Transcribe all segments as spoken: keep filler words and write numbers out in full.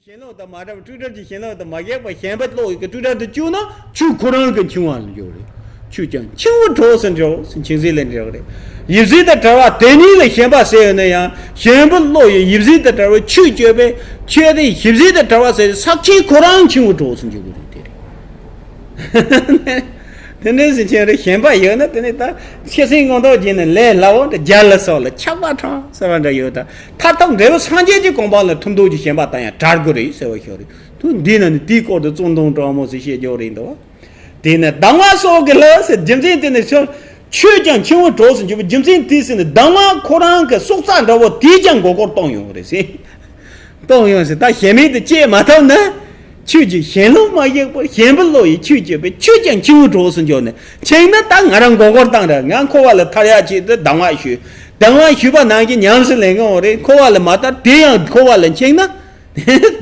ཞེན་ལོག་དང་མ་བྲལ་བ། སྤྲོས་བྲལ་གྱི་ཞེན་ལོག་དང་མ་བཞག་པར་ཞེན་པ་བློ་ཡི་གི་སྤྲོས་བྲལ་དུ་བཅུག་ན་ཆོས་ཁོ་རང་གི་འཆིང་བ་ལ་འགྱུར་རེད། ཆོས་ཀྱང་འཆིང་བའི་གྲོགས་སུ་འགྱུར་ཟེར་མཁྱེན་གཟིགས་ལས་འགྲེལ་བ་རེད། ཡིབ་གཟུགས་དང་བྲལ་བ་དེ་ཉིད་ལ་ཞེན་པ་ཟེར་ཡོད་ན་ཡང་ཞེན་པའི་བློ་ཡི་ཡིབ་གཟུགས་དང་བྲལ་བའི་ཆོས་སྤྱོད་པའི་ཆོས་དེ་ཡིབ་གཟུགས་དང་བྲལ་བ་ཟེར་ཟག་བཅས་ཁོ་རང་འཆིང་བའི་གྲོགས་སུ་འགྱུར་གི་རེད་དེ་རེད། དེ་འདྲའི་ཟིན་ཆེན་རེ་ཞེན་པ་ཡོད་ན་དེ་ནི་ད་ཤེས་སེམས་མངོན་རྟོགས་རྒྱས་ནས་ལས་སླ་བོ་འདྲ་རྒྱལ་ལ་སོགས་ལ་ཆགས་པ་དྲངས་ཟེར་བ་འདྲ་ཡོད་ད། མཐར་ཐུག་འབྲས་བུ་སངས་རྒྱས་ཀྱི་གོ་འཕང་ལ་ཐུག་མདོག་གི་ཞེན་པ་དང་ཡང་བྲལ་དགོས་རེད་ཟེར་བ་ཞིག་རེད། དུ་འདི་ན་ནི་དེའི་སྐོར་དུ་ཙུན་དུང་དྲང་མོ་ཟེར་བཤད་རྒྱུ་རེད་འདུག་དེ་ནི་སྡང་བ་སོགས་ཀྱི་ལས་ཟེར་རྒྱུ་མཚན་དེ་ནི་ཆོས་ཆོས་ཀྱང་འཆིང་བའི་གྲོགས་སུ་འགྱུར་བའི་རྒྱུ་མཚན་དེ་ཟེར་ནི་སྡང་བ་ཁོ་རང་གི་སྲོག་རྩ་འདྲ་བོ་དེས་ཀྱང་མགོ་སྐོར་གཏོང་ཡོང་གི་རེད་ཟེར། གཏོང་ཡོང་ཟེར། ད་ཞེན་མེད་དུ་སྐྱེས་མ་ཐུབ་ན། ཆོས་ཀྱི་ཞེན་ལོག་མ་བཞག་པར་ཞེན་པའི་བློ་ཡིས་ཆོས་སྤྱོད་པས་ཆོས་ཀྱང་འཆིང་བའི་གྲོགས་སུ་འགྱུར་ནས་འཆིང་ན་ད་ང་རང་མགོ་སྐོར་བཏང་ར། ང་འཁོར་བ་ལ་ཐར་ཡག་ཆེད་དུ་སྡང་བ་ཞུས། སྡང་བ་ཞུས་པ་ནང་བཞིན་ཉམས་སུ་ལེན་གི་འོང་རེད། འཁོར་བ་ལ་མ་ཐར་དེ་ཡང་འཁོར་བ་ལ་འཆིང་ན།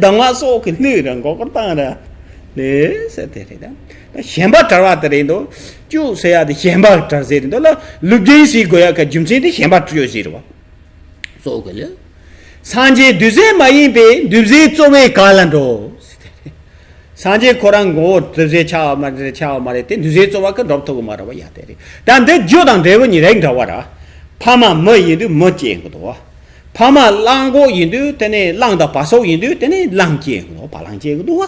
སྡང་བ་སོགས་ཀྱི་བློས་རང་མགོ་སྐོར་བཏང་ར། ལས་ཟེར་དེ་རེད་ད། ཞེན་པ་བྲལ་བ་དེ་རེད་འདུག་སྤྱོད་ཟེར་ཡག་དེ་ཞེན་པ་བྲལ་ཟེར་རེད་འདུག་ལ། ལུགས་རྒྱུན་ཟེར་དགོས་ཡག་གི་རྒྱུ་མཚན་དེ་ཞེན་པ་བྲལ་ཟེར་བ། སོགས་ཀྱི་ལས། སངས་རྒྱས་འདུས་བྱས་མ་ཡིན་པས་འདུས་བྱས་རྩོལ་བས་ག་ལ་འགྲོ། སངས་རྒྱས་ཁོ་རང་མགོ་བོ་འདུས་བྱས་ཆགས་པ་མ་རེད། ཆགས་པ་མ་རེད་དེ་འདུས་བྱས་རྩོལ་བ་གི་འགྲོ་ཐུབ་ཀྱི་མ་རེད་བ། ཡ་དེ་རེད། ད་འདི་རྒྱུ་དང་འབྲས་བུ་གཉིས་རེག་འདྲ་བ་ར། ཕ་མ་མི་ཡིན་དུས་མི་སྐྱེ་གི་འདུག་བ། ཕ་མ་གླང་གོག་ཡིན་དུས་དེ་ནས་གླང་དང་བ་སོགས་ཡིན་དུས་དེ་ནས་གླང་སྐྱེ་གི་འདུག་བ། བ་གླང་སྐྱེ་གི་འདུག་བ།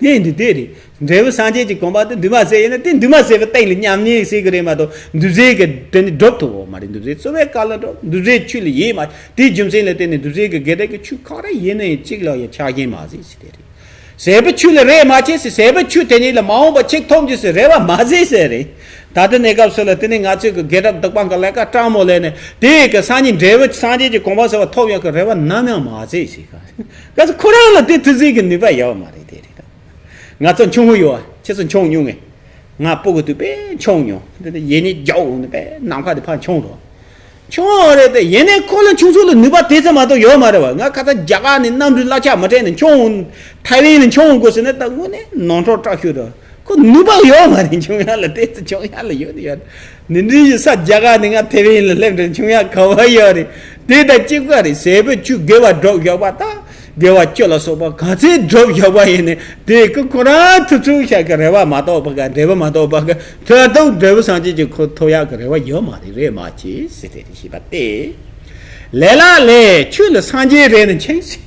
དེ་འདི་དེ་རེད། འབྲས་བུ་སངས་རྒྱས་ཀྱི་གོ་འཕང་དེ་འདུས་མ་བྱས་ཡིན་ན་དེ་འདུས་མ་བྱས་པའི་སྟེང་ལ་མཉམ་ཉིད་ཟེར་གི་རེད་མ་གཏོགས་འདུས་བྱས་ཀྱི་དེ་ནི་སྒྲུབ་ཐུབ་བོ་མ་རེད། འདུས་བྱས་རྩོལ་བས་ག་ལ་འགྲོ། འདུས་བྱས་ཆོས་ལ་ཡིད་མ་དེའི་རྒྱུ་མཚན་ལ་བརྟེན་ནས་འདུས་བྱས་ཀྱི་དགེ་སྡིག་གི་ཆོས་ག་རེ་ཡིན་ན་ཡང་གཅིག་ལ་ཡང་ཆགས་ཞེན་མ་བྱེད་ཟེར་དེ་རེད། བྱས་པའི་ཆོས་ལ་རེ་མ་བྱེད་ཟེར། བྱས་པའི་ཆོས་དེ་ཉིད་ལ་མ་འོངས་པ་ཆེས་ཐོབ་རྒྱུ་ཟེར་རེ་བ་མ་བྱེད་ཟེར་རེད། ད་ལྟ་གནས་སྐབས་སུ་ལ་དེ་ནི་ང་ཚོས་ཀྱི་དགེ་སྒྲུབ་སྡིག་པ་གི་ལས་ཀ་སྤྲང་མོ་ལས་ནས་དེ་ཡི་གི་སངས་རྒྱས་འབྲས་བུ་སངས་རྒྱས་ཀྱི་གོ་འཕང་ཟེར་བ་ཐོབ་ཡག་གི་རེ་བ་ནམ་ཡང་མ་བྱེད་ཟེར། ག་ག་ཚོད་ཁོ་རང་ལ་དེ་ཐུགས་བརྩེ་གི་ནུས་པ་ཡོད་མ་རེད། དེ་རེད་ད། ང་ཚོ་མཆོང་གི་ཡོད་ཨ། ཁྱེད་ཚོ་མཆོང་མྱོང་ངས། ང་སྤུ་གུ་དུས་དཔེ་མཆོང་མྱོང་། འདི་ནི་ཡེ་ནས་རྒྱག་འོང་ནི་དཔེ་ནམ་མཁའ་དེ་ཕར་མཆོང་རོགས། མཆོང་རེད་དེ་ཡེ་ནས་ཁོ་ལ་མཆོང་ཚུལ་ལ་ནུས་པ་དེ་ཙམ་མ་གཏོགས་ཡོད་མ་རེད་བ། ང་ཁ་ཚ་རྒྱ་གར་ནས་གནམ་གྲུ་གླ་ཆ་མ་སྤྲད་ནས་མཆོང་འོང་། ཐའེ་ཝན་ནས་མཆོང་འོང་དགོས་ཟེར་ན་ད་དངོས་གནས་ནོར་འཁྲུལ་དྲག་ཤོས་རེད། ཁོ་ནུས་པ་ཡོད་མ་རེད། མཆོང་ཡག་ལ་དེ་ཚོ་མཆོང་ཡག་ལ་ཡོད་ཡོད། འདི་འདྲའི་ས་རྒྱ་གར་ནས་ང་ཐའེ་ཝན་ལ་སླེབས་འདྲ་མཆོང་ཡག་ག་བ་ཡོད་རེད། དེ་དང་གཅིག་པ་རེད། བྱས་པའི་ཆོས་དགེ་བ་སྒྲུབ་ཡག་པ་དང་དགེ་བ་བཅུ་ལ་སོགས་པ་ག་ཚད་སྒྲུབ་ཡག་པ་ཡིན་ནའི་དེ་ཀི་ཁོ་རང་ཐུབ་ཚུལ་ཤ་གི་རེ་བ་མ་གཏོགས་པ་ག་འབྲས་བུ་མ་གཏོགས་པ་ག་ཐོས་དང་འབྲས་བུ་སངས་རྒྱས་ཀྱི་ཁོ་ཐོབ་ཡག་གི་རེ་བ་ཡོད་མ་རེད། རེད་མ་བྱེད་ཟེར་དེ་རེད། ཞེས་པ་སྟེ། ལས་ལ་ལས་ཆོས་ལ་སངས་རྒྱས་རེད་ན་མཁྱེན་ཟེར།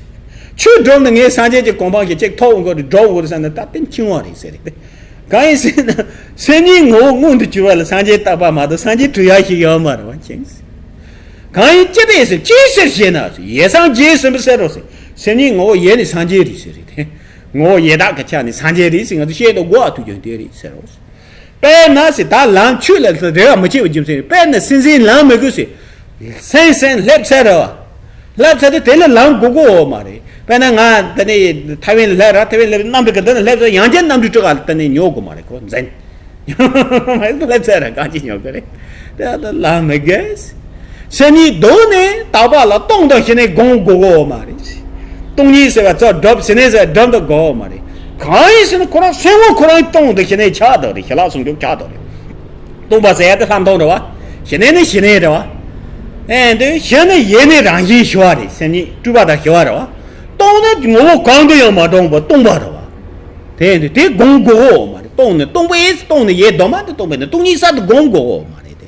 ཆོས་སྒྲུབ་ན་ངས་སངས་རྒྱས་ཀྱི་གོ་འཕང་ཞིག་ཅིག་ཐོབ་འོང་གི་རེད། སྒྲུབ་འོང་གི་རེད་བསམ་ན་ད་དེ་འཆིང་བ་རེད་ཟེར་རེད། གང་ཡིན་ཟེར་ན། སེམས་ཉིད་ངོ་བོ་མངོན་དུ་གྱུར་པ་ལ་སངས་རྒྱས་བཏགས་པ་མ་གཏོགས་སངས་རྒྱས་སྤྲུལ་ཡག་ཞིག་ཡོད་མ་རེད་པ་མཁྱེན། གང་ཡིན་ཅི་སྟེ་ཟེར། ཅིའི་ཕྱིར་ཞེ་ན་ཟེར། ཡེ་སངས་རྒྱས་ཟིན་པའི་ཕྱིར་རོ་ཟེར། སེམས་ཉིད་ངོ་བོ་ཡེ་ནི་སངས་རྒྱས་རེད་ཟེར་རེད་དེ། ངོ་བོ་ཡེ་དག་གི་ཆ་ནས་སངས་རྒྱས་རེད་ཟེར་ང་ཚོ་བཤད་དུ་དགོས་པ་ཐུག་རྒྱུ་དེ་རེད་ཟེར་རོ། དཔེར་ན་ཟེར། ད་ལམ་ཆོས་ལ་རེ་བ་མི་བྱེད་པའི་རྒྱུ་མཚན་རེད། དཔེར་ན་སེམས་ཅན་ལམ་མི་དགོས་ཟེར། སེམས་སེམས་སླེབས་ཚར་རེད་བ། སླེབས་ཚར་དུས་དེ་ལ་ལམ་དགོས་དགོས་མ་རེད། དཔེར་ན་ང་དེ་ནས་ཐའེ་ཝན་ལ་སླེབས་ར། ཐའེ་ཝན་སླེབས་གནམ་གྲུ་གི་འདི་ན་སླེབས་ཚར། ཡང་བསྐྱར་གནམ་གྲུ་སྤྲུག་ག་ལ་དེ་ནས་ཉོ་དགོས་མ་རེད། ཁོ་འཛིན། སླེབས་ཚར་ར་གང་ཅི་ཉོ་གི་རེད། དེ་ལ་ལམ་མི་དགོས། སེམས་ཉིད་གདོད་ནས་དག་པ་ལ་སྟོང་དང་ཞི་གནས་སྒོམ་དགོས་དགོས་མ་རེད། སྟོང་ཉིད་ཟེར་བ་ཚོ་སྒྲུབ། ཞི་གནས་ཟེར་བ་སྒྲུབ་དུ་དགོས་མ་རེད། གང་ཡིན་ཟེར་ན་ཁོ་རང་སེམས་ངོ་ཁོ་རང་སྟོང་དང་ཞི་གནས་ཆགས་འདུག་རེད། ཞི་ལྷག་ཟུང་འཇུག་ཆགས་འདུག་རེད། སྟོང་པ་ཟེར་ཡ་དེ་ལྷག་མཐོང་རེད་བ། ཞི་གནས་ནི་ཞི་གནས་རེད་བ། ཨེ་འདི་ཞི་ནི་ཡེ་ནས་རང་བཞིན་ཞི་བ་རེད། སེམས་ཉིད་སྤྲོས་པ་དང་ཞི་བ་རེད་བ། སྟོང་ནི་ངོ་བོ་གང་དུ་ཡང་མ་སྟོང་པ་སྟོང་པ་རེད་བ། དེ་འདི་དེ་སྒོམ་དགོས་དགོས་མ་རེད། སྟོང་ནི་སྟོང་པ་ཡིན། སྟོང་ནི་ཡེ་གདོད་མ་དེ་སྟོང་པ་ཡིན་ན་སྟོང་ཉིད་གསར་དུ་སྒོམ་དགོས་དགོས་མ་རེད་དེ།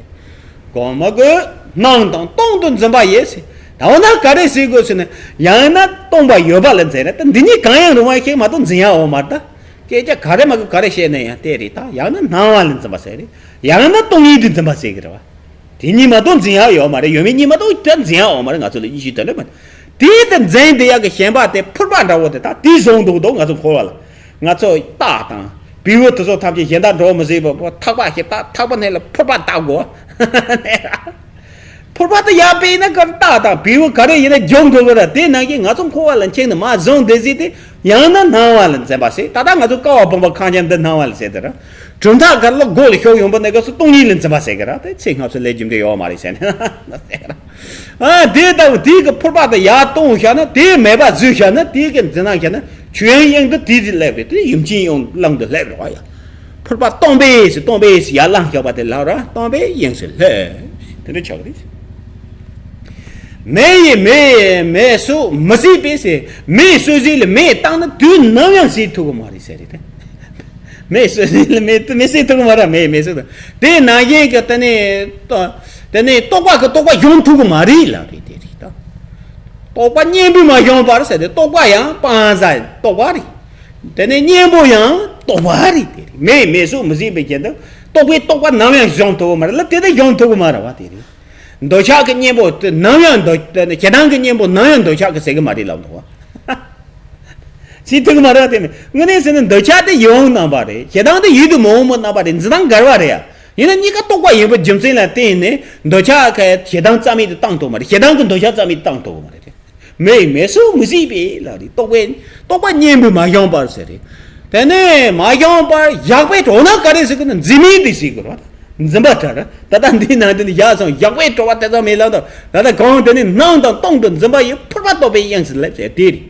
སྒོམ་མ་དགོས། སྣང་དང་སྟོང་དུ་འཛིན་པ་ཡིས་ཟེར། ད་འོ་ན་ག་རེ་ཟེར་དགོས་ཟེར་ན། ཡང་ན་སྟོང་པ་ཡོད་པ་ལ་འཛིན་རེད། ད་འདི་གཉིས་གང་ཡང་རུང་བ་ཞིག་མ་གཏོགས་འཛིན་ཡ་འོང་མ་རེད་ད། སྐད་ཆ་ག་རེ་མ་གོ་ག་རེ་བཤད་ན་ཡང་དེ་རེད་ད། ཡང་ན་སྣང་བ་ལ་འཛིན་པ་ཟེར་རེད། ཡང་ན་སྟོང་ཉིད་དུ་འཛིན་པ་ཟེར་གི་རེད་བ། དེ་གཉིས་མ་གཏོགས་འཛིན་ཡ་ཡོད་མ་རེད། ཡོད་མེད་གཉིས་མ་གཏོགས་ད་འཛིན་ཡ་འོང་མ་རེད། ང་ཚོ་ལ་ཡིད་ཆེས་དོན་ལས་མ། དེ་ལྟར་འཛིན་བསྡད་ཡག་གི་ཞེན་པ་དེ་ཕུར་པ་འདྲ་བོ་དེ་ད་དེ་བཟུང་འདུག་འདུག་ང་ཚོ་འཁོར་བ་ལ། ང་ཚོ་རྟགས་དང་བེའུ་དེ་ཚོ་ཐམས་ཅད་གཞན་དག་འགྲོ་མི་སྲིད་པ་པོ་ཐག་པ་ཞིག་བཏགས། ཐག་པ་ནས་ལ་ཕུར་པ་བཏགས་དགོས། ཕུར་པ་དེ་ཡར་སྤེལ་ན་ག་རྟགས་དང་བེའུ་ག་རེ་ཡིན་ན་འཇོམས་འགྲོ་གི་ར། དེ་ནང་བཞིན་ང་ཚོ་འཁོར་བ་ལ་འཁྱེར་ནས་མར་བཟུང་བསྡད་ཟིག་དེ་ཡང་ན་སྣང་བ་ལ་འཛིན་པ་ཟེར། ད་ལྟ་ང་ཚོ་ཀ་བ་བུམ་པ་ཁང་ཆེན་འདི་སྣང་བ་ལ་ཟེར་དེ་ར། གྲུབ་མཐའ་ག་ལ་སྒོ་ལ་ཤོག་ཡོང་པ་ནས་ག་སུ་སྟོང་ཉིད་ལ་འཛིན་པ་ཟེར་གི་ར། དེ་ཚེ་སྔ་ཕྱི་ལས་རྒྱུ་འབྲས་ཡོད་མ་རེད་ཟེར་ནས་ཟེར་གི་ར། ཨ་དེ་ལྟ་བུ་དེ་གི་ཕུར་པ་དེ་ཡར་གཏོང་བཞག་ན། དེ་མེད་པ་བཟོས་བཞག་ན། དེ་གི་འཛིན་ན་བཞག་ན་ཆོས་དབྱིངས་དུ་དེ་དེ་སླེབས་རེད། དེ་ཡུམ་ཆེན་ཡང་ལམ་དུ་སླེབས་རེད་བ། ཡ་ཕུར་པ་སྟོང་པས་སྟོང་པས་ཡར་ལངས་བཞག་པ་དེ་ལ་ར་སྟོང་པས་དབྱིངས་སུ་སླེབས། དེ་འདྲ་ཆགས་རེད། མེ་ཡིས་མེ་མེ་སོགས་མི་བཟོད་པས་ཟེར། མེ་སོགས་ཟིག་ལ་མེ་བཏང་ན་དུས་ནམ་ཡང་ཟད་ཐུབ་གི་མ་རེད་ཟེར་རེད་དེ། མེ་སོགས་ཟིག་ལ་མེ་མེ་ཟད་ཐུབ་གི་མ་རེད། མེ་མེ་སོགས་དང་དེ་ནང་བཞིན་གྱི་དེ་ནས་དེ་ནས་རྟོག་པ་གི་རྟོག་པ་སྦྱོང་ཐུབ་གི་མ་རེད་ལབ་རེད་དེ་རེད་ད། རྟོག་པ་གཉེན་པོས་མ་བྱུང་བར་ཟེར་ཏེ་རྟོག་པ་ཡང་སྤང་བྱ་རྟོག་པ་རེད། དེ་ནས་གཉེན་པོ་ཡང་རྟོག་པ་རེད་དེ་རེད། མེ་མེ་སོགས་མི་བཟོད་པའི་རྐྱེན་དུ་རྟོག་པའི་རྟོག་པ་ནམ་ཡང་སྦྱོང་ཐུབ་གི་མ་རེད་ལ། དེ་ལྟར་སྦྱོང་ཐུབ་གི་མ་རེད་བ་དེ་རེད། འདོད་ཆགས་ཀྱི་གཉེན་པོ་དེ་ནམ་ཡང་འདོད་ཞེ་སྡང་གི་གཉེན་པོ་ནམ་ཡང་འདོད་ཆགས་ཀྱིས་ཟད་གི་མ་རེད་ལབ་འདུག་བ། ཟད་ཐུབ་གི་མ་རེད་བ་དེ་མེད། དངོས་གནས་ཟེར་ན་འདོད་ཆགས་དེ་ཡིད་འོང་རྣམ་པ་རེད། ཞེ་སྡང་དེ་ཡིད་དུ་མི་འོང་བའི་རྣམ་པ་རེད། འཛིན་སྟངས་འགལ་བ་རེད་ཡ། ཡིན་ན་གཉིས་ཀ་རྟོག་པ་ཡིན་པའི་རྒྱུ་མཚན་ལ་བརྟེན་ནས་འདོད་ཆགས་ཀྱི་ཞེ་སྡང་རྩ་མེད་དུ་བཏང་ཐུབ་མ་རེད། ཞེ་སྡང་གི་འདོད་ཆགས་རྩ་མེད་དུ་བཏང་ཐུབ་མ་རེད། མེ་མེ་སོགས་མི་བཟོད་པས་ལབ་རེད། རྟོག་པའི་རྟོག་པ་གཉེན་པོས་མ་བྱུང་བར་ཟེར་རེད། དེ་ནས་མ་བྱུང་བར་བཞག་པས་གྲོལ་ན་ག་རེ་ཟེར་གི་ན་འཛིན་མེད་དེ་ཟེར་གི་རེད། འཛིན་པ་བྲལ། ད་ལྟ་འདིའི་ནང་དུ་ནི་བཞག་སོང་། བཞག་པས་གྲོལ་བ་ཐེ་ཚོམ་མེད་ལབ་དང་། ད་ལྟ་གང་དེ་ནི་སྣང་དང་སྟོང་དུ་འཛིན་པ་ཡི། ཕུར་པ་རྟོག་པའི་དབྱིངས་སུ་སླེབས་ཟེར་དེ་རེད།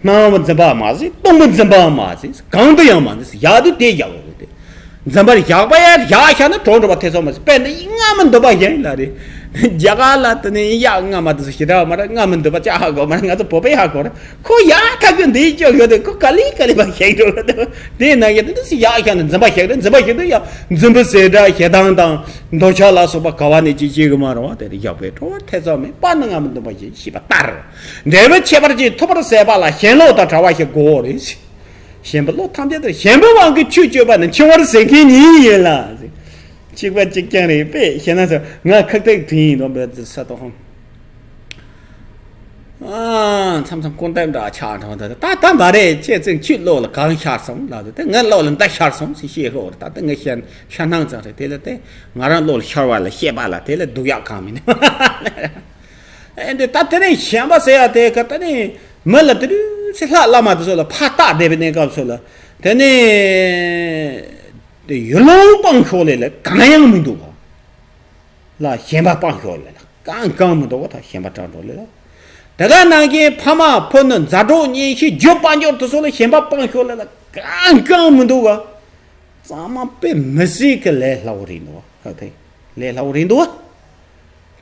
སྣང་བ་འཛིན་པ་མ་ཟད་སྟོང་པ་འཛིན་པ་མ་ཟད་གང་དུ་ཡང་མ་འཛིན་ཟེར། བཞག་དུས་དེ་བཞག་དགོས་ཏེ། འཛིན་པར་བཞག་པ་ཡང་བཞག་བཞག་ན་གྲོལ་འགྲོ་བ་ཐེ་ཚོམ་མ་ཟད། དཔེར་ན་སྔ་མ་འདོད་པ་གཞན་ལ་རེད། རྒྱ་གར་ལ་དེ་ནས་གཡག་རྔ་མ་དེ་ཚོ་ཞེ་དྲག་མ་རེད། རྔ་མ་འདོད་པ་ཅག་ཧ་གོ་མ་རེད། ང་ཚོ་བོད་པས་ཧ་གོ་རེད། ཁོ་ཡག་ཐག་གི་འདིའི་སྐྱོ་ཡོད་དེ་ཁོ་ག་ལེ་ག་ལེ་བ་ཞིག་འགྲོ་གི་འདུག་དེ་ན་ཡང་དེ་ཡག་ཤ་ནི་འཛིན་པ་ཞིག་རེད། འཛིན་པ་ཞིག་ཏུ་ཡང་འཛིན་པ་ཟད་འགྲོ་ཞེ་སྡང་དང་འདོད་ཆགས་ལ་སོགས་པ་ག་བ་ནས་ཅི་བྱེད་གི་མ་རུང་བ་དེ་རེད། བཞག་པས་གྲོལ་བ་ཐེ་ཚོམ་མེད་པ་ནི་སྔ་མ་འདོད་པ་ཞེས་པ་ལྟར། འབྲས་བུ་ཁྱད་པར་ཅན་ཐོབ་པར་ཟད་པ་ལ་ཞེན་ལོག་དང་བྲལ་བ་ཞེས་གོ་བོ་རེད། ཞེན་པ་བློ་ཐམས་ཅད་དུ་ཞེན་པའི་དབང་གིས་ཆོས་སྤྱོད་པ་ནི་འཆིང་བར་ཟད་མཁན་ཉིད་ཡིན་ལ། གཅིག་པ་གཅིག་རྐྱང་རེད་པས་ཞེ་ན་ཟེར། ང་ཁག་ཐེག་དྲིན་ཡིན་དོ་འབད་ཟེར་ས་དོ། ཨ། མཚམས་མཚམས་སྐུར་འདེབས་འདྲ་ཆགས་འགྲོ་འདུག་ད་ད་མ་རེད། ཁྱེད་ཚོས་ཁྱོད་བློ་ལ་གང་ཤར་སོང་ལབ་དུས། དེ་ངའི་བློ་ལ་འདི་ཤར་སོང་ཟེར་བཤད་ཤོག་རེད། ད་ལྟ་ངའི་ཤར་ཤར་སྣང་ཙམ་རེད། དེ་ལ་དེ་ང་རང་བློ་ལ་ཤར་བ་ལ་བཤད་པ་ལ་དེ་ལ་སྡུག་ཡག་གང་མིན་ནས། ཨེ་འདི་ད་དེ་ནས་ཞེན་པ་ཟེར་ཡ་དེ་ག་ད་ནི་མི་ལ་དེ་དུས་ཚེ་ལྷ་བླ་མ་དེ་ཚོ་ལ་ཕར་བལྟ་བསྡད་པའི་གནས་སྐབས་ཚོ་ལ་དེ་ནས་དེ་ཡུལ་ལུང་སྤངས་ཤོག་ལས་ལ་གང་ཡང་མི་འདུག་ག་ལ་ཞེན་པ་སྤངས་ཤོག་ལས་ལ་གང་གང་མི་འདུག་ག་ད་ཞེན་པ་དྲག་འགྲོ་ལས་ལ། དེ་ག་ནང་བཞིན་ཕ་མ་ཕུ་ནུ་མཛའ་གྲོགས་གཉེན་བཤེས་རྒྱུ་དཔལ་འབྱོར་དེ་ཚོ་ལ་ཞེན་པ་སྤངས་ཤོག་ལས་ལ་གང་གང་མི་འདུག་ག་གཙང་མ་དཔེ་མི་སྲིད་ཀྱི་ལས་སླ་བོ་རེད་འདུག་ག་ལས་སླ་བོ་རེད་འདུག་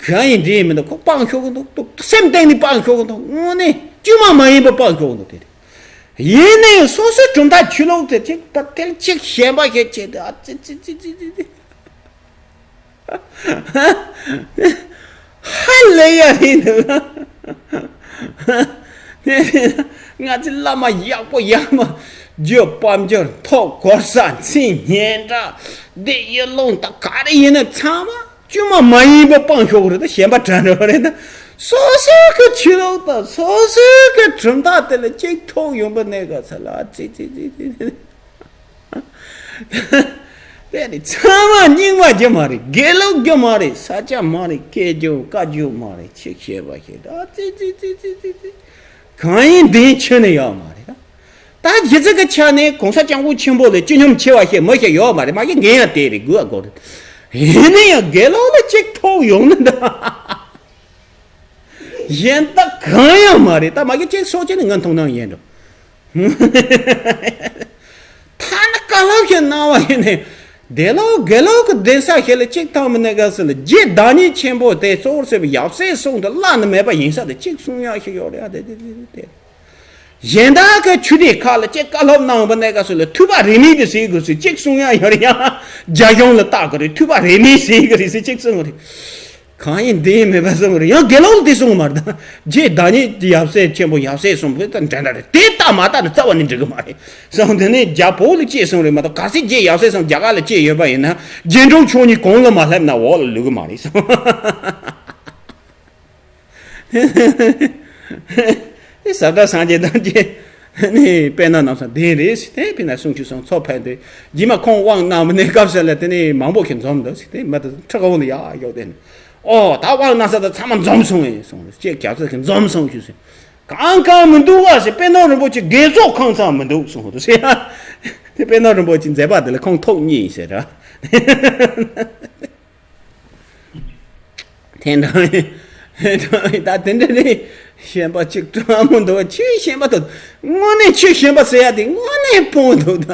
ག་གང་ཡིན་འདྲི་མི་འདུག་ཁོ་སྤང་ཤོག་གི་འདུག་ཏུ་སེམས་གཏིང་ནས་སྤང་ཤོག་གི་འདུག་དངོས་གནས་དཀྱུས་མ་མ་ཡིན་པ་སྤང་ཤོག་གི་འདུག་དེ་རེད། ཡིན་ནའི་སོ་སོའི་གྲུབ་མཐའ་ཆོས་ལུགས་དེ་ཅིག་ད་དེར་ཅིག་ཞེན་པ་ཞིག་བྱས་ཏེ་ཨ་ཙི་ཙི་ཙི་ཙི་ཙི་ཧ་ལས་ཡ་རེད་འདུག་དེ་ང་ཚོའི་བླ་མ་ཡག་པོ་ཡག་མ་རྒྱུ་དཔལ་འབྱོར་ཐོབ་གོ་ས་མཚན་སྙན་གྲགས་འདི་ཡུལ་ལུང་ད་ག་རེ་ཡིན་ན་ཚང་མ། དཀྱུས་མ་མ་ཡིན་པ་སྤང་ཤོག་རེད་ད་ཞེན་པ་དྲན་འགྲོ་བ་རེད་ད། སོ་སོའི་གི་ཆོས་ལུགས་དང་སོ་སོའི་གི་གྲུབ་མཐའ་དེ་ལ་གཅིག་ཐུག་ཡོང་པ་གནས་ག་ཚ་ལ་ཙི་ཙི་ཙི་ཙི། དེ་ནི་ཚང་མ་རྙིང་མ་རྒྱུ་མ་རེད། དགེ་ལུགས་རྒྱུ་མ་རེད། ས་ཆ་མ་རེད། སྐད་རྒྱུ་བཀའ་རྒྱུ་མ་རེད། ཆིག་ཤེས་པ་ཤེས་ད་ཙི་ཙི་ཙི་ཙི་ཙི་ཙི། གང་ཡིན་དེ་ཡིན་ཆོས་ནི་ཡོད་མ་རེད་ད། ད་རྗེ་བཙུན་གྱི་ཆ་ནས་གོང་ས་སྐྱབས་མགོན་ཆེན་པོ་ལས་སྤྱི་སྙོམས་ཆེ་བ་ཞིག་མི་ཞིག་ཡོད་མ་རེད། མ་གཞི་ངན་ཡང་དེ་རེད་དགོས་ཨ་དགོས་རེད། ཡིན་ན་ཡང་དགེ་ལུགས་ལ་གཅིག་ཐུག་ཡོང་ན་འདྲ། གཞན་དག་གང་ཡང་མ་རེད། ད་མ་གཞི་གཅིག་སོགས་ཀྱི་ནི་ངན་མཐོང་སྣང་ཡིན་འགྲོ། ཐ་ན་བཀའ་སློབ་ཞིག་གནང་བ་ཡིན་ནའི། དེ་ལོ་དགེ་ལུགས་ཀྱི་གདན་ས་ཞིག་ལ་གཅིག་ཐང་མི་གནས་ག་ཟེར་ལ་རྗེ་བདག་ཉིད་ཆེན་པོ་དེ་གཙོ་བོར་བྱས་པའི་ཡབ་སྲས་གསུམ་དུ་བླ་ན་མེད་པ་ཡིན་ས་དེ་གཅིག་གསུང་ཡག་ཞིག་ཡོད་རེད་ཨ་དེ་དེ་དེ་དེ། གཞན་དག་གི་ཆོས་སྡེ་ཁག་ལ་གཅིག་བཀའ་སློབ་གནང་བ་གནས་ག་ཟེར་ལ་ཐོས་པ་རིས་མེད་དེ་ཟེར་དགོས་ཟེར་གཅིག་གསུང་ཡག་ཡོད་རེད་ཡ། རྒྱ་གཞུང་ལ་བལྟ་གི་རེད། ཐོས་པ་རིས་མེད་ཟེར་གི་རེད་ཟེར་གཅིག་གསུང་གི་རེད། གང་ཡིན་འདི་ཡིན་མེད་པ་གསུང་གི་རེད། ཡང་དགེ་སློང་འདི་གསུང་གི་མ་རེད་ད། རྗེ་བདག་ཉིད་ཡབ་སྲས་ཆེན་པོ་ཡབ་སྲས་གསུམ་པོ་ད་འདྲ་འདྲ་རེད། དེ་ལྟ་མ་ལྟ་ནི་རྩ་བ་ནས་འགྲིག་གི་མ་རེད། སོང་དེ་ནས་རྒྱ་བོད་ལ་སྐྱེས་སོང་རེད་མ་གཏོགས་གལ་སྲིད་རྗེ་ཡབ་སྲས་གསུམ་རྒྱ་གར་ལ་སྐྱེས་ཡོད་པ་ཡིན་ན་རྗེ་འབྲོམ་ཆོས་ཉིད་གོང་ལ་མ་སླེབས་ན་འོག་ལ་ལུས་གི་མ་རེད་གསུང་། ཨེ་ཟབ་དྲག་སངས་རྒྱས་དང་བཅས་ནི་དཔེར་ན་ནམ་སང་བདེན་རེད་ཟེར་ཏེ་དཔེར་ན་གསུང་ཆོས་སོང་ཚོགས་ཕན་ཏེ་རྗེས་མ་ཁོང་དབང་གནང་བ་ནས་སྐབས་སུ་ལ་དེ་ནས་མང་པོ་ཞིག་འཛོམས་འདུག་ཟེར་ཏེ་མི་དེ་ཁྲི་ཁ་འོག་ལ་ཡར་གཡུགས་ཏེ་ནི་ཨོ་ད་དབང་གནང་ས་དེ་ཚང་མ་འཛོམས་སོང་ངས་གསུངས་ཅེས་རྒྱ་མཚོ་ཞིག་འཛོམས་སོང་ཞུས་ཟེར། གང་གང་མི་འདུག་བ་ཟེར་དཔེར་ན་རིན་པོ་ཆེ་དགེ་ཚོགས་ཁང་ཚང་མི་འདུག་གསུངས་འདུག་ཟེར། དེ་དཔེར་ན་རིན་པོ་ཆེ་མཛད་པ་དེ་ལ་ཁོང་ཐུགས་མཉེས་ཟེར་ར། དེ་འདྲ་ད་དེ་འདྲ་རེད། ཞེན་པ་གཅིག་སྤྲང་མོ་འདུག་ཆོས་ཞེན་པ་དང་དངོས་གནས་ཆོས་ཞེན་པ་ཟེར་ཡ་དེ་དངོས་གནས་ཕུང་འདུག་ད་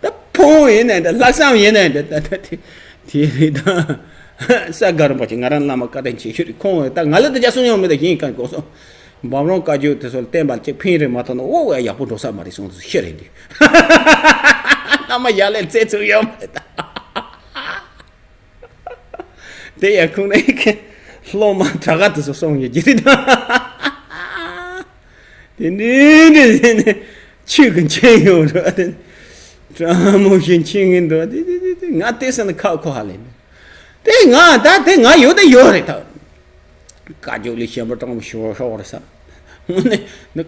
ད་ཕུང་ཡིན་ནའི་འདྲ་ལྷག་བསམ་ཡིན་ནའི་འདྲ་ད་ད་དེ་དེ་རེད་ད་ ས་དགའ་རིན་པོ་ཆེ་ང་རང་བླ་མ་བཀའ་དྲིན་ཆེ་ཤོས་རེད། ཁོང་ད་ང་ལ་དེ་ཅག་གསུང་ཡོང་མེད། ད་གཞན་གང་གོ་སོང་། འབམ་རོང་བཀའ་བརྒྱུད་དེ་ཚོ་ལ་བསྟན་པ་གཅིག་ཕན་རེད་མ་གཏོགས་ན་ཨོ་ཡག་པོ་འགྲོ་ས་མ་རེད་གསུངས་ཤེས་རེད་འདི། བླ་མ་ཡར་ལས་བཙལ་ཚུགས་ཡོང་མེད་ད། དེ་ཡང་ཁུངས་ནས་སློབ་མ་དྲག་ག་དེ་ཚོ་སོང་ཡོད་ཀྱི་རེད་ད། དེ་འདྲའི་འདྲ་ནས་ཆོས་ཀྱི་མཁྱེན་ཡོད་རེད་དེ། དྲང་མོ་ཞིག་མཁྱེན་གྱི་འདུག་དེ་དེ་དེ་དེ་ང་དེ་སེམས་ཁག་ཁོ་ཧ་ལས་མེད། དེ་ང་ད་དེ་ང་ཡོད་དེ་ཡོད་རེད་ད། བཀའ་བརྒྱུད་ལས་གཞན་པ་དྲང་མོ་ཞོག་ཞོག་རེད་ས། དངོས་གནས་ནི་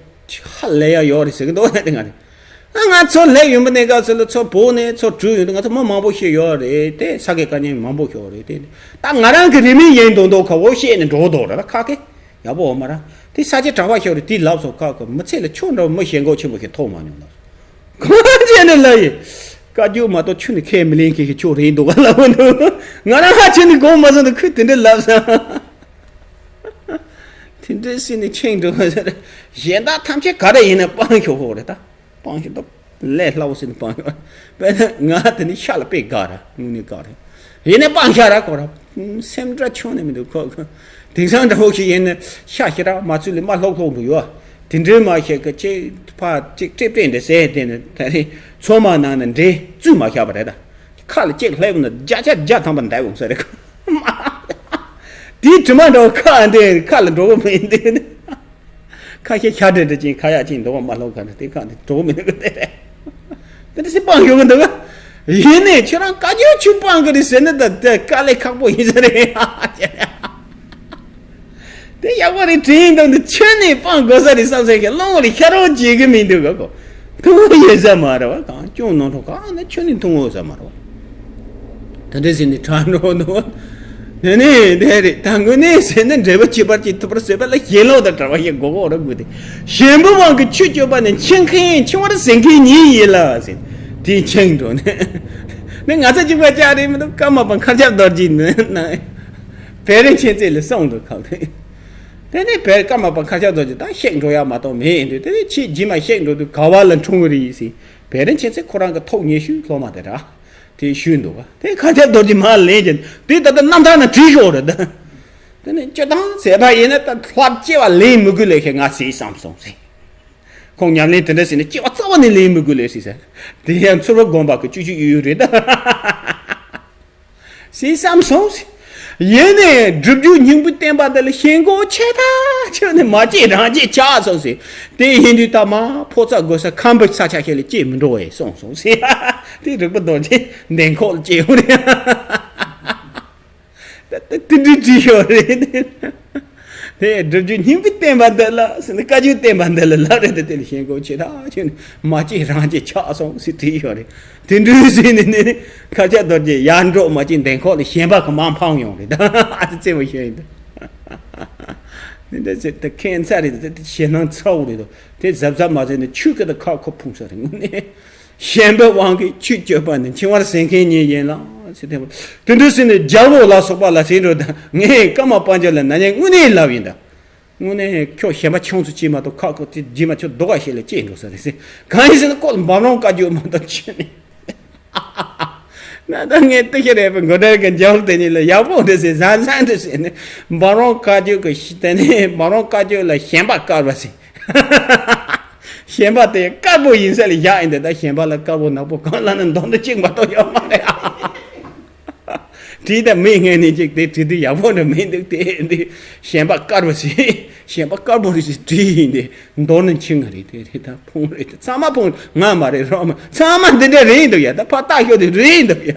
ཧ་ལས་ཡ་ཡོད་རེད་ཟེར་གི་འདུག་དེ་ང་རེད། ང་ཚོ་ལས་ཡོན་པ་ནས་ག་ཚོད་ལ་ཚོ་བོད་ནས་ཚོ་གྲུ་ཡོད་འདུག་ང་ཚོ་མི་མང་པོ་ཞིག་ཡོད་རེད་དེ། ས་དགེ་བཀའ་རྙིང་མང་པོ་ཞིག་ཡོད་རེད་དེ། ད་ང་རང་གི་རིས་མེད་ཡིན་མདོག་མདོག་ཁ་བོ་བཤད་ནས་འགྲོ་མདོག་རེད་ད་ཁ་སྐད། ཡག་པོ་འོ་མ་ར། དེ་ས་ཆ་གྲགས་པ་ཤོར་རེད་དེ་ལབ་སོང་ཁ་ཁོ་མི་ཚེ་ལ་ཁྱོད་འདྲ་བོ་མི་ཞེན་ཁོག་ཆེན་པོ་ཞིག་ཐོག་མ་མྱོང་ལབ་སོང་། ཁོ་བྱས་ནས་ལབ་ཡིན། བཀའ་བརྒྱུད་མ་གཏོགས་ཆུ་ནི་ཁས་མི་ལེན་མཁན་ཞིག་ཁྱོད་རེད་འདུག་ག་ལབ་འདུག་ང་རང་ཧ་ཆེ་ནི་དགོངས་མ་ཚོམ་དུ་ཁོས་དེ་འདྲ་ལབ་སོང་། དེ་འདྲ་སྲིད་ནི་ཆེན་འགྲོ་བ་ཟེར། གཞན་དག་ཐམས་ཅད་ག་རེ་ཡིན་ན་སྤང་ཤོག་ཧོ་རེད་ད། སྤང་ཤོག་ད། ལས་སླ་བོ་ཟེར་ནས་སྤང་ཡོད། དཔེར་ན་ང་དེ་ནི་ཤ་ལ་དཔེ་དགའ་ར་དངོས་གནས་དགའ་ར། ཡིན་ནས་སྤང་ཤ་ར་གོ་ར། སེམས་སྒྲ་ཆུང་ནས་མི་འདུག་ཁོ་ཁོ། དེང་སང་འདྲ་བོ་ཞིག་ཡིན་ན་ཤ་ཤི་ར་མ་ཚུད་ལས་མ་ལྷོག་ལྷོག་འགྲོ་ཡོད། དེ་འདྲའི་མ་ཤེས་ཀི་ཅིག་ཕ་ཅིག་ཀྲེབ་ཀྲེབ་འདྲ་ཟེར་དེ་ནི་ད་རེས་ཚོ་མ་ནང་ནས་འདྲེ་བཙུད་མ་ཤག་པ་རེད་ད། ཁ་ལ་ཅིག་སླེབས་ན་བརྒྱ་ཆ་བརྒྱ་ཐམ་པ་འདའ་འོང་ས་རེད། དེའི་དྲི་མ་འདྲ་བོ་ཁ་འདི་ཁ་ལ་འགྲོ་གི་མིན་འདི། ཁ་ཤས་ཤ་འདྲ་འདྲ་ཅིག་ཁ་ཡག་ཅིག་འདུག་པ་མ་ལྷོ་ག་འདྲ་དེ་ཁ་འདི་འགྲོ་གི་མིན་འདུག་དེ་རེད། དེ་འདྲ་སེ་སྤང་ཡོང་གི་འདུག་ག་ཡིན་ནས་ཁྱོད་རང་བཀའ་བརྒྱུད་ཆོས་སྤང་གི་རེད་ཟེར་ན་ད་དེ་དཀའ་ལས་ཁག་པོ་ཡིན་ས་རེད། དེ་ཡག་པོ་རེད་དྲན་འདུག་འདི་ཁྱོད་ནས་སྤང་དགོས་ས་རེད་བསམ་ས་གི་སློང་བ་རེད་ཤ་རོགས་བྱེད་གི་མི་འདུག་ག་གོ་ཐུང་བོ་ཡོད་ས་མ་རེད་བ། གང་བྱུང་ནང་ཐོག་གང་ནས་ཁྱོད་ནས་ཐུང་བོ་ས་མ་རེད་བ། དེ་འདྲ་ཟེར་ནས་དྲག་འགྲོ་འདུག་དེ་ནས་དེ་རེད་ད་དངོས་གནས་ཟེར་ན་འབྲེལ་བ་བྱེད་པར་ཅིག་ཐུབ་པར་ཟེར་བ་ལ་ཞེན་ལོག་དང་བྲལ་བ་ཞིག་དགོས་གོ་ར་དགོས་ཏེ། གཞན་པ་དབང་གིས་ཆོས་སྤྱོད་པ་ནི་འཆིང་མཁན་འཆིང་བར་ཟད་མཁན་ཉིད་ཡིན་ལ་ཟེར། དེས་འཆིང་འགྲོ་ནས་ནི་ང་ཚོ་གཅིག་པ་ཅག་རེད་མི་འདུག་ཀརྨ་པ་མཁར་ཆག་རྡོ་རྗེ་ནི་ན། བེ་རི་མཁྱེན་བརྩེ་ལ་གསུངས་འདུག་ཁ་ལ། དེ་ནས་བེ་ཀརྨ་པ་མཁར་ཆག་རྡོ་རྗེ་ད་གཤེགས་འགྲོ་ཡ་མ་གཏོགས་མེད་འདུག་དེ་ནས་ཆེས་རྗེས་མ་གཤེགས་འགྲོ་དུས་ག་བ་ལ་འཁྲུངས་རེད་ཟེར། བེ་རི་མཁྱེན་བརྩེ་ཁོ་རང་གི་ཐུགས་ཉེ་ཤོས་སློབ་མ་དེ་ར། དེ་ཞུས་འདུག་ག་དེ་མཁར་ཆག་རྡོ་རྗེ་མར་ལེན་ཀྱང་དེ་ད་ལྟ་རྣམ་ཐར་ན་བྲིས་ཤོག་རེད་ད། དེ་ནས་སྤྱིར་བཏང་ཟེར་བ་ཡིན་ན་ད་ལྷ་སྐྱེ་བ་ལེན་མི་དགོས་ལས་ཁེ་ང་ཟེར་བསམ་སོང་ཟེར། ཁོང་ཉམས་ལེན་དེ་འདྲ་ཟེར་ནས་སྐྱེ་བ་རྩ་བ་ནས་ལེན་མི་དགོས་ལས་ཟེར་ཟེར། དེ་ཡང་ཚུར་བ་དགོངས་པ་གི་བཅུ་བཅུ་ཡོད་ཡོད་རེད་ད། ཟེར་བསམ་སོང་ཟེར། ཡིན་ནས་སྒྲུབ་བརྒྱུད་སྙིང་པོའི་བསྟན་པ་འདི་ལ་ཞེན་ཁོག་ཆེ་ཐག་ཆོད་ནས་མ་སྐྱེས་རང་སྐྱེས་ཆགས་སོང་ཟེར། དེ་ཡིན་དུས་ད་མ་ཕོ་རྩ་དགོས་ས་ཁམས་པའི་ས་ཆ་ཞིག་ལ་སྐྱེས་མི་འགྲོ་བས་གསུངས་སོང་ཟེར། དེ་རིག་པ་རྡོ་རྗེ་འདན་ཁོག་ལ་སྐྱེས་ཡོང་རེད། ད་ལྟ་དེ་འདྲའི་བྲིས་ཡོད་རེད། དེ་སྒྲུབ་བརྒྱུད་སྙིང་པོའི་བསྟན་པ་འདི་ལ་ཟེར་ནས་བཀའ་བརྒྱུད་བསྟན་པ་འདི་ལ་ལབ་རེད་དེ། དེ་ལ་ཞེན་ཁོག་ཆེ་ཐག་ཆོད་ནས་མ་སྐྱེས་རང་སྐྱེས་ཆགས་སོང་ཟེར་བྲིས་ཡོད་རེད། དེ་འདྲའི་ཟེར་ནས་ནི་མཁར་ཆག་རྡོ་རྗེ་ཡར་འགྲོ་མ་སྐྱེས་འདན་ཁོག་ལ་ཞེན་པ་གི་མར་འཕངས་ཡོང་རེད་ད། ཨ་ཙི་རྩེ་མོ་ཤོར་ཡིན་ད། འདི་འདྲ་ཟེར་ད་ཁྱད་མཚར་རེད་ད། དེ་ཞེད་སྣང་ཚ་བོ་རེད་ད། དེ་གཟབ་གཟབ་མ་བྱས་ནས་ཆོས་སྐད་དུ་ཁ་ཁོ་ཕུང་ས་རེད་དངོས་གནས། ཞེན་པའི་དབང་གིས་ཆོས་སྤྱོད་པ་ནི་འཆིང་བར་ཟད་མཁན་ཉིད་ཡིན་ལ་ཟེར། དེ་དེ་འདྲ་ཟེར་ནས་རྒྱལ་པོ་ལ་སོགས་པ་ལ་ཟེར་འགྲོ་ད། ངས་ཀརྨ་པ་ཚོ་ལ་ན་ནིང་དངོས་གནས་ལབ་ཡིན་ད། དངོས་གནས་ཁྱོད་ཞེན་པ་ཆུང་སུ་ཅིག་མ་གཏོགས་ཁ་ཁོ་དེ་རྗེས་མ་ཁྱོད་རྡོ་ཁ་ཤེད་ལ་སྐྱེས་འགྲོ་ས་རེད་ཟེར། གང་ཡིན་ཟེར་ན་ཁོ་ལ་འབམ་རོང་བཀའ་བརྒྱུད་མ་གཏོགས་ཆོས་ནི། ན་ད་ངས་ཏི་ཤ་རེད་པའི་མགོ་འདྲ་གི་འཇམ་དེ་ཉིད་ལ་ཡག་པོ་འདྲ་ཟེར་བཟང་བཟང་འདྲ་ཟེར་ནས་འབམ་རོང་བཀའ་བརྒྱུད་ཀྱི་ཤི་དེ་ནས་འབམ་རོང་བཀའ་བརྒྱུད་ལ་ཞེན་པ་དཀར་བ་ཟེར། ཞེན་པ་དེ་དཀར་པོ་ཡིན་ས་ལ་བཞག་ཡིན་དེ། ད་ཞེན་པ་ལ་དཀར་པོ་ནག་པོ་གང་ལ་ན་མདོག་འདྲ་གཅིག་མ་གཏོགས་ཡོད་མ་རེད། དྲིས་ད་མི་ངན་ནི་གཅིག་དེ་དྲིས་དུས་ཡག་པོ་འདྲ་མི་འདུག་དེ་འདི་ཞེན་པ་དཀར་པོ་ཞིག་ཞེན་པ་དཀར་པོ་རེད་ཞེས་དྲིས་ཡིན་དེ། མདོར་ན་འཆིང་ང་རེད་དེ་རེད། ད་ཕུང་རེད་དེ། ཚང་མ་ཕུང་ང་མ་རེད་རོགས་མ། ཚང་མ་འདི་འདྲ་རེད་འདུག་ཡ། ད་ཕར་ལྟ་ཤོག་དེ་རེད་འདུག་ཡ།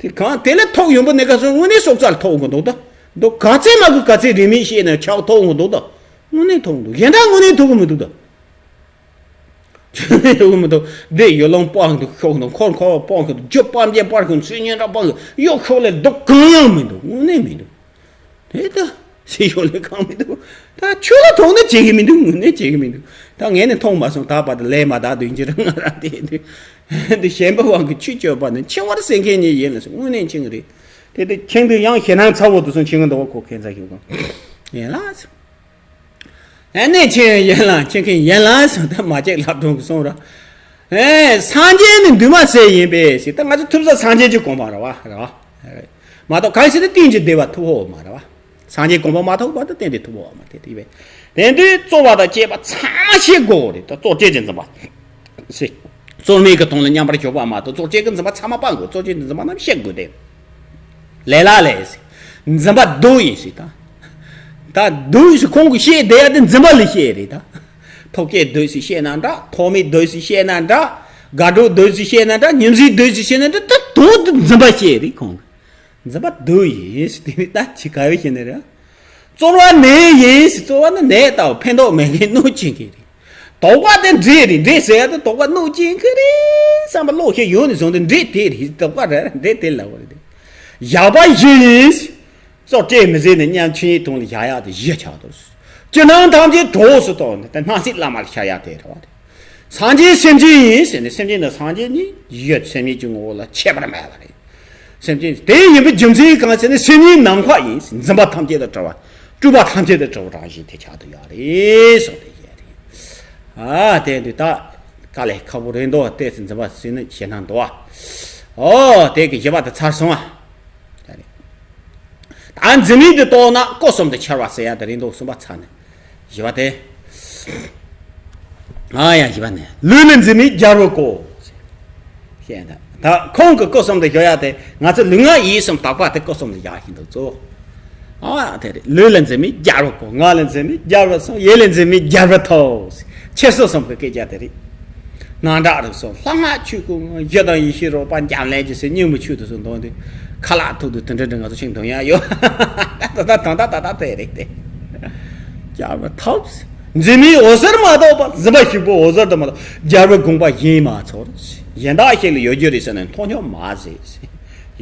དེ་གང་དེ་ལས་ཐོག་ཡོང་པོ་ནས་ག་སོང་དངོས་གནས་སྲོག་རྩ་ལ་ཐོག་གི་འདུག་ད་འདུག་ག་ཚད་མ་གི་ག་ཚད་རིན་མེད་ཤེས་ནས་ཆག་ཐོག་གི་འདུག་ད་དངོས་གནས་ཐོག་གི་འདུག་གཞན་དག་དངོས་གནས་ཐོག་གི་མི་འདུག་ད། ཆུ་ནས་ཡོང་མི་འདུག་འདི་ཡོ་ལོང་སྤང་འདུག་ཤོག་འདུག་འཁོར་འཁོར་སྤང་གི་འདུག་རྒྱུ་སྤང་རྒྱན་སྤར་གི་འདུག་སུས་ཉེན་ར་སྤང་གི་གཡོག་ཤོག་ལས་སྡུག་གང་ཡང་མི་འདུག་དངོས་གནས་མི་འདུག་དེ་ད་སྲིད་ཤོག་ལས་གང་མི་འདུག་ད་ཆུ་ལ་ཐོག་ན་བྱེད་གི་མི་འདུག་དངོས་གནས་བྱེད་གི་མི་འདུག་ད་ངས་ནི་མཐོང་མ་སོང་། ད་བར་དུ་ལས་མ་དག་དུས་འགྱུར་ང་རང་དེ་འདུག་འདི་ཞེན་པ་དབང་གིས་ཆོས་སྤྱོད་པ་ནི་འཆིང་བར་ཟད་མཁན་ཉིད་ཡིན་ལ་ཟེར། དངོས་གནས་འཆིང་གི་རེད། དེ་དེ་འཆིང་དུས་ཡང་ཞེད་སྣང་ཚ་བོ་དེ་ཚོ་འཆིང་གི་འདུག་བ། ཁོ་ཁྱད་མཚར་ཞིག་གོ་ཡིན་ལ་ཟེར། ཨ་ནི་ཆེ་ཡན་ལ་ཆེ་མཁན་ཡན་ལ་སོང་ད་མ་ཅིག་ལབ་གྲོང་གི་སོང་ར། ཨེ་སངས་རྒྱས་ནི་འདུས་མ་བྱས་ཡིན་པས་ཞེས། ད་ང་ཚོ་ཐུབ་ས་སངས་རྒྱས་ཀྱི་དགོངས་པ་ར་བ་ར་བ། མ་གཏོགས་གང་ཡིན་ཟེར་ན་གཏན་གྱི་བདེ་བ་ཐོབ་འོ་མ་རེད་བ། སངས་རྒྱས་གོ་འཕང་མ་ཐོབ་བར་དུ་གཏན་གྱི་ཐོབ་འོ་མ་དེ་དེ་བས། དེ་དུས་རྩོལ་བ་དང་བཅས་པ་ཚང་མ་ཤེས་དགོས་རེད། ད་རྩོལ་བཅས་ཀྱི་འཛིན་པ་ཟེར། རྩོལ་མེད་ཀྱི་དོན་ལ་མཉམ་པར་འཇོག་པ་མ་གཏོགས་རྩོལ་བཅས་ཀྱི་འཛིན་པ་ཚང་མ་སྤང་དགོས། རྩོལ་བཅས་ཀྱི་འཛིན་པ་རྣམས་ཤེས་དགོས་ཏེ། ལས་ལ་ལས་ཟེར། འཛིན་པ་སྡུག་ཡིན་ཟེར་ད། ད་སྡུག་ཟེར་ཁོང་གིས་བཤད་བསྡད་ཡ་དེ་འཛིན་པ་ལ་བཤད་རེད་ད། ཐོབ་བསྐྱེད་སྡུག་ཟེར་བཤད་ན་འདྲ། ཐོག་མེད་སྡུག་ཟེར་བཤད་ན་འདྲ། དགག་སྒྲུབ་སྡུག་ཟེར་བཤད་ན་འདྲ། ཉམས་སྲིད་སྡུག་ཟེར་བཤད་ན་འདྲ། ད་དོན་དུ་འཛིན་པ་བཤད་རེད་ཁོང་གིས། འཛིན་པ་སྡུག་ཡིན་ཟེར་དེ་ནི་ད་ཅི་ག་བའི་བཤད་ནི་རེད། རྩོལ་བ་ནད་ཡིན་ཟེར། རྩོལ་བ་ནི་ནད་ལྟ་བུ་ཕན་འདོགས་མེད་མཁན་གནོད་བྱེད་མཁན་རེད། དོགས་པ་དེ་འདྲེ་རེད། འདྲེ་ཟེར་ཡ་དེ་དོགས་པ་གནོད་བྱེད་མཁན་རེད་བསམ་པ་ལོག་ཤེས་ཡོང་ནས་བཟུང་སྟེ་འདྲེ་དེ་རེད། དོགས་པ་རེད། འདྲེ་དེ་ལ་བ་རེད། བཞག་པ་གཞི་ཡིན་ཟེར། རྩོལ་བཅས་མི་བཟད་ནས་མཉམ་ཆོས་ཉིད་དོན་ལ་བཞག་ཡག་དེ་གཞི་ཆགས་འདུག་ཅི་སྣང་ཐམས་ཅད་གྲོགས་སུ་རྟོགས་ནས་དེ་སྣང་སྲིད་བླ་མར་ཤར་ཡག་དེ་རེད་བ། སངས་རྒྱས་སེམས་ཅན་ཡིན་ཟེར་ནས་སེམས་ཅན་ནི་སངས་རྒྱས་ཉིད་ཡོད་སེམས་ཉིད་ཀྱི་ངོ་བོ་ལ་ཁྱད་པར་མེད་པ་རེད། སེམས་ཅན་དེ་ཡིན་པའི་རྒྱུ་མཚན་གང་ཟེར་ན་སེམས་ཉིད་ནམ་མཁའ་ཡིན་ཟེར། འཛིན་པ་ཐམས་ཅད་དང་བྲལ་བ། སྤྲུལ་པ་ཐམས་ཅད་དང་བྲལ་བ་རང་བཞིན་དེ་ཆགས་དུ་ཡོད་རེད་གསུངས་ཏེ་བཤད་རེད། ཨ་དེ་འདི་དག་དཀའ་ལས་ཁག་པོ་རེད་འདུག་ཏོག་ཙམ་འཛིན་པ་ཟིན་ན་ཞེད་སྣང་འདུག་ཨ། ཨོ་དེ་གི་བཞི་པ་དེ་ཚར་སོང་ཨ། ད་འཛིན་མེད་དུ་རྟོགས་ན་སྐུ་གསུམ་དུ་འཆར་བ་ཟེར་ཡ་དེ་རེད་འདུག་གསུམ་པ་ཚར་ནས་བཞི་པ་དེ། ཨ་ཡ་བཞི་པ་ནས་ལུས་ལ་འཛིན་མེད་རྒྱལ་པོ་བཀོད། ཞེས་ད་ཁོང་གི་སྐུ་གསུམ་དུ་བཞག་ཡ་དེ་ང་ཚོ་ལུས་ངག་ཡིད་གསུམ་དག་པ་དེ་སྐུ་གསུམ་དུ་བཞག་བཞིན་འདུག་གཙོ། ཨ་དེ་རེད། ལུས་ལ་འཛིན་མེད་རྒྱལ་པོ་བཀོད། ངག་ལ་འཛིན་མེད་རྒྱལ་པོ་གསུངས། ཡིད་ལ་འཛིན་མེད་རྒྱལ་པོ་ཐོབ། འཆར་སོ་གསུམ་གྱི་སྐད་ཆ་དེ་རེད། སྣང་གྲགས་རིག་གསུམ་ལྷ་སྔགས་ཆོས་སྐུ་ངོ་། གཞི་དང་ཡེ་ཤེས་རོལ་པ་འབྱམས་ཀླས་ཀྱི་ཟེར་སྙིང་མི་ཆོས་དུ་སུ་འདོན་ཏེ་ཁ་ལག་ཐུག་ཏུ་དེ་འདྲ་འདྲ་ང་ཚོ་ཤིང་འདོན་ཡ་ཡོད། ད་ད་ད་ད་ད་དེ་རེད་དེ། རྒྱལ་པོ་ཐོབ། འཛིན་མེད་འོད་གསལ་མ་གཏོགས་པ། འཛིན་པ་ཞིག་པོ་འོད་གསལ་དུ་མ་གཏོགས་རྒྱལ་པོའི་དགོངས་པ་གཞན་མ་ཚོར། གཞན་དག་ཞིག་ལ་ཡོད་རྒྱུ་རེད་ཟེར་ན་མཐོང་ཆོས་མ་ཟེར།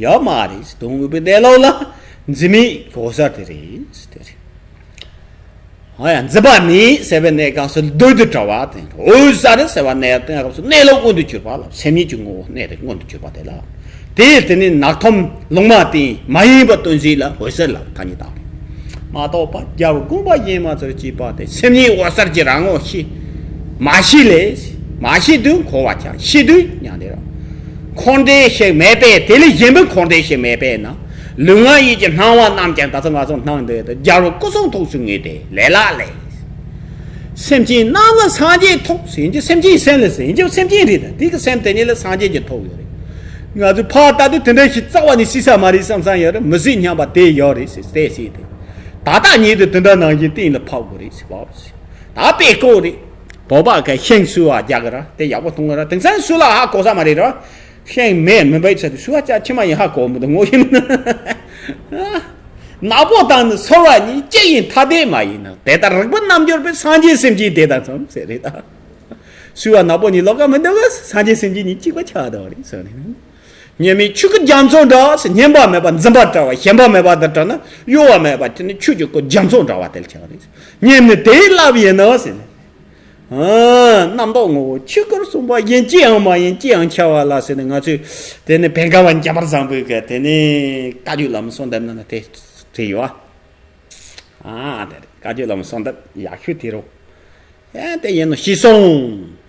ཡོད་མ་རེད། དོན་དངོས་པོའི་གནས་ལུགས་ལ་འཛིན་མེད་འོད་གསལ་དེ་རེད་དེ་རེད། ཨ་ཡ་འཛིན་པ་མེད་ཟེར་བའི་གནས་སྐབས་སུ་བདུད་དུ་གྲོལ་བ་དེ། འོད་གསལ་ཟེར་བ་གནས་སྐབས་སུ་གནས་ལུགས་མངོན་དུ་གྱུར་པ་ལ། སེམས་ཉིད་ཀྱི་ངོ་བོ་གནས་རེ་མངོན་དུ་གྱུར་པ་དེ་ལ། དེ་དེ་ནི་ནག་ཐོམ་ལུང་མ་སྟེ་མ་ཡིན་པ་སྟོན་ཟིན་ལ་འོད་གསལ་ལ་ཐ་སྙད་བཏགས་པས་མ་གཏོགས་པ། རྒྱལ་པོའི་དགོངས་པ་གཞན་མ་ཚོར་ཅེས་པ་སྟེ། སེམས་ཉིད་འོད་གསལ་གྱི་རང་ངོ་ཤེས། མ་ཤེས་ལས། མ་ཤེས་དུས་འཁོར་བར་འཁྱམས། ཤེས་དུས་མྱང་འདས་ར། འཁོར་འདས་ཤིག་མེད་པས། དེ་ལས་གཞན་པའི་འཁོར་འདས་ཤིག་མེད་པས་ན། ལུས་ངག་ཡིད་ཀྱི་སྣང་བ་རྣམས་ཀྱང་། ད་ཚོ་ང་ཚོ་སྣང་འདོད་དུ་རྒྱལ་པོ་སྐུ་གསུང་ཐུགས་སུ་ངེས་ཏེ་ལས་ལ་ལས། སེམས་ཅན་རྣམས་ལ་སངས་རྒྱས་ཐོབ་ཟེར་གྱི། སེམས་ཅན་སེམས་ལ་ཟེར་གྱི། སེམས་ཅན་རེད། ད་དེ་གི་སེམས་དེ་ཉིད་ལ་སངས་རྒྱས་ཀྱི་ཐོབ་ཡོད་རེད། ང་ཚོས་ཕར་ལྟ་དུས་དེ་འདྲ་ཞིག་རྩ་བ་ནས་སྲིད་ས་མ་རེད་བསམ་བསམ་ཡོད་རེད། མི་སྲིད་སྙམ་པ་དེ་ཡོད་རེད་ཟེར་ཏེ་སྲིད་དེ། ད་ལྟ་ཉིད་དུ་དེ་འདྲ་ནང་བཞིན་གཏན་ལ་ཕབ་དགོས་རེད་ཟེར་བ་ཟེར། ད་དཔེ་ཀོ་རེད། བོད་པ་ག་ཤིང་བསུ་བ་རྒྱག་གི་ར་དེ་ཡག་པོ་མཐོང་གི་ར། དེང་སང་བསུ་ལ་ཧ་གོ་ས་མ་རེད་ར། ཤིང་མེད་མི་འབའི་ཚད་དུ་བསུ་བ་ཅག་ཁྱི་མ་ཡིན་ཧ་གོ་མི་འདུག་ངོ་ཤེས་མི་འདུག་ནག་པོ་དང་ནི་སོལ་བ་གཉིས། གཅིག་ཡིན་ཐ་དད་མ་ཡིན་ནོ། དེ་ལྟར་རིག་པའི་རྣལ་འབྱོར་པས། སངས་རྒྱས་སེམས་ཅན་དེ་དང་མཚུངས་ཟེར་རེད་ད། བསུ་བ་ནག་པོ་གཉིས་ལོགས་ཀ་མི་འདུག་ག་སངས་རྒྱས་སེམས་ཅན་གཉིས་གཅིག་པ་ཆགས་འདུག་རེད་ཟེར་ནས། སྙན་མེད་ཆོས་སྐུ་རྒྱ་མཚོ་འདྲ་ཟེར། སྙན་པ་མེད་པ་འཛིན་པ་བྲལ་བ། ཞེན་པ་མེད་པ་དང་བྲལ་ན་གཡོ་བ་མེད་པ་དེ་ནི་ཆོས་ཀྱི་སྐུ་རྒྱ་མཚོ་འདྲ་བ་དེ་ལ་ཆགས་རེད། སྙན་ནི་དེའི་རླབས་ཡིན་ནོ་ཟེར་ནས། ཨ། རྣམ་རྟོག་ངོ་བོ་ཆོས་སྐུར་གསུངས་པ་ཡིན། ཅི་ཡང་མ་ཡིན་ཅི་ཡང་འཆར་བ་ལ་ཟེར་ནས། ང་ཚོས་དེ་ནི་བན་དགའ་བ་འཇམ་དཔལ་བཟང་པོའི་གི་དེ་ནི་བཀའ་བརྒྱུད་བླ་མའི་གསོལ་འདེབས་ནང་ན་དེ་བྲིས་ཡོད། ཨ་དེ་རེད། བཀའ་བརྒྱུད་བླ་མའི་གསོལ་འདེབས་ཡག་ཤོས་དེ་རུ། ཨ་དེ་ཡིན་ནོ་ཞེས་གསུངས།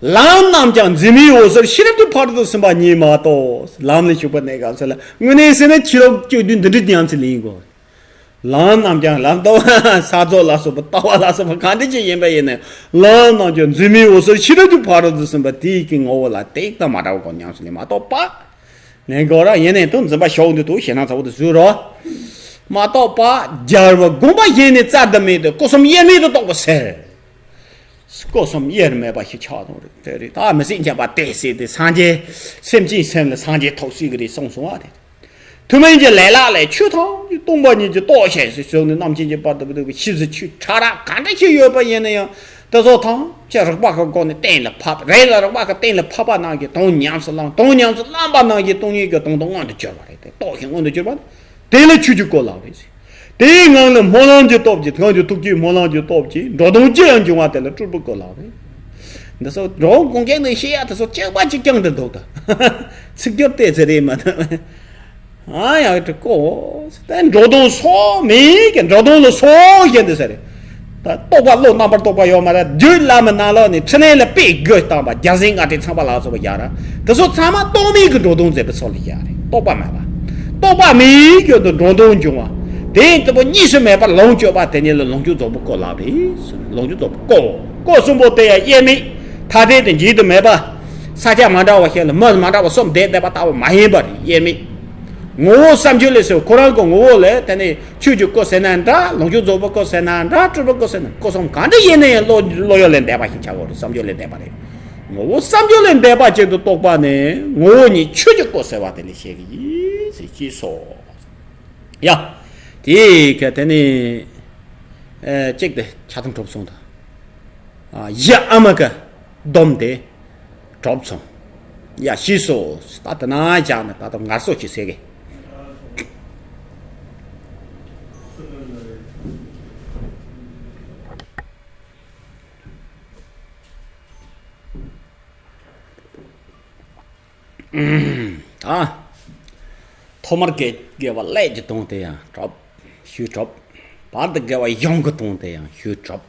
ལམ་རྣམས་ཀྱང་འཛིན་མེད་འོད་གསལ་ཤེས་རབ་ཀྱི་ཕ་རོལ་ཏུ་ཕྱིན་པ་ཉིད་མ་གཏོགས། ལམ་ལ་ཞུགས་པ་གནས་སྐབས་སུ་ལ་དངོས་གནས་ཟེར་ན་ཕྱི་ལོགས་སྤྱོད་བསྡུས་འདི་འདྲ་ཉམས་སུ་ལེན་དགོས། ལམ་རྣམས་ཀྱང་ལམ་ལྟ་བ་ས་རྫོགས་ལ་སོགས་པ་ལྟ་བ་ལ་སོགས་པ་གང་འདྲ་ཅིག་ཡིན་པ་ཡིན་ནའང་ལམ་རྣམས་ཀྱང་འཛིན་མེད་འོད་གསལ་ཤེས་རབ་ཀྱི་ཕ་རོལ་ཏུ་ཕྱིན་པ་དེའི་གི་ངོ་བོ་ལ་དེ་དང་མ་འདྲ་བ་གོ་ཉམས་སུ་ལེན་མ་གཏོགས་པ། ནས་འགོ་ར་ཡིན་ནས་དུ་འཛིན་པ་ཞོག་འདི་དུ་ཞེ་སྣང་ཚ་བོ་དུ་བཟོས་རོ། མ་གཏོགས་པ་རྒྱལ་བའི་དགོངས་པ་གཞན་ནི་རྩལ་དུ་མེད་དེ། སྐུ་གསུམ་དབྱེར་མེད་དུ་རྟོགས་པ་ཟེར། སྐུ་གསུམ་དབྱེར་མེད་པ་ཞིག་ཆགས་དང་རེད་དེ་རེད། ད་མི་སྲིད་མཁྱེན་པ་དེ་སྲིད་དེ་སངས་རྒྱས་སེམས་ཅན་སེམས་ལ་སངས་རྒྱས་ཐོབ་སྲིད་ཀྱི་རེད་གསུངས་སོང་བ་རེད། ཐུན་མིན་གྱི་ལས་ལ་ལས་ཆོས་ཐམས་ཅད་སྟོང་པ་ཉིད་ཀྱིས་རྟོགས་ཤིང་ཟེར་ཞོག་ནས་རྣམ་མཁྱེན་གྱི་བར་དུ་བུ་དུ་བུ་ཤིབ་ཟེར་ཆོས་ཕྲ་རགས་ག་འདྲ་ཞིག་ཡོད་པ་ཡིན་ན་ཡང་དེ་ཚོ་ཐམས་ཅད་རིགས་པ་གི་སྒོ་ནས་གཏན་ལ་ཕབ་རེད་ལ། རིགས་པ་གི་གཏན་ལ་ཕབ་པ་ནང་གི་དོན་ཉམས་སུ་བླངས། དོན་ཉམས་སུ་བླངས་པ་ནང་གི་སྟོང་ཉིད་ཀྱི་དོན་དུ་མངོན་དུ་གྱུར་པ་རེད་དེ། རྟོགས་ཤིང་མངོན་དུ་གྱུར་པ་དེ་ལ་ཆོས་ཀྱི་སྐུ་ལགས་རེད། དེའི་ངང་ལ་སྨོན་ལམ་གྱི་སྟོབས་ཀྱིས། གང་གི་ཐུགས་ཀྱི་སྨོན་ལམ་གྱི་སྟོབས་ཀྱིས་འགྲོ་དོན་ཅི་ཡང་འབྱུང་བ་དེ་ལ་སྤྲུལ་པའི་སྐུ་ལགས་རེད། འདི་ཚོ་འགྲོ་དགོངས་རྒྱན་ནས་བཤད་ཡ་དེ་ཚོ་གཅིག་པ་གཅིག་རྐྱང་དུ་འདུག་ད་ཚིག་སྦྱོར་བལྟས་ཚེ་རེད་མ་གཏོགས། ཨ་ཡག་གི་གོ། དེ་འགྲོ་དོན་སོགས་མེད་ཀྱི་འགྲོ་དོན་ལ་སོགས་བཞིན་དུ་ཟེར་རེད། ད་རྟོགས་པ་བློ་རྣམ་པར་རྟོག་པ་ཡོད་མ་རེད། རྒྱུད་བླ་མའི་ནང་ལོགས་ནས་ཕྲིན་ལས་ལ་དཔེ་དགོད་བཏང་བ་རྒྱལ་སྲས་ལྔ་སྡེ་ཚངས་པ་ལ་སོགས་པ་ཡག་ར་དེ་ཚོ་ཚང་མ་རྟོག་མེད་ཀྱི་འགྲོ་དོན་མཛད་པའི་ཚོགས་ལ་ཡག་རེད། རྟོག་པ་མེད་པ། རྟོག་པ་མེད་རྒྱུ་དུ་འགྲོ་དོན་འབྱུང་བ། དེ་ཡིན་དུ་པོ་གཉིས་སུ་མེད་པར་ལོངས་སྤྱོད་པ་དེ་ཉིད་ལ་ལོངས་སྤྱོད་རྫོགས་པའི་སྐུ་ལབ་རེད། ལོངས་སྤྱོད་རྫོགས་པའི་སྐུ། སྐུ་གསུམ་པོ་དེ་ཡང་དབྱེར་མེད་ཐ་དད་དུ་འཇིག་ཏུ་མེད་པ། ས་ཆ་མ་འདྲ་བ་ཞིག་ལ་མི་མ་འདྲ་བ་གསུམ་བསྡད་བསྡད་པ་ལྟ་བུ་མ་ཡིན་པར་དབྱེར་མེད། ངོ་བོ་བསམ་བརྗོད་ལས་སུ་ཁོ་རང་གི་ངོ་བོ་ལས་དེ་ནི་ཆོས་ཀྱི་སྐུ་ཟེར་ན་འདྲ། ལོངས་སྤྱོད་རྫོགས་པའི་སྐུ་ཟེར་ན་འདྲ། སྤྲུལ་པའི་སྐུ་ཟེར་ན་སྐུ་གསུམ་གང་འདྲ་ཡིན་ན་ཡང་བློ་བློ་ཡུལ་ལས་འདས་པ་ཞིག་ཆགས་ཡོད་རེད། བསམ་བརྗོད་ལས་འདས་པ་རེད། ངོ་བོ་བསམ་བརྗོད་ལས་འདས་པ་ཅན་དུ་རྟོགས་པ་ནི་ངོ་བོ་ཉིད་ཆོས་ཀྱི་སྐུ་ཟེར་བ་དེ་ལས་བཤད་ཀྱི་ཡིན་ཟེར་ཅེས་སོ། ཡ། དེ་ག་དེ་ནི་ཨེ་གཅིག་དེ་ཆ་ཚང་གྲུབ་སོང་། ད་ཨ་ཡ་ཨ་མ་ག་སྡོམ་དེ་གྲུབ་སོང་། ཡ་ཤེས་སོ། ད་དེ་ན་བཞག་ནས་ད་ལྟ་ངལ་གསོ་ཞིག་ཟེར་གི། ཨ། ཐོག་མར་དགེ་དགེ་བ་ཀླད་ཀྱི་དོན་དེ་ཡང་གྲུབ། ཞུས་གྲུབ། བར་དུ་དགེ་བ་གཞུང་གི་དོན་དེ་ཡང་ཞུས་གྲུབ།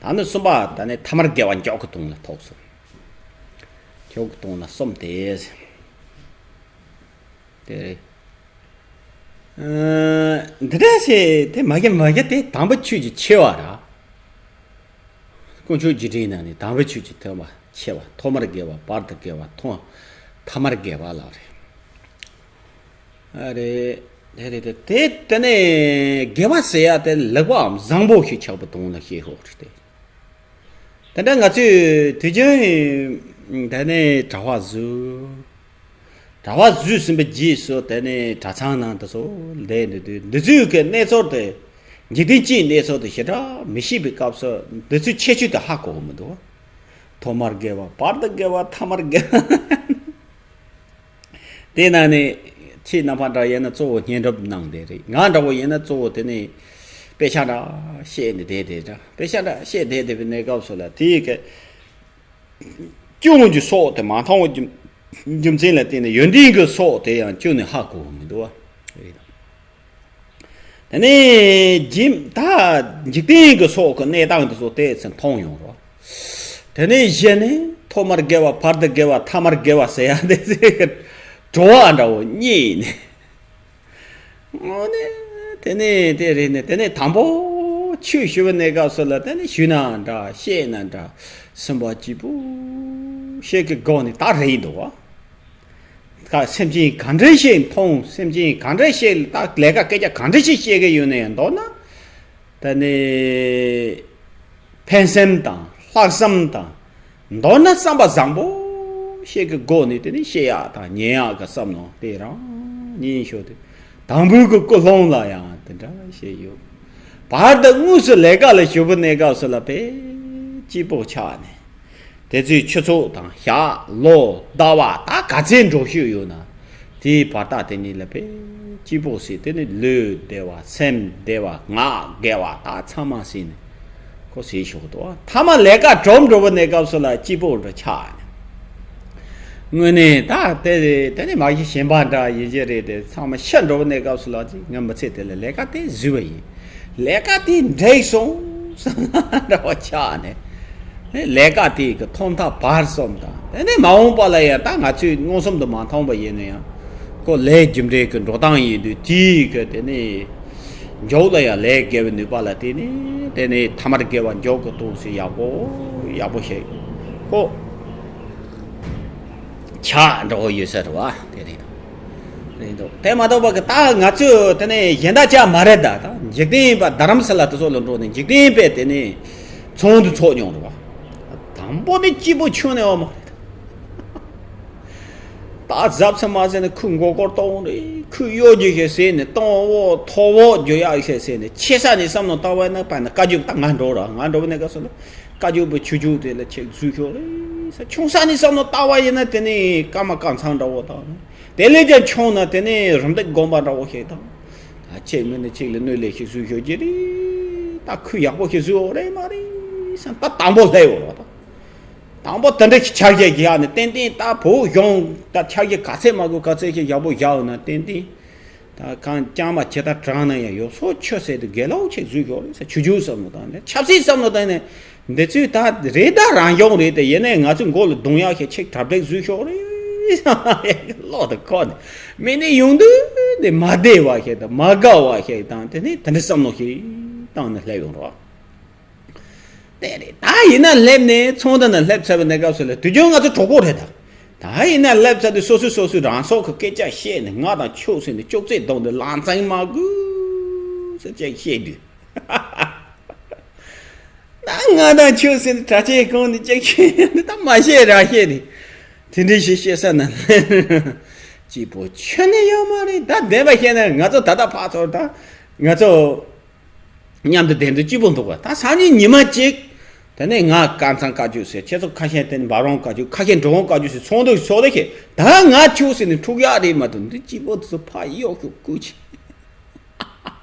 ད་ནི་གསུམ་པ་ད་ནི་ཐ་མར་དགེ་བ་མཆོག་གི་དོན་ལ་ཐུག་སོང་། མཆོག་གི་དོན་ལ་གསུམ་དེ། དེ་རེད། ཨ། འདི་འདྲ་ཞིག་དེ་མ་གི་མ་གི་དེ་དང་པོ་ཆོས་ཀྱི་ཆེ་བ་ར། དཀོན་མཆོག་རྗེས་དྲན་ནང་ནས་དང་པོ་ཆོས་ཀྱི་ཐོག་མ་ཆེ་བ། ཐོག་མར་དགེ་བ། བར་དུ་དགེ་བ། ཐོག་ཐ་མར་དགེ་བ་ལ་རེད། ཨ་རེད། དེ་རེད་དེ་དེ་དེ་ནས་དགེ་བ་ཟེར་ཡ་དེ་ལེགས་པའམ་བཟང་པོ་ཞིག་ཆགས་པའི་དོན་ལ་བཤད་ཧོག་རེད་དེ། དེ་འདྲ་ང་ཚོས་དུས་རྒྱུན་དེ་ནས་གྲྭ་པ་བཟོས། གྲྭ་པ་བཟོས་ཟིན་པའི་རྗེས་སུ་དེ་ནས་གྲྭ་ཚང་ནང་དུ་སོ་བསྡད་འདུག་དུས་འདི་ཚོའི་གི་གནས་ཚུལ་དེ། འཇིག་རྟེན་སྤྱིའི་གནས་ཚུལ་དེ་ཞེ་དྲག་མི་ཤེས་པའི་སྐབས་སུ་འདི་ཚོའི་ཁྱད་ཆོས་དེ་ཧ་གོ་གི་མི་འདུག་ཐོག་མར་དགེ་བ། བར་དུ་དགེ་བ། ཐ་མར་དགེ་བ། དེ་ནང་ནས་ཁྱེད་རྣམ་པ་འདྲ་ཡིན་ན་གཙོ་བོ་བསྙེན་སྒྲུབ་གནང་བསྡད་རེད། ང་འདྲ་བོ་ཡིན་ན་གཙོ་བོ་དེ་ནས་དཔེ་ཆ་འདྲ་བཤད་ནས་བསྡད་བསྡད་འདྲ། དཔེ་ཆ་འདྲ་བཤད་བསྡད་བསྡད་པའི་གནས་སྐབས་སུ་ལ་དེའི་གི་སྐྱོན་གྱི་སྲོག་དེ་མ་མཐོང་བའི་རྒྱུ་རྒྱུ་མཚན་ལ་བརྟེན་ནས་ཡོན་ཏན་གྱི་སྲོག་དེ་ཡང་ཁྱོན་ནས་ཧ་གོ་གི་མི་འདུག་བ། དེ་ནས་འཇིག་ད་འཇིག་རྟེན་གྱི་སྲོག་གི་གནས་སྟངས་དེ་ཚོ་དེ་ཚོ་མཐོང་ཡོང་རོགས། དེ་ནས་གཞི་ནས་ཐོག་མར་དགེ་བ། བར་དུ་དགེ་བ། ཐ་མར་དགེ་བ་ཟེར་ཡ་དེ་ཚོའི་གི་བྲོ་བ་འདྲ་བོ་རྙེད་ནས། དངོས་གནས་དེ་ནས་དེ་རེད་ནས་དེ་ནས་དང་པོ་ཆོས་ཞུ་བའི་གནས་སྐབས་སུ་ལ་དེ་ནས་ཞུས་ན་འདྲ་བཤད་ན་འདྲ། སེམས་པ་སྐྱིད་པོ་ཞིག་གི་སྒོ་ནས་ད་རེད་འདུག་བ། ད་སེམས་ཅན་ག་འདྲ་ཞིག་མཐོང་། སེམས་ཅན་ག་འདྲ་ཞིག་ད་ལས་ཀ་སྐད་ཆ་ག་འདྲ་ཞིག་བཤད་གི་ཡོད་ན་ཡང་མདོར་ན། ད་ནི། ཕན་སེམས་དང་ལྷག་བསམ་དང་། མདོར་ན་བསམ་པ་བཟང་པོ་ཞིག་གི་སྒོ་ནས་དེ་ནི་བཤད་ཡག་དང་ཉན་ཡག་གི་བསམ་མནོ་དེ་རང་ཉིད་ཤོད་དེ། དང་པོའི་གི་ཀུན་སློང་ལ་ཡང་དེ་འདྲ་བཤད་ཡོད། བར་དུ་དངོས་སུ་ལས་ཀ་ལ་ཞུགས་པའི་གནས་སྐབས་སུ་ལ་དཔེ་སྐྱིད་པོ་ཆགས་ནས། དེ་ཚོའི་ཆུ་ཚོད་དང་ཞག་ལོ་ཟླ་བ་ད་ག་ཚད་འགྲོ་ཤོས་ཡོད་ན། དེའི་བར་ཐག་དེ་གཉིས་ལ་དཔེ་སྐྱིད་པོ་ཟེར། དེ་ནི་ལུས་བདེ་བ། སེམས་བདེ་བ། ངག་དགེ་བ། ད་ཚང་མ་ཟིན་ནས་ཁོ་ཟིན་ཤོག་ཏུ། ཐ་མ་ལས་ཀ་གྲུབ་འགྲོ་བའི་གནས་སྐབས་སུ་ལ་སྐྱིད་པོ་འགྲོ་ཆགས་ནས། དངོས་གནས་ད་དེ་དེ་ནི་མ་གཞི་ཞེན་པ་འདྲ་ཡིན་གྱི་རེད་དེ། ཚང་མ་ཤི་འགྲོ་བའི་གནས་སྐབས་སུ་ལ་ཅིག་ང་མི་ཚེ་དེ་ལ་ལས་ཀ་དེ་བཟོས་པ་ཡིན། ལས་ཀ་དེ་འགྲིག་སོང་བསམ་འདྲ་བ་ཆགས་ནས། ལས་ཀ་དེ་གི་ཐོག་མཐའ་བར་གསུམ་དང་དེ་ནས་མ་འོངས་པ་ལ་ཡང་ད་ང་ཚོས་མངོན་སུམ་དུ་མ་མཐོང་བ་ཡིན་ན་ཡང་། ཁོ་ལས་རྒྱུ་འབྲས་ཀྱི་འགྲོ་སྟངས་ཡིན་དུས་དེའི་གི་དེ་ནས་མཇུག་ལ་ཡང་ལས་དགེ་བའི་ནུས་པ་ལ་བརྟེན་ནས་དེ་ནས་ཐ་མར་དགེ་བ་མཇུག་གི་ཐོག་སུ་ཡག་པོ་ཡག་པོ་ཞིག་ཁོ་ཆགས་འགྲོ་ཡོད་ས་རེད་བ། དེ་རེད། རེད་འདུག་དེ་མ་གཏོགས་པ་གི་ད་ང་ཚོས་དེ་ནས་གཞན་དག་ཅག་མ་རེད། ད་ད་འཇིག་རྟེན་པ་རྡ་རམ་ས་ལ་དེ་ཚོ་ལ་འགྲོ་ནས་འཇིག་རྟེན་པས་དེ་ནས་ཚོགས་འདུ་ཚོགས་མྱོང་རེད་བ། དང་པོ་ནས་སྐྱིད་པོ་ཁྱོན་ནས་ཡོད་མ་རེད། ད་གཟབ་ས་མ་ཟེར་ནས་ཁོའི་མགོ་སྐོར་གཏོང་རེད། ཁོའི་གཡོ་སྒྱུ་ཞིག་ཟེར་ནས་གཏོང་འོག་ཐོབ་འོག་རྒྱུ་ཡག་ཞིག་ཟེར་ནས་ཆེ་ས་ནས་བསམ་མནོ་བཏང་བས་ན་པ་ན་བཀའ་བརྒྱུད་ད་ང་འགྲོ་ར་ང་འགྲོ་བ་ནས་ག་སོ་ལ། བཀའ་བརྒྱུད་པའི་ཆོས་བརྒྱུད་དེ་ལ་ཆེས་བཟོས་ཤོག་རེད་ས། ཆུང་ས་ནས་བསམ་མནོ་བཏང་བ་ཡིན་ན་དེ་ནས་ཀརྨ་ཀཾ་ཚང་འདྲ་བོ་དང་། དེ་ལས་ཀྱང་ཆུང་ན་དེ་ནས་རིམ་བདག་དགོན་པ་འདྲ་བོ་ཞིག་དང་། ད་ཁྱེད་མི་ནི་གཅིག་ལ་གནོད་ལས་ཤིག་བཟོས་ཤོག་གི་རེད། ད་ཁོས་ཡག་པོ་ཞིག་བཟོས་འོ་རེད་མ་རེད་ས། ད་དང་པོ་སླེབས་འོ་ར་ད། དང་པོ་དེ་འདྲ་ཞིག་ཆ་རྒྱ་གི་ཡག་ནས་ཏན་ཏན་ད་བོད་གཞུང་ད་ཆ་རྒྱ་ག་ཚད་མ་དགོས་ག་ཚད་ཞིག་ཡག་པོ་བཞག་འོ་ན་ཏན་ཏན། ད་གང་ལྕང་མ་ཇི་ལྟར་དྲངས་ན་ཡང་ཡོད་སོ་ཆོས་ཟེར་དུ་དགེ་སློང་ཆེ་བཟོས་ཤོག་རེད་ས། ཆུ་ཆུ་བསམ་བློ་བཏང་ནས་ཆབ་སྲིད་བསམ་བློ་བཏང་ནས་འདི་ཚོས་ད་རེད། ད་རང་སྐྱོང་རེད་དེ་ཡིན་ནའི་ང་ཚོའི་མགོ་ལ་རྡུང་ཡག་ཞིག་ཆེ་གྲ་སྒྲིག་བཟོས་ཤོག་རེད། བློ་དེ་ཁོ་ནས་མི་ནི་ཡོང་དུས་ནི་མ་བདེ་བ་ཞིག་དང་མ་དགའ་བ་ཞིག་དང་དེ་ནི་དེ་འདྲ་བསམ་བློ་ཞིག་བཏང་ནས་སླེབས་ཡོང་རོགས། དེ་རེད། ད་ཡིན་ན་སླེབས་ནས་ཚོང་དེ་ན་སླེབས་ཚར་བའི་གནས་སྐབས་སུ་ལ་དུས་རྒྱུན་ང་ཚོ་གྲོགས་པོ་རེད་ད། ད་ཡིན་ན་སླེབས་ཚར་དུས་སོ་སོས་སོ་སོའི་རང་སྲོག་གི་སྐད་ཆ་བཤད་ནས་ང་དང་ཁྱོད་ཟེར་ནས་ཅོག་ཙེ་བརྡུངས་ནས་ལང་ཚང་མ་དགོས་ཟེར་ཅིག་བཤད་དུས། ད་ང་དང་ཁྱོད་ཟེར་ནས་གྲྭ་ཆས་གོན་ནས་ཅིག་བཤད་ནས་ད་མ་བཤད་རང་བཤད་ནས་དེ་འདྲའི་ཞིག་བཤད་ས་ན་སྐྱིད་པོ་ཁྱོན་ནས་ཡོད་མ་རེད། ད་བདེན་པ་བཤད་ན་ང་ཚོ་ད་ལྟ་ཕར་ཚུར་ད་ང་ཚོ། མཉམ་དུ་བསྡད་འདུག་སྐྱིད་པོ་འདུག་ག་ད་སང་ཉིན་ཉི་མ་གཅིག་དེ་ནས་ང་དཀར་ཚང་བཀའ་བརྒྱུད་ཟེར། ཁྱེད་ཚོ་ཁ་ཤས་དེ་ནས་འབའ་རོང་བཀའ་བརྒྱུད། ཁ་ཤས་འབྲི་གུང་བཀའ་བརྒྱུད་ཟེར། ཚོགས་འདུ་ཚོགས་དེ་ཁྱེད་ད་ང་ཁྱོད་ཟེར་ནས་འཁྲུག་ཡག་རེད་མ་གཏོགས། འདི་སྐྱིད་པོ་དེ་ཚོ་ཕ་གཡོག་ཤོག་སྐུ་ཆེ།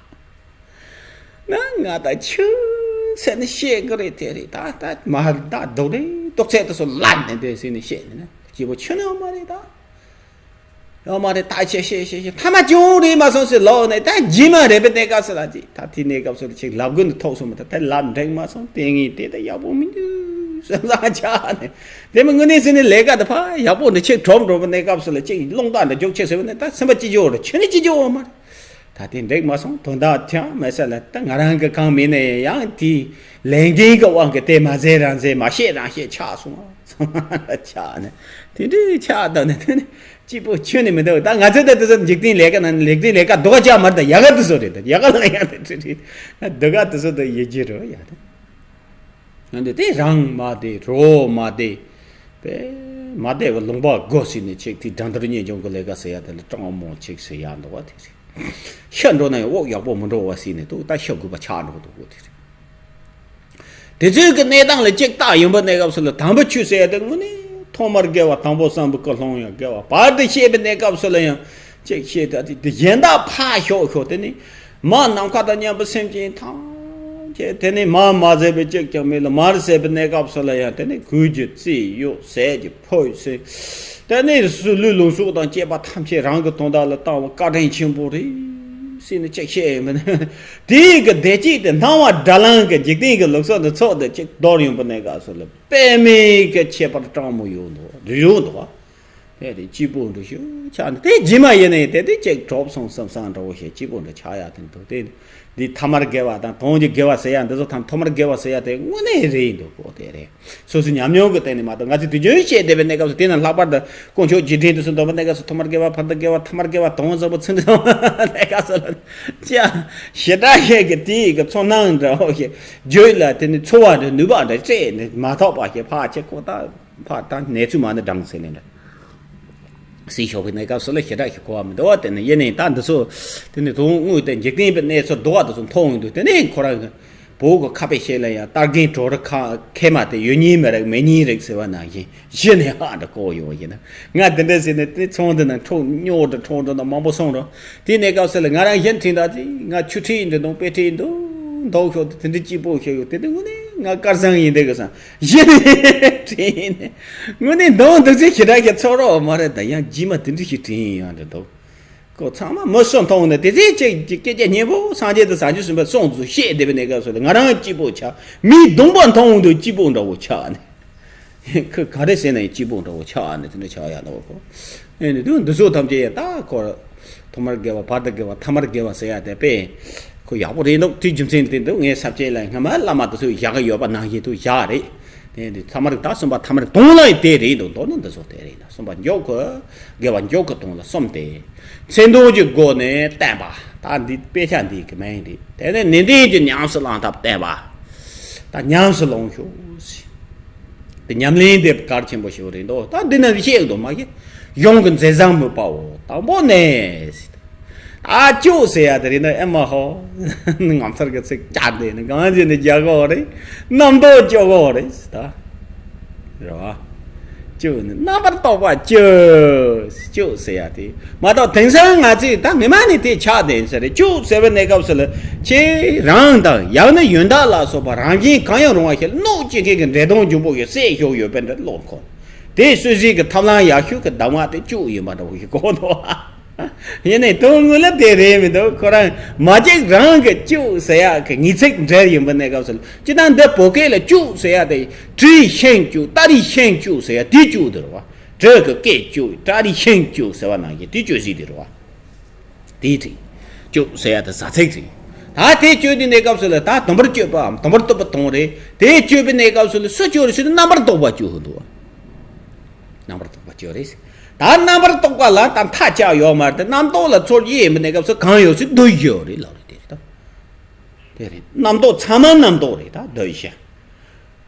ན་ང་ད་ཁྱོད་ཟེར་ནས་བཤད་གི་རེད། དེ་རེད། ད་ད་མ་ད་སྡུག་རེད། ཏོག་ཚད་དེ་ཚོ་ལབ་ནས་དེ་ཟེར་ནས་བཤད་ནས་ན་སྐྱིད་པོ་ཁྱོད་ནས་ཡོད་མ་རེད་ད། ཡོད་མ་རེད། ད་ཤེས་ཤེས་ཤེས་ཤེས་ཐ་མ་ཅུང་རེད་མ་སོང་ཟེར་ལོག་ནས་ད་རྗེས་མ་རེད་པའི་གནས་སྐབས་སུ་ལ་ཅིག་ད་དེའི་གནས་སྐབས་སུ་ལ་ཅིག་ལབ་དགོས་འདུག་ཐོག་སོང་མ་ད་དེ་ལབ་འགྲིག་མ་སོང་། དེ་ངས་དེ་ད་ཡག་པོ་མི་འདུག་བསམ་བསམ་ཆགས་ནས། དེ་མིན་དངོས་གནས་ཟེར་ནས་ལས་ཀ་དེ་ཕ་ཡག་པོ་འདྲ་ཅིག་གྲུབ་འགྲོ་བའི་གནས་སྐབས་སུ་ལ་ཅིག་རླུང་རྟ་འདྲ་རྒྱུག་ཅིག་ཟེར་བ་ནས་ད་སེམས་པ་ཅི་སྐྱོ་བོ་རེད། ཁྱོད་ནི་ཅི་སྐྱོ་བོ་མ་རེད། ད་དེ་འགྲིག་མ་སོང་། དོན་དག་ཐེངས་མེད་ས་ལ་ད་ང་རང་གི་གང་མིན་ནས་ཡང་དེའི་ལས་འགན་གི་དབང་གིས་དེ་མ་ཟེར་རང་ཟེར་མ་བཤད་རང་བཤད་ཆགས་སོང་། ཆགས་ནས་དེ་འདྲའི་ཆགས་བཏང་ནས་དེ་ནི་སྐྱིད་པོ་ཁྱོན་ནས་མི་འདུག་ད་ང་ཚོ་ད་དེ་ཚོ་འཇིག་རྟེན་ལས་ཀ་ན་ལེགས་ལྡན་ལས་ཀ་སྡུག་ག་ཅག་མ་རེད། ད་ཡག་ག་དེ་ཚོ་རེད། ད་ཡག་ག་ལ་ཡང་དེ་འདྲ་རེད། སྡུག་ག་དེ་ཚོ་ད་ཡི་རྒྱུ་རེད་ཡ་ད། འདི་དེ་རང་མ་བདེ་རོ་མ་བདེ། པས་མ་བདེ་བ་ལུང་པ་སྒོ་ཟིན་ནས་ཅིག་དེ་དགྲ་འདུལ་གཉེན་སྐྱོང་གི་ལས་ཀ་ཟེར་ཡ་དེ་ལ་སྤྲང་མོ་ཅིག་ཟེར་ཡ་འདུག་བ་དེ་རེད། ཤ་འགྲོ་ན་ཡང་དབུགས་ཡག་པོ་མི་འགྲོ་བ་ཟིན་ནས་འདུག་ད་ཤ་རྒུད་པ་ཆགས་འགྲོ་འདུག་བོ་དེ་རེད། དེ་ཚོའི་གི་གནས་སྟངས་ལ་ཅིག་བལྟ་ཡོང་པ་གནས་སྐབས་སུ་ལ་དམ་པ་ཆོས་ཟེར་ཡ་དེ་དངོས་གནས་ཐོག་མར་དགེ་བ་དང་པོ་བསམ་པའི་ཀུན་སློང་ཡང་དགེ་བ་བར་དུ་བཤད་པའི་གནས་སྐབས་སུ་ལ་ཡང་ཅིག་བཤད་ད་དེ་གཞན་དག་ཕར་ཞོག་ཞོག་དེ་ནི། མ་ནམ་མཁའ་དང་མཉམ་པའི་སེམས་ཅན་ཐམས་ཅད་དེ་ནི་མ་མ་ཟད་པའི་གཅིག་ཀྱང་མེད་ལ་མར་ཟད་པའི་གནས་སྐབས་སུ་ལ་ཡང་དེ་ནི་གོས་ཀྱི་རྩིས་གཡོག་ཟས་ཀྱི་ཕོད་ཟེར། དེ་ནི་སུ་ལུས་ལུང་ཕྱོགས་དང་བཅས་པ་ཐམས་ཅད་རང་གི་དོན་དག་ལ་བཏང་བ་བཀའ་དྲིན་ཆེན་པོ་རེད་ཟེར་ནས་གཅིག་བཤད་ཡོང་པ་ནི། དེའི་གི་བདེ་སྐྱིད་དེ་སྣང་བ་དགྲར་ལངས་ཀྱི་འཇིག་རྟེན་གྱི་ལུགས་སྲོལ་དེ་ཚོགས་དེ་གཅིག་དོར་ཡོང་པའི་གནས་སྐབས་སུ་ལ་དཔེ་མེད་ཀྱི་ཁྱད་པར་སྤྲང་མོ་ཡོང་འདུག་ཡོང་འདུག་དེ་དེ་སྐྱིད་པོ་འདྲ་ཞིག་ཆགས་ནས་དེ་རྗེས་མ་ཡིན་ནའི་དེ་དེ་ཅིག་གྲོགས་སོང་བསམ་བསམ་འདྲ་བོ་ཞིག་སྐྱིད་པོ་འདྲ་ཆགས་ཡ་དེ་འདུག་དེ་འདི་ཐ་མར་དགེ་བ་དང་དོན་གྱི་དགེ་བ་ཟེར་ཡ་འདི་ཚོ་ཐམ་ཐོག་མར་དགེ་བ་ཟེར་ཡ་དེ་དངོས་གནས་རེད་འདུག་གོ་དེ་རེད། སོ་སོའི་ཉམས་མྱོང་གི་སྟེང་ནས་མ་གཏོགས་ང་ཚོས་དུས་རྒྱུན་བཤད་བསྡད་པའི་གནས་སྐབས་སུ་དེ་ན་ལྷག་པར་དུ་དཀོན་མཆོག་རྗེས་དྲན་དུ་སུ་འདོན་པའི་གནས་སྐབས་སུ་ཐོག་མར་དགེ་བ་བར་དུ་དགེ་བ་ཐ་མར་དགེ་བ་དོན་བཟང་པོ་ཚུལ་འདི་གནས་སྐབས་སུ་ལ་ཅི་ཡང་ཞེ་དྲག་ཞིག་གི་དེའི་གི་ཚོར་སྣང་འདྲ་བོ་ཞིག་རྒྱུད་ལ་དེ་ནི་ཚོར་བ་འདྲ་ནུས་པ་འདྲ་སྤྲད་ནས་མ་ཐོགས་པ་ཞིག་ཕར་ཆེ་ཁོ་ད། ཕར་ད་གནས་ཚུལ་མ་ནི་འགྲངས་ཟེར་ནས་འདྲ། སྲིད་ཞོག་པའི་གནས་སྐབས་སུ་ལ་ཞེ་དྲག་ཞིག་གོ་བ་མི་འདུག་བ། དེ་ནས་ཡེ་ནས་ད་འདི་ཚོ་དེ་ནས་དོན་དངོས་དེ་འཇིག་རྟེན་པའི་གནས་ཚུལ་སྡུག་བ་དེ་ཚོ་མཐོང་ཡོང་དུས་དེ་ནས་ཁོ་རང་གི་བོད་ཀྱི་ཁ་དཔེ་བཤད་ལ་ཡང་རྟ་རྒན་གྲོ་རི་ཁ་ཁེ་མ་དེ་ཡོད་ཉིན་མི་རིག་མེད་ཉིན་རིག་ཟེར་བ་ནང་བཞིན་གཞི་ནས་ཧ་འདྲ་གོ་ཡོང་བ་ཡིན་ན། ང་དེ་འདྲ་ཟེར་ནས་དེ་ཚོང་དེ་ནང་འཕྲོག་རྙོག་འདྲ་འཕྲོག་འགྲོ་ན་མང་པོ་སོང་རོགས། དེའི་གནས་སྐབས་སུ་ལ་ང་རང་གཞན་དྲིན་དག་ཅིག་ང་ཆུ་ཁྲིད་འདི་དང་དཔེ་ཁྲིད་འདུག་འདུག་ཤོག་དེ་འདྲ་སྐྱིད་པོ་ཤོག་ཡོད་དེ་འདྲ་དངོས་གནས་ང་དཀར་བཟང་ཡིན་དེ་གི་སང་གཞི་ནས་དྲིན་ཡིན་ནས་དངོས་གནས་འདང་འདུག་ཚེ་ཞེ་དྲག་གི་ཚོར་རོགས་མ་རེད། ད་ཡང་རྗེས་མ་དེ་འདྲ་ཞིག་དྲིན་ཡིན་ཡང་འདྲ་འདུག་ཁོ་ཚང་མ་མི་སུ་མཐོང་ནས་དེ་ཚེ་ཅིག་གི་སྐད་ཆ་སྙན་པོ་སངས་རྒྱས་དང་བྱང་ཆུབ་སེམས་དཔའ་གསུངས་ཚུལ་བཤད་བསྡད་པའི་གནས་སྐབས་སུ་ལ་ང་རང་སྐྱིད་པོ་ཆགས། མིའི་གདོང་པ་མཐོང་འོང་དུས་སྐྱིད་པོ་འདྲ་བོ་ཆགས་ནས། ཁོས་ག་རེ་ཟེར་ན་ཡང་སྐྱིད་པོ་འདྲ་བོ་ཆགས་ནས་དེ་འདྲ་ཆགས་ཡག་འདྲ་བོ་ཁོ། ཨེ་ནི་དུས་འདི་ཚོ་ཐམས་ཅད་ཡང་ད་ཁོ། ཐོག་མར་དགེ་བ་བར་དུ་དགེ་བ་ཐ་མར་དགེ་བ་ཟེར་ཡག་དེ་དཔེ། ཁོ་ཡག་པོ་རེད་འདུག་དེའི་རྒྱུ་མཚན་དེ་འདུག་ངའི་ས་བཅད་ལ་སྔ་མ་བླ་མ་དེ་ཚོས་བཞག་གི་ཡོད་པ་ནང་བཞིན་དུ་བཞག་རེད། དེ་འདི་ཐ་མར་ད་གསུམ་པ་ཐ་མར་དོན་ལ་དེ་རེད་འདུག་མདོར་ན་འདི་ཚོ་དེ་རེད་ན་གསུམ་པ་མགྱོགས་གི་དགེ་བ་མགྱོགས་གི་དོན་ལ་གསུམ་སྟེ། མཚན་དོན་གྱི་སྒོ་ནས་བསྟན་པ། ད་འདི་དཔེ་ཆ་འདི་གི་མིང་རེད། དེ་ནས་ནན་ཏན་གྱིས་ཉམས་སུ་བླང་ཐབས་བསྟན་པ། ད་ཉམས་སུ་ལོངས་ཤོག་ཟེར། དེ་ཉམས་ལེན་དེ་གལ་ཆེན་པོ་ཞིག་རེད་འདུག་ད་འདི་ན་བཤད་འདུག་མ་གི། གཞུང་གི་མཛད་བཟང་མི་དཔའ་བོ་དང་པོ་ནས་ཟེར། ད་སྐྱོ་ཟེར་ཡ་དེ་རེད་ན་ཨེ་མ་ཧོ། ངོ་མཚར་གི་ཚིག་བཅད་དེ་ནི་གང་བྱས་ནས་རྒྱག་གོ་རེད། རྣམ་རྟོག་སྐྱོ་གོ་རེད་ཟེར་ད། རེད་བ། སྐྱོ་ནི་རྣམ་པར་རྟོག་པ་སྐྱོ། སྐྱོ་ཟེར་ཡ་དེ་མ་གཏོགས་དེང་སང་ང་ཚོས་ད་ངེས་མ་ནི་དེ་ཆགས་བསྡད་ཟེར་རེད། སྐྱོ་ཟེར་བའི་གནས་སྐབས་སུ་ལ་ཁྱེད་རང་དང་ཡང་ན་ཡོན་བདག་ལ་སོགས་པ་རང་བཞིན་གང་ཡང་རུང་བ་ཞིག་གནོད་བྱེད་མཁན་གྱི་འདྲེ་གདོན་འབྱུང་པོ་ཞིག་བསད་ཞོག་ཡོད་པའི་འདྲ་བློར་འཁོར། དེ་གསོད་བྱེད་ཀྱི་ཐབས་ལམ་ཡག་ཤོས་ཀྱི་གདམས་ངག་དེ་སྐྱོ་ཡིན་པ་འདྲ་བོ་ཞིག་གོ་འདུག་ཡིན་ནའི་དོན་དངོས་ལ་དེ་རེད་མི་འདུག་ཁོ་རང་མ་གཅིག་རང་གི་སྐྱོ་ཟེར་ཡག་གི་ངེས་ཚིག་འབྲེལ་ཡིན་པའི་གནས་སྐབས་སུ་ལ་སྤྱིར་བཏང་འདི་བོད་སྐད་ལ་སྐྱོ་ཟེར་ཡག་དེ་དྲི་ཤིང་སྐྱོ། ཏ་རི་ཤིང་སྐྱོ་ཟེར་ཡག་དེ་སྐྱོ་འདི་རེད་བ། དྲི་གི་སྐད་བཅོས། ཏྲ་རི་ཤིང་བཅོས་ཟེར་བ་ནང་བཞིན་དེ་བཅོས་ཟིག་དེ་རེད་བ། དེའི་རིགས་བཅོས་ཟེར་ཡ་དེ་ཟ་ཚིག་རེད། ད་དེ་བཅོས་དུས་གནས་སྐབས་སུ་ལ་ད་དུམ་བུར་བཅོས་པའམ་དུམ་བུར་གཏུབ་པ་དང་རེད། དེ་བཅོས་པའི་གནས་སྐབས་སུ་ལ་སུ་བཅོས་རེད་ཟེར་ན་རྣམ་པར་རྟོག་པ་བཅོས་འདུག་རྣམ་པར་རྟོག་པ་བཅོས་རེད། ད་རྣམ་པར་རྟོག་པ་ལ་ད་མཐའ་ཆགས་ཡོད་མ་རེད་དེ། རྣམ་རྟོག་ལ་ཚོར་གྱི་ཡིན་པའི་གནས་སྐབས་སུ་གང་ཡོད་ཟེར་བསྡུ་རྒྱུ་ཡོད་རེད་ལབ་རེད། དེ་རེད་ད། དེ་རེད། རྣམ་རྟོག་ཚང་མ་རྣམ་རྟོག་རེད། ད་བསྡུ་བྱ།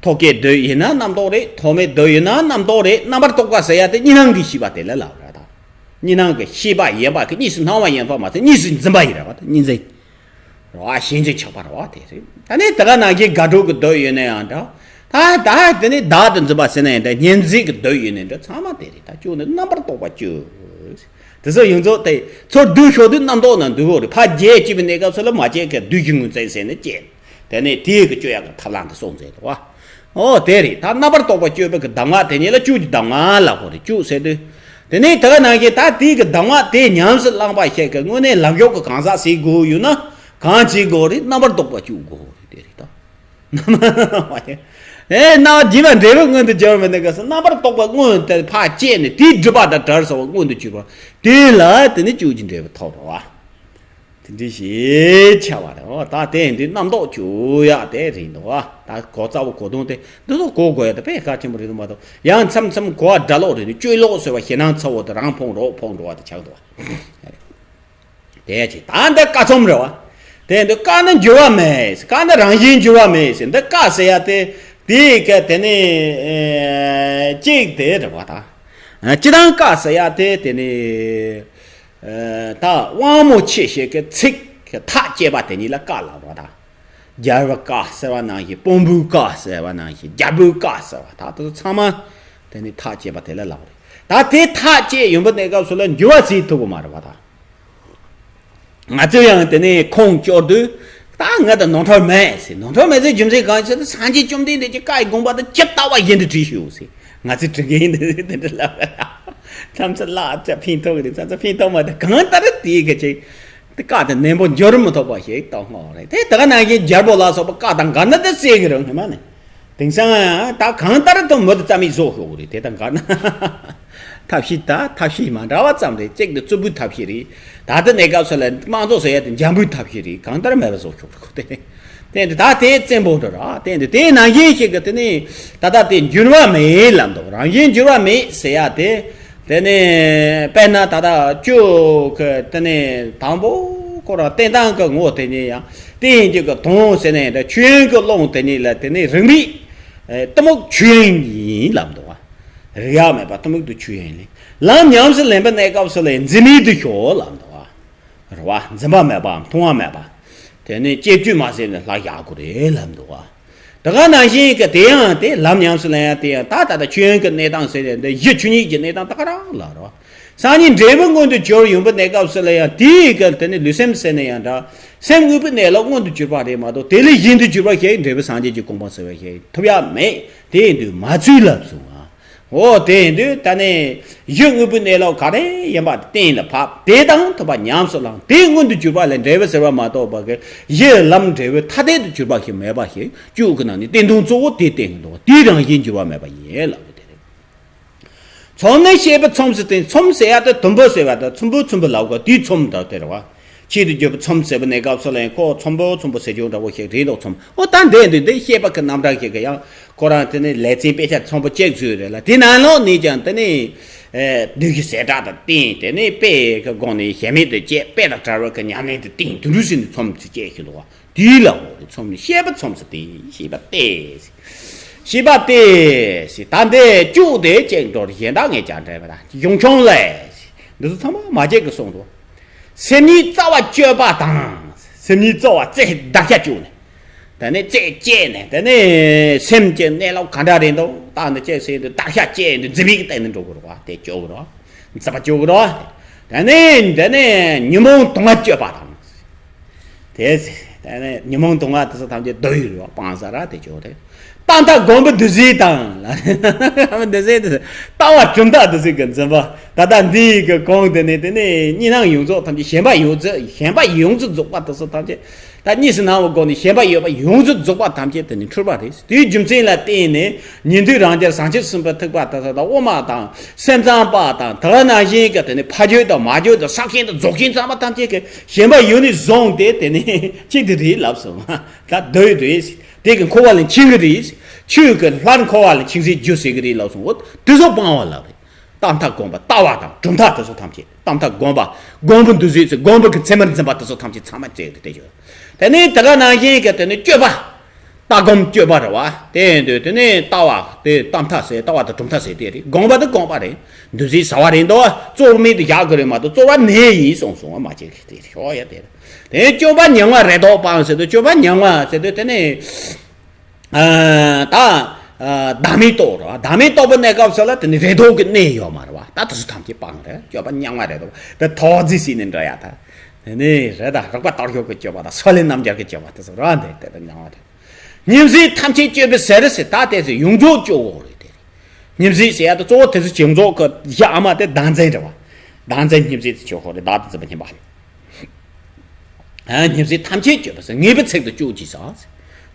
ཐོག་ཁའི་བསྡུ་ཡིན་ན་རྣམ་རྟོག་རེད། ཐོག་མའི་བསྡུ་ཡིན་ན་རྣམ་རྟོག་རེད། རྣམ་པར་རྟོག་པ་ཟེར་ཡ་དེ་གཉིས་སྣང་གི་ཤེས་པ་དེ་ལ་ལབ་ར་ད། གཉིས་སྣང་གི་ཤེས་པ་ཡིན་པ་གི་གཉིས་སུ་སྣང་བ་ཡིན་པ་མ་ཟད་གཉིས་སུ་འཛིན་པ་ཡིན་ར་བ་ད། གཉིས་འཛིན་ར་བ། ཞེན་འཛིན་ཆགས་པ་ར་བ་དེ་རེད། ད་ནི་དེ་ག་ནང་བཞིན་དགག་སྒྲུབ་ཀྱི་བསྡུ་ཡིན་ན་ཡང་འདྲ། ད་ད་དེ་ནི་བདག་ཏུ་འཛིན་པ་ཟེར་ན་ཡང་འདྲ། གཉིས་འཛིན་གྱི་བསྡུ་ཡིན་ན་འདྲ། ཚང་མ་དེ་རེད། ད་བཅོས་ནི་རྣམ་པར་རྟོག་པ་བཅོས། དེ་ཚོ་ཡོངས་རྫོགས་དེ་ཚོར་བསྡུ་ཤོག་དུས་རྣམ་རྟོག་ནང་འདུས་ཡོད་རེད། ཕར་རྒྱས་བཅུག་པའི་གནས་སྐབས་སུ་ལ་མ་བཅོས་ཀྱི་བསྡུས་ཀྱི་ངོས་འཛིན་ཟེར་ནས་བཅོས། དེ་ནས་དེའི་གི་གཅོད་ཡག་གི་ཐབས་ལམ་དེ་གསུངས་མཛད་འདུག་བ། ཨོ་དེ་རེད། ད་རྣམ་པར་རྟོག་པ་གཅོད་པའི་གི་གདམས་ངག་དེ་ཉིད་ལ་གཅོད་ཀྱི་གདམས་ངག་ལབ་དགོས་རེད། གཅོད་ཟེར་དུས། དེ་ནས་དེ་ག་ནང་བཞིན་ད་དེའི་གི་གདམས་ངག་དེ་ཉམས་སུ་བླངས་པ་ཞིག་གི་དངོས་གནས་ལམ་ཞུགས་ཀྱི་གང་ཟག་ཟིག་དགོས་ཡོད་ན་གང་བྱེད་དགོས་རེད། རྣམ་པར་རྟོག་པ་གཅོད་དགོས་རེད། དེ་རེད་ད། རྣམ་པར་རྟོག་པ་ཨེ་རྣམ་པར་སྒྱུ་མ་འབྲས་བུ་མངོན་དུ་གྱུར་པའི་གནས་སྐབས་སུ་རྣམ་པར་རྟོག་པ་མངོན་དེ་ཕར་བཅད་ནས་དེའི་སྒྲིབ་པ་དང་བྲལ་ཟེར་བ་མངོན་དུ་གྱུར་པ་དེ་ལ་དེ་ནི་གཅོད་ཀྱི་འབྲས་བུ་ཐོབ་རེད་བ། དེ་འདྲ་ཞིག་ཆགས་པ་རེད། འོ་ད་དེ་འདི་རྣམ་རྟོག་གཅོད་ཡག་དེ་རེད་འདུག་བ། ད་གོ་རྩ་བོ་གོ་དོན་དེ་འདི་ཚོ་གོ་དགོས་ཡག་དེ་དཔེ་གལ་ཆེན་པོ་རེད་འདུག་མ་གཏོགས་ཡང་མཚམས་མཚམས་གོ་བ་སྒྲ་ལོག་རེད་འདུག་གཅོད་ལོག་ཟེར་བ་ཞེད་སྣང་ཚ་བོ་དེ་རང་ཕོངས་རོགས་ཕོངས་འགྲོ་བ་དེ་ཆགས་འདུག་བ། དེ་ཡ་ཆེ་ད་འདི་ཀ་ཚོམ་རེད་བ། དེ་འདི་ཀ་ནི་འགྱུར་བ་མེད། ཀ་ནི་རང་བཞིན་འགྱུར་བ་མེད་ཟེར། འདི་ཀ་ཟེར་ཡ་དེ་དེའི་ཀ་དེ་ནི་ཨེ་གཅིག་དེ་རེད་བ་ད། ཨ་སྤྱིར་བཏང་ཀ་ཟེར་ཡ་དེ་དེ་ནི་ཨ་ད་དབང་མོ་ཆེ་ཞིག་གི་ཚིག་གི་ཐག་བཅད་པ་དེ་ཉིད་ལ་ཀ་ལབ་རེད་བ་ད། རྒྱལ་བའི་བཀའ་ཟེར་བ་ནང་བཞིན། དཔོན་པོའི་བཀའ་ཟེར་བ་ནང་བཞིན། རྒྱལ་པོའི་བཀའ་ཟེར་བ་ད་དེ་ཚོ་ཚང་མ་དེ་ནི་ཐག་བཅད་པ་དེ་ལ་ལབ་རེད། ད་དེ་ཐག་བཅད་ཡོང་པའི་གནས་སྐབས་སུ་ལ་འགྱུར་བ་ཟེར་ཐུབ་ཀྱི་མ་རེད་བ་ད། ང་ཚོས་ཡང་དེ་ནས་ཁུངས་སྐྱོར་དུས་ད་ང་དང་ནོར་འཁྲུལ་མེད་ཟེར། ནོར་འཁྲུལ་མེད་ཟེར་རྒྱུ་མཚན་གང་ཞེ་ན། སངས་རྒྱས་བཅོམ་ལྡན་འདས་ཀྱི་བཀའ་ཡི་དགོངས་པ་དང་ཇི་ལྟ་བ་བཞིན་དུ་བྲིས་ཤོག་ཟེར། ང་ཚོས་འབྲི་མཁན་ཡིན་དུས་དེ་འདྲ་ལབ། མཚམས་མཚམས་ལབ་ཙམ་ཕན་ཐོགས་ཀྱི་རེད། མཚམས་མཚམས་ཕན་ཐོགས་མ་ཐོགས་གང་ལྟར་དེའི་གི་ཅིག་དེ་བཀའ་དེ་ནན་པོ་འགྱུར་མི་ཐུབ་པ་ཞིག་གཏོང་ངོ་རེད་དེ། དེ་ག་ནང་བཞིན་རྒྱལ་པོ་ལ་སོགས་པ་བཀའ་དང་འགལ་ན་དེ་གསོད་ཀྱི་རེད། སྔོན་མ་ནས། དེང་སང་ད་གང་ལྟར་དུ་མི་དེ་རྩ་མེད་བཟོ་ཤོག་གི་རེད། དེ་དང་འགལ་ན་ཐབས་ཤེས་ད་ཐབས་ཤེས་མ་འདྲ་བ་ཙམ་རེད། གཅིག་དེ་རྩུབ་པོའི་ཐབས་ཤེས་རེད། ད་ལྟ་གནས་སྐབས་སུ་ལ་དམངས་གཙོ་ཟེར་ཡ་དེ་འཇམ་པོའི་ཐབས་ཤེས་རེད། གང་ལྟར་མེད་པ་བཟོ་ཤོག་གི་རེད། དེ་དེ་ད་དེ་བཙན་པོ་འདྲ་ར། དེ་དེ་དེ་ནང་བཞིན་ཞིག་གི་དེ་ནི་ད་ལྟ་དེ་འགྱུར་བ་མེད་ལབ་འདུག་རང་བཞིན་འགྱུར་བ་མེད་ཟེར་ཡ་དེ། དེ་ནས་དཔེར་ན་ད་ལྟ་གཅོད་ཀྱི་དེ་ནས་དང་པོ་ཁོ་རང་བསྟན་སྟངས་ཀྱི་ངོ་དེ་ཉིད་ཡང་བསྟན་བཅོས་ཀྱི་དོན་ཟེར་ནས་ད་ཆོས་དབྱིངས་ཀྱི་ཀློང་དེ་ཉིད་ལ་དེ་ནས་རིག་མེད་གཏི་མུག་ཆོས་དབྱིངས་ཡིན་ལབ་འདུག་བ། རིག་ཡག་མེད་པ་གཏི་མུག་ཏུ་ཆོས་དབྱིངས་ལས། ལམ་ཉམས་སུ་ལེན་པའི་གནས་སྐབས་སུ་ལ་འཛིན་མེད་དུ་ཞོག་ལབ་འདུག་བ། རེད་བ། འཛིན་པ་མེད་པའམ་མཐོང་བ་མེད་པ། དེ་ནས་བཅས་བཅོས་མ་ཟད་ནས་ལྷ་བཞག་དགོས་རེད་ལབ་འདུག་བ། དེ་ག་ནང་བཞིན་གྱི་དེ་ཡང་དེ་ལམ་ཉམས་སུ་ལེན་ཡང་དེ་ཡང་ད་ད་ལྟ་ཆོས་དབྱིངས་ཀྱི་གནས་སྟངས་ཟེར་ཡང་འདི་གཞི་ཆོས་ཉིད་ཀྱི་གནས་སྟངས་ད་ག་རང་ལ་རོ། སངས་རྒྱས་འབྲས་བུ་མངོན་དུ་གྱུར་ཡོང་པའི་གནས་སྐབས་སུ་ལ་ཡང་དེའི་གི་དེ་ནི་ལུས་སེམས་ཟེར་ནས་ཡང་འདྲ། སེམས་དངོས་པོའི་གནས་ལུགས་མངོན་དུ་གྱུར་པ་རེད་མ་གཏོགས་དེ་ལས་གཞན་དུ་གྱུར་པ་ཞིག་འབྲས་བུ་སངས་རྒྱས་ཀྱི་གོ་འཕང་ཟེར་བ་ཞིག་ཐོབ་ཡག་མེད། དེ་ཡིན་དུས་མ་ཚུལ་ལ་བཟུང་བ། འོ་དེ་ཡིན་དུས་ད་ནི་གཞི་དངོས་པོའི་གནས་ལུགས་ག་རེ་ཡིན་པ་གཏན་ལ་ཕབ། དེ་དང་ཐོབ་པ་ཉམས་སུ་བླངས། དེ་མངོན་དུ་གྱུར་པ་ལས་འབྲས་བུ་ཟེར་བ་མ་གཏོགས་པ་གི་གཞི་ལམ་འབྲས་བུ་ཐ་དད་དུ་གྱུར་པ་ཞིག་མེད་པ་ཞིག་གཅོད་ཀྱི་ནང་ནས་བསྟན་དོན་གཙོ་བོ་དེ་བསྟན་གྱི་འདུག་དེའི་རང་བཞིན་འགྱུར་བ་མེད་པ་ཡིན་ལབ་པ་དེ་རེད། ཚོམ་ནི་ཤེས་པའི་ཚོམས་སུ་བསྟན། ཚོམ་ཟེར་ཡ་དེ་དུམ་བུ་ཟེར་བ་དང་ཚོམ་བུ་ཚོམ་བུ་ལབ་དགོས། དེའི་ཚོམ་དང་དེ་རེད་བ། ཆེད་དུ་བརྗོད་པའི་ཚོམ་ཟེར་བའི་གནས་སྐབས་སུ་ལ་ཡང་ཁོ་ཚོམ་བུ་ཚོམ་བུ་ཟེར་རྒྱུ་འདྲ་བོ་ཞིག་རེད་འདུག་ཚོམ། འོ་ད་འདི་འདི་འདི་ཤེས་པ་གི་རྣམ་གྲངས་ཤིག་གི་ཡང་ཁོ་རང་དེ་ནི་ལེ་ཚན་དཔེ་ཆ་ཚོམ་བུ་གཅིག་བཟོས་རེད་ལ། དེ་ནང་ལོགས་ནས་ཀྱང་དེ་ནི་ཨེ་བསྡུས་ཀྱི་ཟད་འགྲེལ་དང་བསྟན། དེ་ནི་དཔེ་གི་སྒོ་ནས་གཞལ་མེད་དུ་བྱས། དཔེ་དང་བྲལ་བའི་གི་ཉམས་ལེན་དུ་བསྟན། དེ་འདྲ་ཟེར་ནས་ཚོམ་ཚིག་བཅད་ཞིག་འདུག་བ། དེའི་ལ་འོ་རེ་ཚོམ་ནི་ཤེས་པ་ཚོམས་སུ་བསྟན། ཤེས་པ་སྟེ། ཤེས་པ་སྟེ། ད་འདི་གཅོད་དེ་གཅིག་འགྲོ་གཞན་དག་ངས་ཀྱང་འདྲེན་པ་དང་གཞུང་ཆུང་ལས། འདི་ཚོ་ཚང་མ་མ་བརྗེད་ཀྱི་གསུངས་འདུག་སེམས་ཉིད་རྩ་བ་གཅོད་པ་དང་། སེམས་ཉིད་རྩ་བ་རྩེ་བདག་ཤ་གཅོད་ནས། དེ་ནས་རྩེ་བཅད་ནས་དེ་ནས་སེམས་ཀྱི་གནས་ལུགས་ག་འདྲ་རེད་འདུག་ད་འདི་བཅད་ཟེར་དུས་བདག་ཤ་བཅད་དུས་འཛིན་པའི་སྟེང་ནས་འགྲོ་དགོས་རེད་བ། དེ་གཅོད་དགོས་རེད་བ། འཛིན་པ་གཅོད་དགོས་རེད་བ། དེ་ནས་དེ་ནས་ཉོན་མོངས་དུག་ལྔ་གཅོད་པ་དང་། དེ་ཟེར། དེ་ནས་ཉོན་མོངས་དུག་ལྔ་དེ་ཚོ་ཐམས་ཅད་བསྡུ་ཡི་རེད་བ། སྤང་ས་ར་དེ་ཅོག་རེད། ལྟ་མཐའ་སྒོམ་པའི་བདུད་རྩི་དང་། བདུད་རྩི་དེ་ལྟ་བ་གྲུབ་མཐའ་བདུད་རྩི་གི་འཛིན་པ། ད་ལྟ་འདིའི་གི་གོང་དེ་ནས་དེ་ནས་གཉིས་སྣང་ཡོངས་རྫོགས་ཐམས་ཅད་ཞེན་པ་ཡོངས་རྫོགས་ཞེན་པ་ཡོངས་སུ་རྫོགས་པ་དེ་ཚོ་ཐམས་ཅད་ ད་གཉིས་སུ་སྣང་བའི་སྒོ་ནས་ཞེན་པ་ཡོད་པ་ཡོངས་སུ་རྫོགས་པ་ཐམས་ཅད་དེ་ནི་འཁྲུལ་པ་རེད། དེའི་རྒྱུ་མཚན་ལ་བརྟེན་ནས་ཉན་ཐོས་རང་རྒྱལ་བྱང་ཆུབ་སེམས་དཔའ་ཐེག་པ་དེ་ཚོ་དང་དབུ་མ་དང་སེམས་ཙམ་པ་དང་དེ་ནང་བཞིན་གྱི་དེ་ནི་ཕ་རྒྱུད་དང་མ་རྒྱུད་དང་ས་མཁན་དང་རྫོགས་ཆེན་ཚང་མ་ཐམས་ཅད་ཀྱི་ཞེན་པ་ཡོད་ནས་བཟུང་སྟེ་དེ་ནི་གཅིག་དེ་རེད་ལབ་སོང་། ད་འདོད་རེད། དེ་གི་འཁོར་བ་ལས་འཆིང་གི་རེད། ཆོས་ཀྱི་སླར་འཁོར་བ་ལས་འཆིང་སའི་རྒྱུ་ཟེར་གི་རེད་ལབ་སོང་། འོ་དེ་ཚོ་སྤང་བ་ལབ་རེད། རྟག་མཐའ་སྒོམ་པ་ལྟ་བ་དང་གྲུབ་མཐའ་དེ་ཚོ་ཐམས་ཅད། རྟག་མཐའ་སྒོམ་པ། སྒོམ་པ་འདུ་བྱེད་ཚེ་སྒོམ་པ་གི་མཚན་མར་འཛིན་པ་དེ་ཚོ་ཐམས་ཅད་ཚང་མ་བཙལ་ཏེ་བལྟས་ཆོག་དེ་ནས་དེ་ག་ནང་བཞིན་གྱི་དེ་ནས་སྤྱོད་པ། ལྟ་སྒོམ་སྤྱོད་པ་རེད་བ། དེ་ཡིན་དུས་དེ་ནས་ལྟ་བ་དེ་རྟག་མཐའ་ཟེར། ལྟ་བ་དང་གྲུབ་མཐའ་ཟེར་དེ་རེད། སྒོམ་པ་དེ་སྒོམ་པ་རེད། འདུ་བྱེད་བྱ་བ་རེད་འདུག་རྩོལ་མེད་དུ་བཞག་དགོས་རེད་མ་གཏོགས་རྩོལ་བ་མེད་ཡིན་གསུངས་སོང་བ། མ་བྱེད་ཀྱི་དེ་ཞོག་ཡ་དེ་རེད། དེ་སྤྱོད་པ་ཉམས་ལེན་རེ་དོགས་སྤངས་ཟེར་དུས་སྤྱོད་པ་ཉམས་ལེན་ཟེར་དུས་དེ་ནས། ཨ། ད། ཨ། བདག་མེད་རྟོགས་རེད་བ། བདག་མེད་རྟོགས་པའི་གནས་སྐབས་སུ་ལ་དེ་ནི་རེ་དོགས་ཀྱི་གནས་ཡོད་མ་རེད་བ། ད་དེ་ཚོ་ཐམས་ཅད་སྤངས་རེད། སྤྱོད་པ་ཉམས་ལེན་རེ་དོགས་དེ་ཐོག་རྫི་སྲིད་ནས་འགྲོ་ཡ། ད་དེ་ནི་རེད། ད་རིག་པ་སྟོབས་ཤུགས་ཀྱི་སྤྱོད་པ་དང་སོགས་ལས་རྣམ་རྒྱལ་གྱི་སྤྱོད་པ་དེ་ཚོ་རེད་བ། འདི་དེ་ལྟར་ཉམས་ལེན་རེད། ཉིན་ཞིག་ཐམས་ཅད་སྤྱོད་པའི་ཟེར་ཟེར། ད་དེ་ཚོ་ཡོངས་རྫོགས་སྤྱོད་དགོས་རེད། དེ་ཉིན་ཞིག་ཟེར་ཡ་དེ་གཙོ་བོ་དེ་ཚོ་ཡོངས་རྫོགས་ཀྱི་ཡ་ཨ་མ་དེ་བདག་འཛིན་རེད་བ། བདག་འཛིན་ཉིན་ཞིག་དེ་སྤྱོད་དགོས་རེད། བདག་དང་འཛིན་པ་ཉམས་པ། ཉིན་ཞིག་ཐམས་ཅད་སྤྱོད་པ་ཟེར། ངེས་པའི་ཚིག་ཏུ་སྤྱོད་ཅེས་སོ།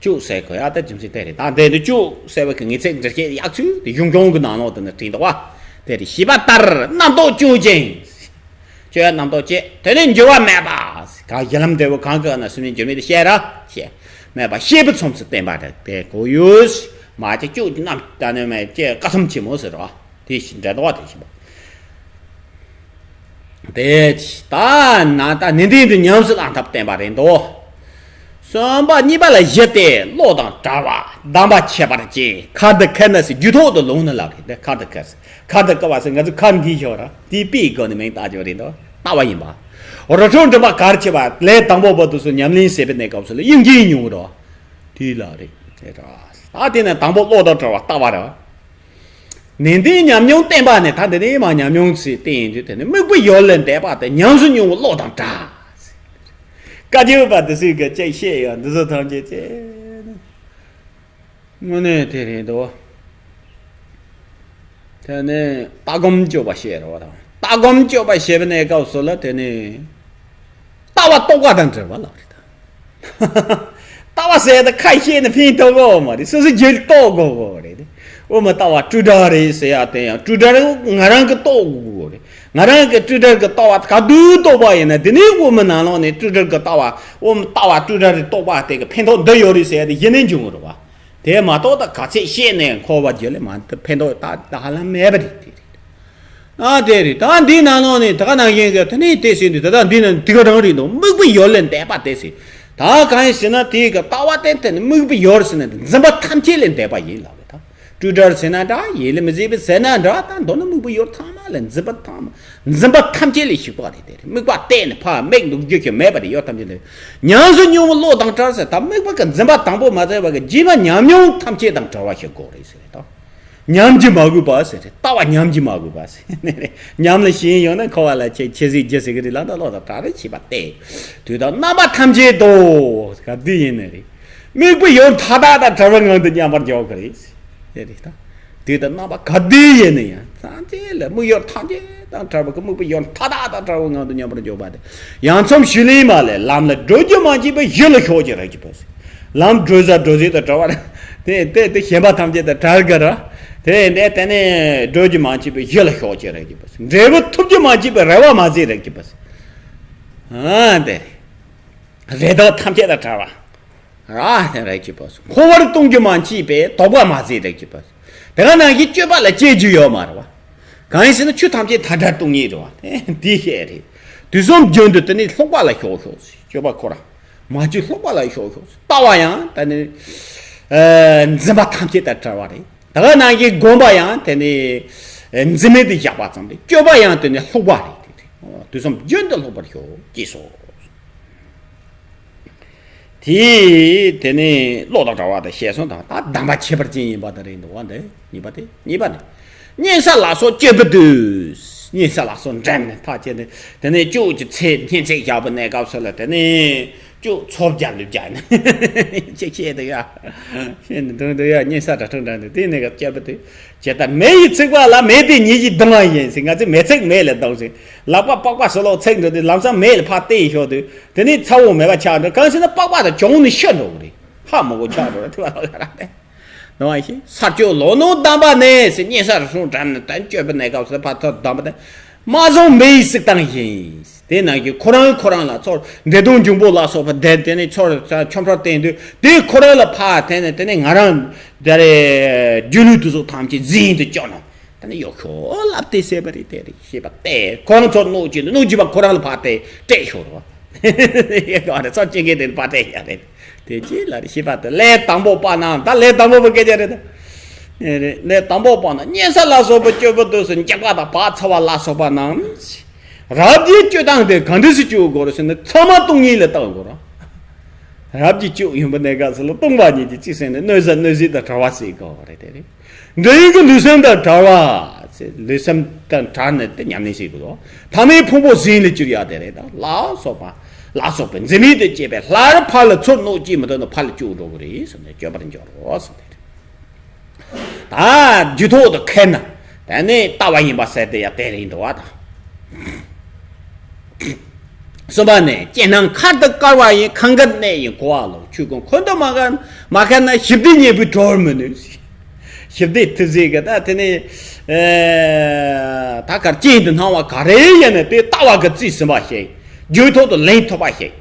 སྤྱོད་ཟེར་གོ་ཡ་ད་རྒྱུ་མཚན་དེ་རེད། ད་འདི་ནི་སྤྱོད་ཟེར་བའི་གི་ངེས་ཚིག་འགྲེལ་བཤད་ཡག་ཤོས་དེ་གཞུང་སྐྱོང་གི་ནང་ལོགས་དེ་ནི་བྲིས་འདུག་བ། དེ་རེད། ཞེས་པ་ལྟར་རྣམ་རྟོག་སྤྱོད་ཅིང་། སྤྱོད་ཡ་རྣམ་རྟོག་སྐྱེ། དེ་ནི་འགྱུར་བ་མེད་པ། གང་གཞི་ལམ་འབྲས་བུ་གང་གི་ན་སེམས་ཉིད་འགྱུར་མེད་དུ་ཤེས་ར་ཤེས། མེད་པ་ཤེས་པའི་ཚོམས་སུ་བསྟན་པ་རེད། དེ་གོ་ཡོད། མ་ཅིག་སྤྱོད་རྣམ་ད་ནི་མེད་ཅེས་བཀའ་ཚོམ་ཆེན་མོ་ཟེར་རོ། དེ་བཞིན་འདྲ་འདོགས་དེ་བཞིན་པ། དེ་ད་ན་ད་ནན་ཏན་དུ་ཉམས་སུ་བླང་ཐབས་བསྟན་པ་རེད་འདུག་གསུམ་པ་གཉིས་པ་ལ་བཞི་སྟེ། བློ་དང་བྲལ་བ་གདམས་པ་ཁྱད་པར་ཅན། ཁ་འདི་ཁ་ན་སི་རྒྱུད་ཐོག་ཏུ་ལུང་ནི་ལབ་རེད། དེ་ཁ་འདི་ཁ་སི་ཁ་འདི་ཀ་བ་སི་ང་ཚོ་ཁ་འགི་ཞོག་ར་དེའི་པའི་སྒོ་ནས་མིང་བཏགས་ཀྱི་རེད་འདུག་ལྟ་བ་ཡིན་པ། རི་ཁྲོད་འགྲིམ་པ་གར་བྱེད་པ་ལས་དང་པོ་བར་དུ་སུ་ཉམས་ལེན་བྱེད་པའི་གནས་སྐབས་སུ་ལ་དབྱིངས་ཀྱི་མྱོང་རོ། དེ་ལ་རེད། དེ་ད་དེ་ནས་དང་པོ་བློ་དང་བྲལ་བ་ལྟ་བ་རེད། ནན་ཏན་ཉམས་མྱོང་བསྟན་པ་ནི་ད་འདི་ནས་མ་ཉམས་མྱོང་ཚིག་བསྟན་ཡིན་དུས་དེ་ནི་དམིགས་པའི་ཡུལ་ལས་འདས་པ་སྟེ་ཉམས་སུ་མྱོང་བའི་བློ་དང་བྲལ། བཀའ་བརྒྱུད་པ་དེ་ཚོས་ཀྱི་ཅིག་བཤད་ཡོད། འདི་ཚོ་ཐམས་ཅད་ཅེ། དངོས་གནས་དེ་རེད་དོ། དེ་ནས་ལྟ་སྒོམ་སྤྱོད་པ་བཤད་རོགས་དང་། ལྟ་སྒོམ་སྤྱོད་པ་བཤད་པའི་གནས་སྐབས་སུ་ལ་དེ་ནས་ལྟ་བ་རྟོག་པ་དང་བྲལ་བ་ལབ་རེད་ད། ལྟ་བ་ཟེར་ཡ་ད་ཁ་ཤས་ནི་ཕན་ཐོགས་གོ་མ་རེད། སོ་སོ་རྒྱུད་རྟོགས་དགོས་གོ་རེད། དབུ་མ་ལྟ་བ་སྤྲོས་བྲལ་རེད་ཟེར་ཡ་དེ་ཡང་སྤྲོས་བྲལ་ང་རང་གི་རྟོགས་དགོས་གོ་རེད། ང་རང་གི་སྤྲོས་བྲལ་གྱི་ལྟ་བ་ག་དུས་རྟོགས་པ་ཡིན་ན་དེ་ནས་དབུ་མའི་ནང་ལོགས་ནས་སྤྲོས་བྲལ་གྱི་ལྟ་བ། དབུ་མ་ལྟ་བ་སྤྲོས་བྲལ་རེད་རྟོགས་པ་དེ་གི་ཕན་ཐོགས་འདི་ཡོད་རེད་ཟེར་ཡ་དེ་གཞི་ནས་འབྱུང་གི་རེད་བ། དེ་མ་གཏོགས་ད་ག་ཚད་བཤད་ནས་འཁོར་བ་རྒྱུད་ལས་མ་ཕན་ཐོགས་ད་ད་ཧ་ལམ་མེད་པ་རེད། དེ་རེད། ཨ་དེ་རེད། ད་འདི་ནང་ལོགས་ནས་ད་ག་ནང་བཞིན་གྱི་དེ་ནས་དེ་ཟེར་འདུག་ད་ལྟ་འདི་ན་དེ་ག་རང་རེད་འདུག་དམིགས་པའི་ཡུལ་ལས་འདས་པ་དེ་ཟེར། ད་གང་ཡིན་ཟེར་ན་དེ་གི་ལྟ་བ་ཏན་ཏན་དམིགས་པའི་ཡུལ་ཟེར་ན་འདི་འཛིན་པ་ཐམས་ཅད་ལས་འདས་པ་ཡིན་ལབ་རེད་ད། སྤྲོས་བྲལ་ཟེར་ན་འདྲ། ཡིད་ལ་མི་བྱེད་པའི་ཟེར་ན་འདྲ། ད་མདོར་ན་དམིགས་པའི་ཡུལ་ཚང་མ་ལས་འཛིན་པ་ཐམས་འཛིན་པ་ཐམས་ཅད་ལས་ཞིག་པ་རེད། དེ་རེད། དམིགས་པ་གཏད་ནས་ཕར་དམིགས་འདུག་རྒྱུ་ཞིག་མེད་པ་རེད། ཡུལ་ཐམས་ཅད་ལས་ཉམས་སུ་མྱོང་བའི་བློ་དང་བྲལ་ཟེར། ད་དམིགས་པ་གི་འཛིན་པ་དང་པོ་མ་བྱས་པ་གི་རྗེས་མ་ཉམས་མྱོང་ཐམས་ཅད་དང་བྲལ་བ་ཞིག་དགོས་རེད་ཟེར་ད། ཉམས་ཀྱིས་མ་གོས་པ་ཟེར་རེད། ལྟ་བ་ཉམས་ཀྱིས་མ་གོས་པ་ཟེར། ཉམས་ལ་ཞེན་ཡོད་ན་འཁོར་བ་ལ་ཆེ་ཆེ་ཟིག་རྒྱུ་ཟིག་གི་རིགས་ལ་ད་བློ་དང་བྲལ་བའི་ཤེས་པ་སྟེ། དུས་དང་རྣམ་པ་ཐམས་ཅད་དུ། ག་དུས་ཡིན་ནའི་རེད། དམིགས་པའི་ཡུལ་མཐའ་དག་དང་བྲལ་བའི་ངང་དུ་མཉམ་པར་འཇོག་གི་རེད། དེ་རེད་ད། དུས་དང་རྣམ་པ་ག་དུས་ཡིན་ན་ཡང་ཐམས་ཅད་ལ་དམིགས་ཡུལ་ཐམས་ཅད་དང་བྲལ་བ་གི་དམིགས་པའི་ཡུལ་མཐའ་དག་དང་བྲལ་བའི་ངང་དུ་མཉམ་པར་འཇོག་པ་དེ། ཡང་ཚོམ་ཞུས་ལེན་མ་ལས། ལམ་ལ་བགྲོད་རྒྱུ་མ་མཆིས་པའི་གཞི་ལ་ཞོག་ཅིང་རེག་གྱིས་པ་ཟེར། ལམ་བགྲོད་ས་བགྲོད་ས་དང་བྲལ་བ་དེ་དེ་དེ་ཞེན་པ་ཐམས་ཅད་དང་བྲལ་གི་ར། དེ་འདྲ་དེ་ནས་བགྲོད་རྒྱུ་མ་མཆིས་པའི་གཞི་ལ་ཞོག་ཅིང་རེག་གྱིས་པ་ཟེར། འབྲས་བུ་ཐོབ་རྒྱུ་མ་མཆིས་པའི་རེ་བ་མ་མཛད་རེག་གྱིས་པ་ཟེར། ཨ་དེ་རེ་དོགས་ཐམས་ཅད་དང་བྲལ་བ། ར་དེ་རེག་གྱིས་པ་ཟེར། འཁོར་བར་གཏོང་རྒྱུ་མ་མཆིས་པས་དོགས་པ་མ་མཛད་རེག་གྱིས་པ་ཟེར། དེ་ག་ནང་བཞིན་སྤྱོད་པ་ལ་སྐྱེ་རྒྱུ་ཡོད་མ་རེད་བ། གང་ཡིན་ཟེར་ན་ཆོས་ཐམས་ཅད་མཐའ་བྲལ་སྟོང་ཉིད་རེད་བ། དེ་དེ་བཤད་རེད། དུས་གསུམ་རྒྱུན་དུ་དེ་ནི་ལྷུག་པ་ལ་ཞོག་ཞོག་ཟེར། སྤྱོད་པ་ཁོ་རང་མ་བཅོས་ལྷུག་པ་ལ་ཞོག་ཞོག་ཟེར། ལྟ་བ་ཡང་དེ་ནི་ཨ་འཛིན་པ་ཐམས་ཅད་དང་བྲལ་བ་རེད། དེ་ག་ནང་བཞིན་སྒོམ་པ་ཡང་དེ་ནི་ཨ་འཛིན་མེད་དུ་བཞག་པ་ཙམ་རེད། སྤྱོད་པ་ཡང་དེ་ནི་ལྷུག་པ་རེད། དེ་རེད། དུས་གསུམ་རྒྱུན་དུ་ལྷུག་པར་ཞོག་ཅེས་སོ། དེས་དེ་ནས་བློ་དང་བྲལ་བ་དང་ཞེས་གསུངས་དང་། ད་གདམས་པ་ཁྱད་པར་ཅན་ཡིན་པ་དེ་རེད་འདུག་བ། འདི་གཉིས་པ་དེ། གཉིས་པ་ནི། གཉན་ས་ལ་སོགས་སྤྱོད་པའི་དུས། གཉན་ས་ལ་སོགས་འགྲིམ་ནས་ཐག་བཅད་ནས་དེ་ནས་སྤྱོད་ཀྱི་ཚེ་གཉན་ཚད་བཞག་པའི་གནས་སྐབས་སུ་ལ་དེ་ནས་ ཅོ་ཚོ་བརྒྱབ་ལུས་བརྒྱབ་ནས་ཅེས་བཤད་འདུག་ཡ། བཤད་ནས་འདུག་འདུག་ཡ། སྙན་ས་དྲ་ཁྲོད་འདྲ་འདུག་དེ་ནས་ག་སྐྱབས་པ་དེ་ཇི་ལྟར་མེ་ཡིས་ཚིག་པ་ལ་མེ་དེ་ཉིད་ཀྱིས་ལྡང་བ་ཡིན་ཟེར། ང་ཚོས་མེ་ཚིག་མེ་ལ་ལྡང་ཟེར། ལག་པ་པགས་པ་ཟུར་ལོག་ཚིག་འགྲོ་དུས་ལམ་སང་མེ་ལ་ཕར་བལྟས་ཤོག་དུས་དེ་ནས་ཚ་བོ་མེད་པ་ཆགས་འགྲོ། གང་ཟེར་ན་པགས་པ་དང་གྱོང་ནས་ཤི་འགྲོ་གི་རེད། ཧ་མ་གོ་ཆགས་འགྲོ་རེད། དེ་བ་ལོག་ཡ་ར་དེ། ནོ་ཨ་ཤི་ས་སྐྱོ་ལོ་ནོ་གདམས་པ་ནས་ཟེར། སྙན་ས་རུ་སོང་འགྲམ་ནས་དོན་སྤྱོད་པའི་གནས་སྐབས་སུ་ཕར་ཐོར་གདམས་པ་དེ་མ་བཟུང་མེ་ཡིས་ཚིག་བཏང་ཡིན། དེ་ནང་གི་ཁོ་རང་ཁོ་རང་ལ་ཚོར་འདྲེ་གདོང་འཇུག་པོ་ལ་སོགས་པ་དེ་དེ་ནས་ཚོར་ཆོམ་ཕྲོར་བསྟན་དུས་དེ་ཁོ་རང་ལ་ཕར་དེ་ནས་དེ་ནས་ང་རང་དེ་རེ་སྒྱུ་ལུས་དུ་སོགས་ཐམས་ཅད་འཛིན་དུ་སྐྱོ་ནོ། དེ་ནས་ཡོ་ཁྱོ་ལབ་སྟེ་བསད་པ་རེད། དེ་རེད་ཤེས་པ་དེ་ཁོ་རང་ཚོར་གནོད་ཀྱི་གནོད་ཀྱི་པ་ཁོ་རང་ལ་ཕར་དེ་སྤྲད་ཤོར་བ། ཡེ་ག་རེ་ཚོ་ཅི་གེ་དེ་པ་དེ་ཡ་རེད། དེ་ཅི་ལ་རེ་ཤེས་པ་དེ་ལས་དང་པོ་པ་ན་ད་ལས་དང་པོ་པ་སྐད་ཆ་རེད། ཨེ་རེད། ལས་དང་པོ་པ་ན་སྙན་ས་ལ་སོགས་པ་སྤྱོད་པ་དུས་སུ་འཇག་པ་དང་བག་ཚ་བ་ལ་སོགས་པ་རྣམས་རབ་ཀྱི་སྤྱོད་སྟངས་དེ་ག་འདྲ་ཞིག་སྤྱོད་དགོས་རེད་ཟེར་ན་ཚང་མ་སྟོང་ཉིད་ལ་བལྟ་དགོས་ར། རབ་ཀྱི་སྤྱོད་ཡོན་པོ་གནས་སྐབས་སུ་ལ་སྟོང་པ་ཉིད་ཀྱི་གཅིག་སེམས་ནས་གནོད་བྱ་གནོད་བྱེད་དང་བྲལ་བ་ཟེར་དགོས་རེད། དེ་རེད། འདྲ་ཡིན་གྱི་ལུས་སེམས་དང་བྲལ་བ། ལུས་སེམས་དང་བྲལ་ནས་དེ་ཉམས་ལེན་བྱེད་དགོས་དོ། ཐ་མའི་ཕུང་པོ་ཟིན་ལ་གྱུར་ཡ་དེ་རེད། ད་ལ་སོགས་པ་ལ་སོགས་པའི་འཛིན་མེད་དུ་སྐྱེས་པའི་སླར་ཕར་ལ་ཚུར་གནོད་ཀྱིས་མི་ཐུབ་ན་ཕར་ལ་སྐྱུག་འགྲོ་གི་རེད་ཟེར་ནས་སྐྱོབ་པར་འགྱུར་རོ་ཟེར་དེ་རེད། ད་རྒྱུད་ཐོག་ཏུ་ཁེལ་ན་དེ་ནས་ལྟ་བ་ཡིན་པ་ཟེར་དེ་ཡ་དེ་རེད་འགྲོ་བ་དང་། གསུམ་པ་ནི་སྐྱེ་སྣང་མཁར་དུ་བཀར་བ་ཡིན། གང་གར་གནས་ཡིན་གོ་བ་ལོག་ཆོས་ཀུན་འཁོན་དུ་མ་བཀར། མ་བཀར་ན་ཞི་བདེ་རྙེད་པའི་གྲོགས་མི་ནུས། ཞི་བདེ་ཐུབ་ཟེར་གི་ད་དེ་ནི་ཨེ་ད་གར་ཅན་དུ་སྣང་བ་ག་རེ་ཡིན་ན་དེ་ལྟ་བ་གི་རྩིས་ཟིན་པ་ཞིག་རྒྱུད་ཐོག་ཏུ་ལེན་ཐུབ་པ་ཞིག་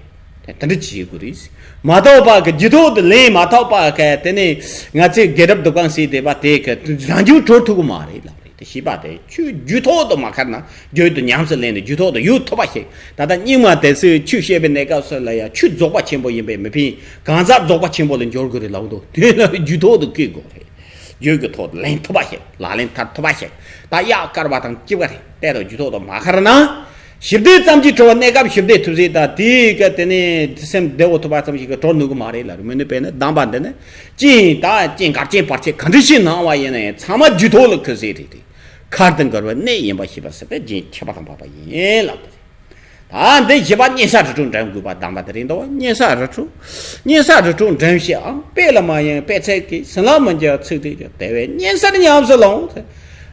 དེ་འདྲ་བྱེད་དགོས་རེད། མ་ཐོགས་པ་གི་རྒྱུད་ཐོག་ཏུ་ལེན་མ་ཐོགས་པ་གི་དེ་ནི་ང་ཚོས་དགེ་སྒྲུབ་སྡུག་གང་བྱས་བསྡད་པ་དེ་གི་རང་རྒྱུད་གྲོལ་ཐུབ་ཀྱི་མ་རེད་ལབ་རེད། དེ་ཤེས་པ་དེ་ཆོས་རྒྱུད་ཐོག་ཏུ་མ་ཁར་ན་རྒྱུད་དུ་ཉམས་སུ་ལེན་ནས་རྒྱུད་ཐོག་ཏུ་ཡོད་ཐུབ་པ་ཞིག་ད་ལྟ་རྙིང་མ་དེ་ཚོས་ཆོས་བཤད་པའི་གནས་སྐབས་སུ་ལ་ཡང་ཆོས་རྫོགས་པ་ཆེན་པོ་ཡིན་པས་མི་ཕན། གང་ཟག་རྫོགས་པ་ཆེན་པོ་ལ་འགྱུར་དགོས་རེད་ལབ་འདུག་དེ་ལ་རྒྱུད་ཐོག་ཏུ་བཀོད་དགོས་རེད། རྒྱུད་ཀྱི་ཐོག་ཏུ་ལེན་ཐུབ་པ་ཞིག་ལག་ལེན་བསྟར་ཐུབ་པ་ཞིག་ད་གཡག་བཀར་བ་དང་གཅིག་པ་རེད། དེ་དང་རྒྱུད་ཐོག་ཏུ་མ་ཁར་ན། ཞི་བདེ་ཙམ་གྱིས་གྲོལ་བ་གནས་སྐབས་ཞི་བདེ་ཐུབ་ཟིན་ད་དེའི་སྐད་དེ་ནས་སེམས་བདེ་བོ་ཐུབ་པ་ཙམ་ཞིག་གིས་གྲོལ་ནུས་ཀྱི་མ་རེད་ལ་རུ་མི་ནུས་པས་ན་གདམས་པ་འདི་ནི་ཅི་ཡིན་ད་ཅི་གར་ཅན་བར་ཆད་ག་འདྲ་ཞིག་སྣང་བ་ཡིན་ན་ཡང་ཚང་མ་རྒྱུད་ཐོག་ལ་ཁུར་ཟིན་རེད་དེ། མཁར་དུ་འགོར་བའི་གནས་ཡིན་པ་ཤེས་པ་ཟེར་བའི་རྒྱན་ཁྱད་པར་དུ་འཕགས་པ་ཡིན་ལབ་པ་རེད། ད་འདི་བཞི་པ་སྙན་ས་རི་ཁྲོད་འགྲིམ་དགོས་པ་གདམས་པ་དེ་རེད་འདུག་སྙན་ས་རི་ཁྲོད། སྙན་ས་རི་ཁྲོད་འགྲིམ་ཞེས་ཨང་དཔེ་ལ་མ་ཡེངས་དཔེ་ཚད་ཀྱིས་ཟིན་ལ་མི་འཇལ་ཚིག་དེ་ཀྱང་དེ་བས་སྙན་སར་ཉམས་སུ་ལོངས།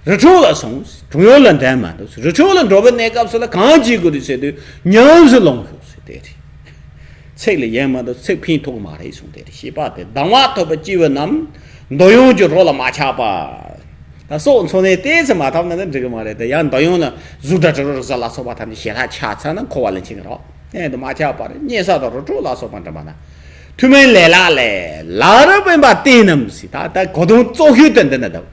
རི་ཁྲོད་ལ་སོང་། གྲོང་ཡུལ་ལ་འགྲིམ་མ་འདུག་རི་ཁྲོད་ལ་འགྲོ་བའི་གནས་སྐབས་སུ་ལ་གང་བྱེད་དགོས་རེད་ཟེར་དུས་ཉམས་སུ་ལོངས་ཤོག་ཟེར་དེ་རེད། ཚིག་ལ་ཡེངས་མ་འདུག་ཚིག་ཕན་ཐོགས་མ་རེད་གསུངས་དེ་རེད། ཤེས་པ་དེ་གདམས་ངག་ཐོབ་པའི་སྐྱེས་བུ་རྣམས་འདོད་ཡོན་གྱི་རོ་ལ་མ་ཆགས་པ། ད་སྲོག་འཚོ་གནས་ཏོག་ཙམ་མ་ཐོབ་ན་ནི་འགྲིག་གི་མ་རེད་དེ་ཡང་འདོད་ཡོན་ལ་གཟུགས་སྒྲ་དྲི་རོ་རེག་བྱ་ལ་སོགས་པ་ཐམས་ཅད་ཞེ་དྲག་ཆགས་ཚར་ན་འཁོར་བ་ལ་འཆིང་གི་རེད། ཨེ་འདི་མ་ཆགས་པར་སྙན་ས་དང་རི་ཁྲོད་ལ་སོགས་པ་འགྲིམ་པ་ན། ཐུན་མིན་ལས་ལ་ལས་ལ་རུ་དབེན་པ་བསྟེན་རྣམས་ཟེར་ད་ལྟ་གོ་དོན་གཙོ་ཤོས་དེ་འདི་ན་འདུག་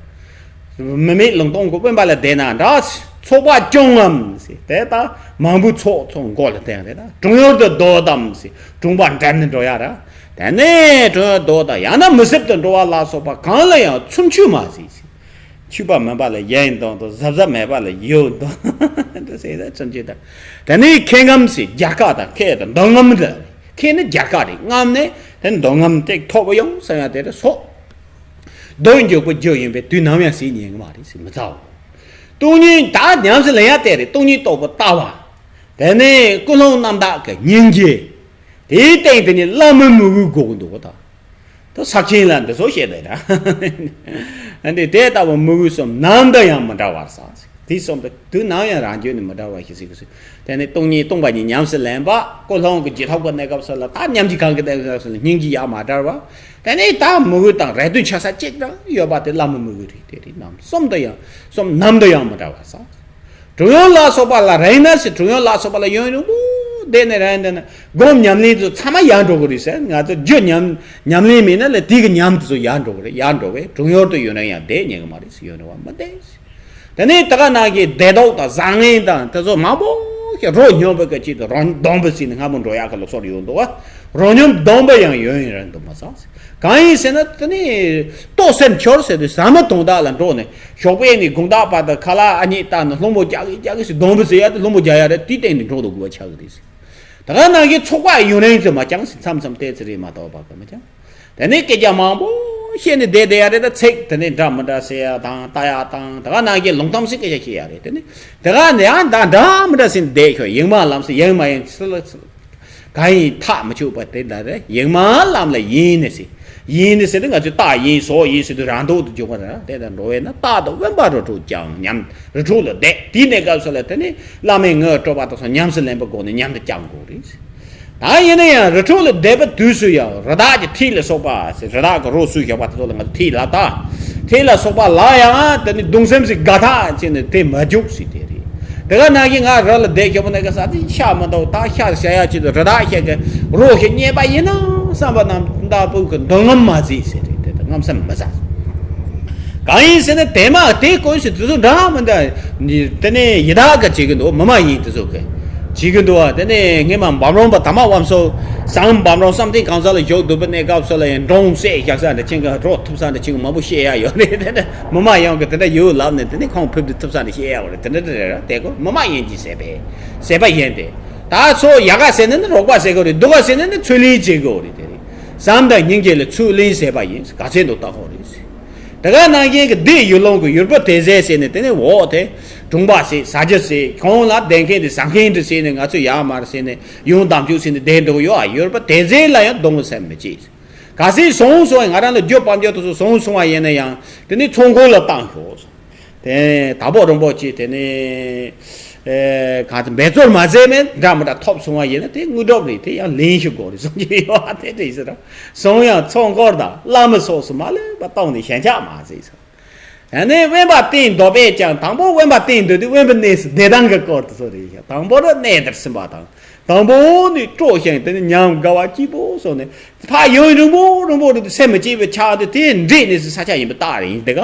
མི་མེད་ལུང་སྟོང་གི་དབེན་པ་ལ་བསྡད་ན་འདྲ། ཚོགས་པ་སྐྱོང་ངམ་ཟེར་དེ་ལྟ་མང་པོའི་ཚོགས་ཚོགས་མགོ་ལ་བསྟན་རེད་ད། གྲོང་ཡུལ་དུ་སྡོད་དམ་ཟེར་གྲོང་པ་འགྲིམ་ནས་འགྲོ་ཡ་ར། དེ་ནས་གྲོང་ཡུལ་སྡོད་དང་ཡང་ན་མི་སེར་དུ་འགྲོ་བ་ལ་སོགས་པ་གང་ལ་ཡང་ཚུར་འཆུག་མ་ཟེར། འཆུག་པ་མིན་པ་ལ་གཞན་འདོན་དང་གཟབ་གཟབ་མེད་པ་ལ་ཡོད་འདོན་དུ་ཟེར་ད་ཚུར་འཆུག་དང་། དེ་ནས་ཁེངས་ངམ་ཟེར་རྒྱལ་ཁ་དང་ཁེ་དང་འདོད་རྔམ་དང་ཁེ་ནི་རྒྱལ་ཁ་རེད། རྔམ་ནི་དེ་འདོད་རྔམ་དེ་ཐོབ་ཡོང་བསམ་ཡ་དེ་རེད་སོ། འདོད་འཇུག་པོ་རྒྱུ་ཡིན་པས་དུས་ནམ་ཡང་ཟེར་ཉན་གི་མ་རེད་ཟེར་མི་ཚར་བ། སྟོང་ཉིད་ད་ཉམས་སུ་ལེན་ཡ་དེ་རེད། སྟོང་ཉིད་རྟོགས་པའི་ལྟ་བ། དེ་ནས་ཀུན་སློང་རྣམ་དག་གི་སྙིང་རྗེ། དེའི་སྟེང་དེ་ནི་བླ་མའི་མོས་གུས་དགོས་ཀྱི་འདུག་གོ་ད། ད་ས་ཆེན་ལ་འདི་ཚོ་བཤད་དེ་ར། འདི་དེ་ལྟ་བུ་མོས་གུས་གསུམ་ནམ་དུ་ཡང་མི་འབྲལ་བར་བསམ། དེ་གསུམ་དུ་དུས་ནམ་ཡང་རང་རྒྱུད་ནས་མི་འབྲལ་བ་ཞིག་གཟིགས་དགོས་ཟེར། དེ་ནི་སྟོང་ཉིད་སྟོང་པ་ཉིད་ཉམས་སུ་ལེན་པ་ཀུན་སློང་གི་རྗེས་ཐོབ་ཀྱི་གནས་སྐབས་སུ་ལ་ད་ཉམས་ཀྱི་གང་གི་གནས་སྐབས་སུ་ལ་སྙིང་རྗེ་ཡང་མ་བྲལ་བ། དེ་ནི་ད་མོས་གུས་དང་རེ་ལྟོས་ཆགས་ས་གཅིག་ཀྱང་ཡོད་པ་དེ་བླ་མའི་མོས་གུས་རེད། དེ་རེད། ནམ་གསུམ་དུ་ཡང་གསུམ་ནམ་དུ་ཡང་མི་འབྲལ་བར་བསམ། གྲོང་ཡུལ་ལ་སོགས་པ་ལ་རེག་ན་ཟེར། གྲོང་ཡུལ་ལ་སོགས་པ་ལ་ཡོང་རིང་པོ་བསྡད་ནས་རེག་བསྡད་ན་སྒོམ་ཉམས་ལེན་དུ་ཚང་མ་ཡར་འགྲོ་གི་རེད་ཟེར། ང་ཚོ་རྒྱུ་ཉམས་ཉམས་ལེན་མེད་ན་ལས་དེ་གི་ཉམས་དེ་ཚོ་ཡར་འགྲོ་གི་རེད། ཡར་འགྲོ་བས་གྲོང་ཡུལ་དུ་ཡུན་རིང་ཡང་བསྡད་ཉན་གི་མ་རེད་ཟེར། ཡུན་རིང་བ་མི་བསྡད་ཟེར། དེ་ནས་ད་ག་ནང་གི་བདེ་སྡུག་དང་བཟང་ངན་དང་དེ་ཚོ་མང་པོ་ཞིག་རོ་སྙོམས་པའི་སྐད་ཅིག་ཏུ་རོ་སྡོམ་པ་ཟེར་ནས་སྔ་མོ་འགྲོ་ཡག་གི་ལུགས་སྲོལ་ཡོད་འདུག་བ། རོ་སྙོམས་སྡོམ་པ་ཡང་ཡུན་རིང་དུ་མི་བཟང་ཟེར། གང་ཡིན་ཟེར་ན་དེ་ནི་ལྟོ་སེམས་འཆོར་ཟེར་དུས་ཟ་མ་དུང་དག་ལ་འགྲོ་ནས་ཞོགས་པའི་ནས་དགོང་དག་བར་དུ་ཁ་ལག་ཨ་མྱེས་བཏགས་ནས་སློང་མོ་རྒྱག་གི་རྒྱག་གི་ཟེར་སྡོམ་པ་ཟེར་ཡ་དེ་སློང་མོ་རྒྱག་ཡ་རེད། དེའི་སྟེང་ནས་འགྲོ་འདུག་དགོས་པ་ཆགས་ཀྱི་རེད་ཟེར། ད་ག་ནང་བཞིན་ཚོགས་པ་ཡུན་རིང་ཙམ་མ་བསྐྱངས་ཟེར། མཚམས་མཚམས་ཏོག་ཙམ་རེ་མ་གཏོགས་པ་ག་མ་བསྐྱངས། དེ་ནས་སྐད་ཆ་མང་པོ་བཤད་ནས་བསྡད་བསྡད་ཡ་རེད། ད་ཚིག་དེ་ནས་འདྲ་མི་འདྲ་ཟེར་ཡ་དང་ལྟ་ཡ་དང་ད་ག་ནང་བཞིན་ལུང་གཏམ་ཟེར་སྐད་ཆ་བཤད་ཡ་རེད། དེ་ནས་ད་ག་ནས་ཡང་ད་འདྲ་མི་འདྲ་ཟེར་ནས་བསྡད་ཤོག་ཡིན་མ་ལམ་ཟེར་ཡིན་མ་ཡིན་ཟེར་ལ། གང་ཡིན་ཐག་མི་ཆོད་པ་དེ་ལ་རེ་ཡིག་མ་ལམ་ལ་ཡིན་ནི་ཟེར། ཡིན་ནི་ཟེར་དུས་ང་ཚོས་རྟགས་ཡིན་ཟོག་ཡིན་ཟེར་དུས་རང་ལྡོག་ཏུ་འཇོག་པ་རེད། དེ་ལྟར་འགྲོ་བས་ན་རྟག་ཏུ་དབེན་པ་རི་ཁྲོད་ཀྱང་ཉམས། རི་ཁྲོད་ལ་བསྡད་དེའི་གནས་སྐབས་སུ་ལ་དེ་ནི་བླ་མའི་ངོ་སྤྲོད་པ་དང་སོགས་ཉམས་སུ་ལེན་པའི་སྒོ་ནས་ཉམས་དུ་བཅང་དགོས་རེད། ད་ཡིན་ན་ཡང་རི་ཁྲོད་ལ་བསྡད་པའི་དུས་སུ་ཡང་རི་དྭགས་ཀྱི་ཐིག་ལ་སོགས་པ་ཟེར། རི་དྭགས་ཀྱི་རོ་སུས་བཞག་པ་དེ་ཚོ་ལ་ང་ཚོ་ཐིག་ལ་ད། ཐིག་ལ་སོགས་པ་ལ་ཡང་དེ་ནི་གདུང་སེམས་སུ་དགའ་ཐག་བྱས་ནས་དེ་མ་རྒྱུགས་ཟེར་དེ་རེད། དེ་ག་ནང་བཞིན་ང་རི་ལ་བསྡད་ཤོག་པ་ནས་ག་ས་དེ་ཤ་མི་འདུག་ད་ཤ་བྱ་ཡ་ཆེད་དུ་རི་དྭགས་ཤ་གི་རོ་ཞིག་རྙེད་པ་ཡིན་ན་བསམ་པ་རྣམས་ད་ཕུག་གི་འདོད་རྔམ་མ་བརྫིས་ཟེར་རེད། དེ་ལྟར་རྔམ་སེམས་མི་ཟ། གང་ཡིན་ཟེར་ན་དེ་མ་དེ་ཀུན་ཞིག་དེ་ཚོ་འདྲ་མི་འདྲ། དེ་ནས་ཡི་དྭགས་ཀྱི་བྱེད་ཀྱི་འདུག་མི་མ་ཡིན་དེ་ཚོ་གི་བྱེད་ཀྱི་འདུག་བ། དེ་ནས་སྔས་མ་འབམ་རོམ་པ་དར་མ་དབང་སོགས་སམ་འབམ་རོམ་བསམ་གཏན་གང་ཟག་ལ་བཞུགས་འདུག་པའི་གནས་སྐབས་སུ་ལ་ཡང་འབྲོང་བསད་བཞག་ས་འདྲ་ཅན་གྱི་རོ་ཐུབ་ས་འདྲ་ཅན་གྱི་མང་པོ་བཤད་ཡ་ཡོད་རེད། དེ་འདྲ་མི་མ་ཡིན་གྱི་དེ་འདྲ་ཡོད་ལབ་ནས་དེ་ནས་ཁོང་ཕུབ་དུ་ཐུབ་ས་འདྲ་བཤད་ཡ་ཡོད་རེད། དེ་འདྲ་འདྲ་རེད། དེ་ཀོ་མི་མ་ཡིན་གྱི་ཟས་པས་ཟས་པ་ཡིན་ཏེ། ད་ཚོ་ཡ་ག་ཟེར་ན་ནི་རོགས་པ་ཟེར་གོ་རེད། སྡུག་ག་ཟེར་ན་ནི་ཚུལ་ལེན་བྱེད་གོ་རེད། དེ་རེད། བསམ་དང་སྙིང་རྗེ་ལ་ཚུལ་ལེན་ཟས་པ་ཡིན། ག་ཚད་འདུག་ལྟ་གོ་རེད། དེ་ག་ནང་བཞིན་གྱི་སྡེ་ཡུལ་ལུང་གི་ཡུལ་པོ་དེ་ཟས་ཟེར་ནས་དེ་ནས་འོག་དེ་གྲོང་པ་ཟེར་ཟ་རྒྱུ་ཟེར་ཁོང་ལ་བསྡད་མཁན་དེ་ཟ་མཁན་དེ་ཟེར་ནས་ང་ཚོས་ཡར་མར་ཟེར་ནས་ཡོང་དམ་བཅུག་ཟེར་ནས་བསྡད་འགྲོ་གི་ཡོད། ཨ་ཡུལ་པོ་དེ་ཟས་ལ་ཡང་གདུང་སེམས་མི་སྐྱེ། ག་ཟེར་སོང་སོང་ང་རང་ལ་རྒྱུ་དཔལ་འབྱོར་དེ་ཚོ་སོང་སོང་བ་ཡིན་ན་ཡང་དེ་ནས་ཚོང་ཁང་ལ་བཏང་ཤོག་དེ་དྭགས་པོ་རིན་པོ་ཆེ་དེ་ནས་ཨེ་གང་ཚེ་འབད་རྩོལ་མ་མཛད་མེད་འདྲ་མི་འདྲ་ཐོབ་སོང་བ་ཡིན་ན་དེ་དངོས་གྲུབ་རེད། དེ་ཡང་ལེན་ཞུ་དགོས་རེད་གསུང་གི་ཡོད་པ་དེ་འདྲ་ཡིན་ཟེར། སོང་ཡང་ཚོང་ཁང་དང་བླ་མ་སོགས་སུ་མ་ལུས་པ་བཏང་ནས་ཞེན་ཆགས་མ་མཛད་ཟེར། ཡང་ནས་དབེན་པ་བསྟེན་འདོད་པས་ཀྱང་དང་པོ་དབེན་པ་བསྟེན་འདོད་དུས་དབེན་པའི་གནས་སུ་བསྡད་སྟངས་ཀྱི་སྐོར་དུ་སོ་རེད་ཀྱང་དང་པོ་ར་གནས་དེར་ཕྱིན་པ་དང་དང་པོ་ནས་སྤྲོ་ཞིང་དེ་ནས་ཉམས་དགའ་བ་སྐྱིད་པོ་སོང་ནས་ཕ་ཡུན་རིང་པོ་རིང་པོ་རེད་དུས་སེམས་མི་སྐྱིད་པའི་ཆ་དེ་དེ་འདྲེས་ནས་སུ་ས་ཆ་ཡིན་པ་རྟགས་རེད་ཡིན་དེ་ག་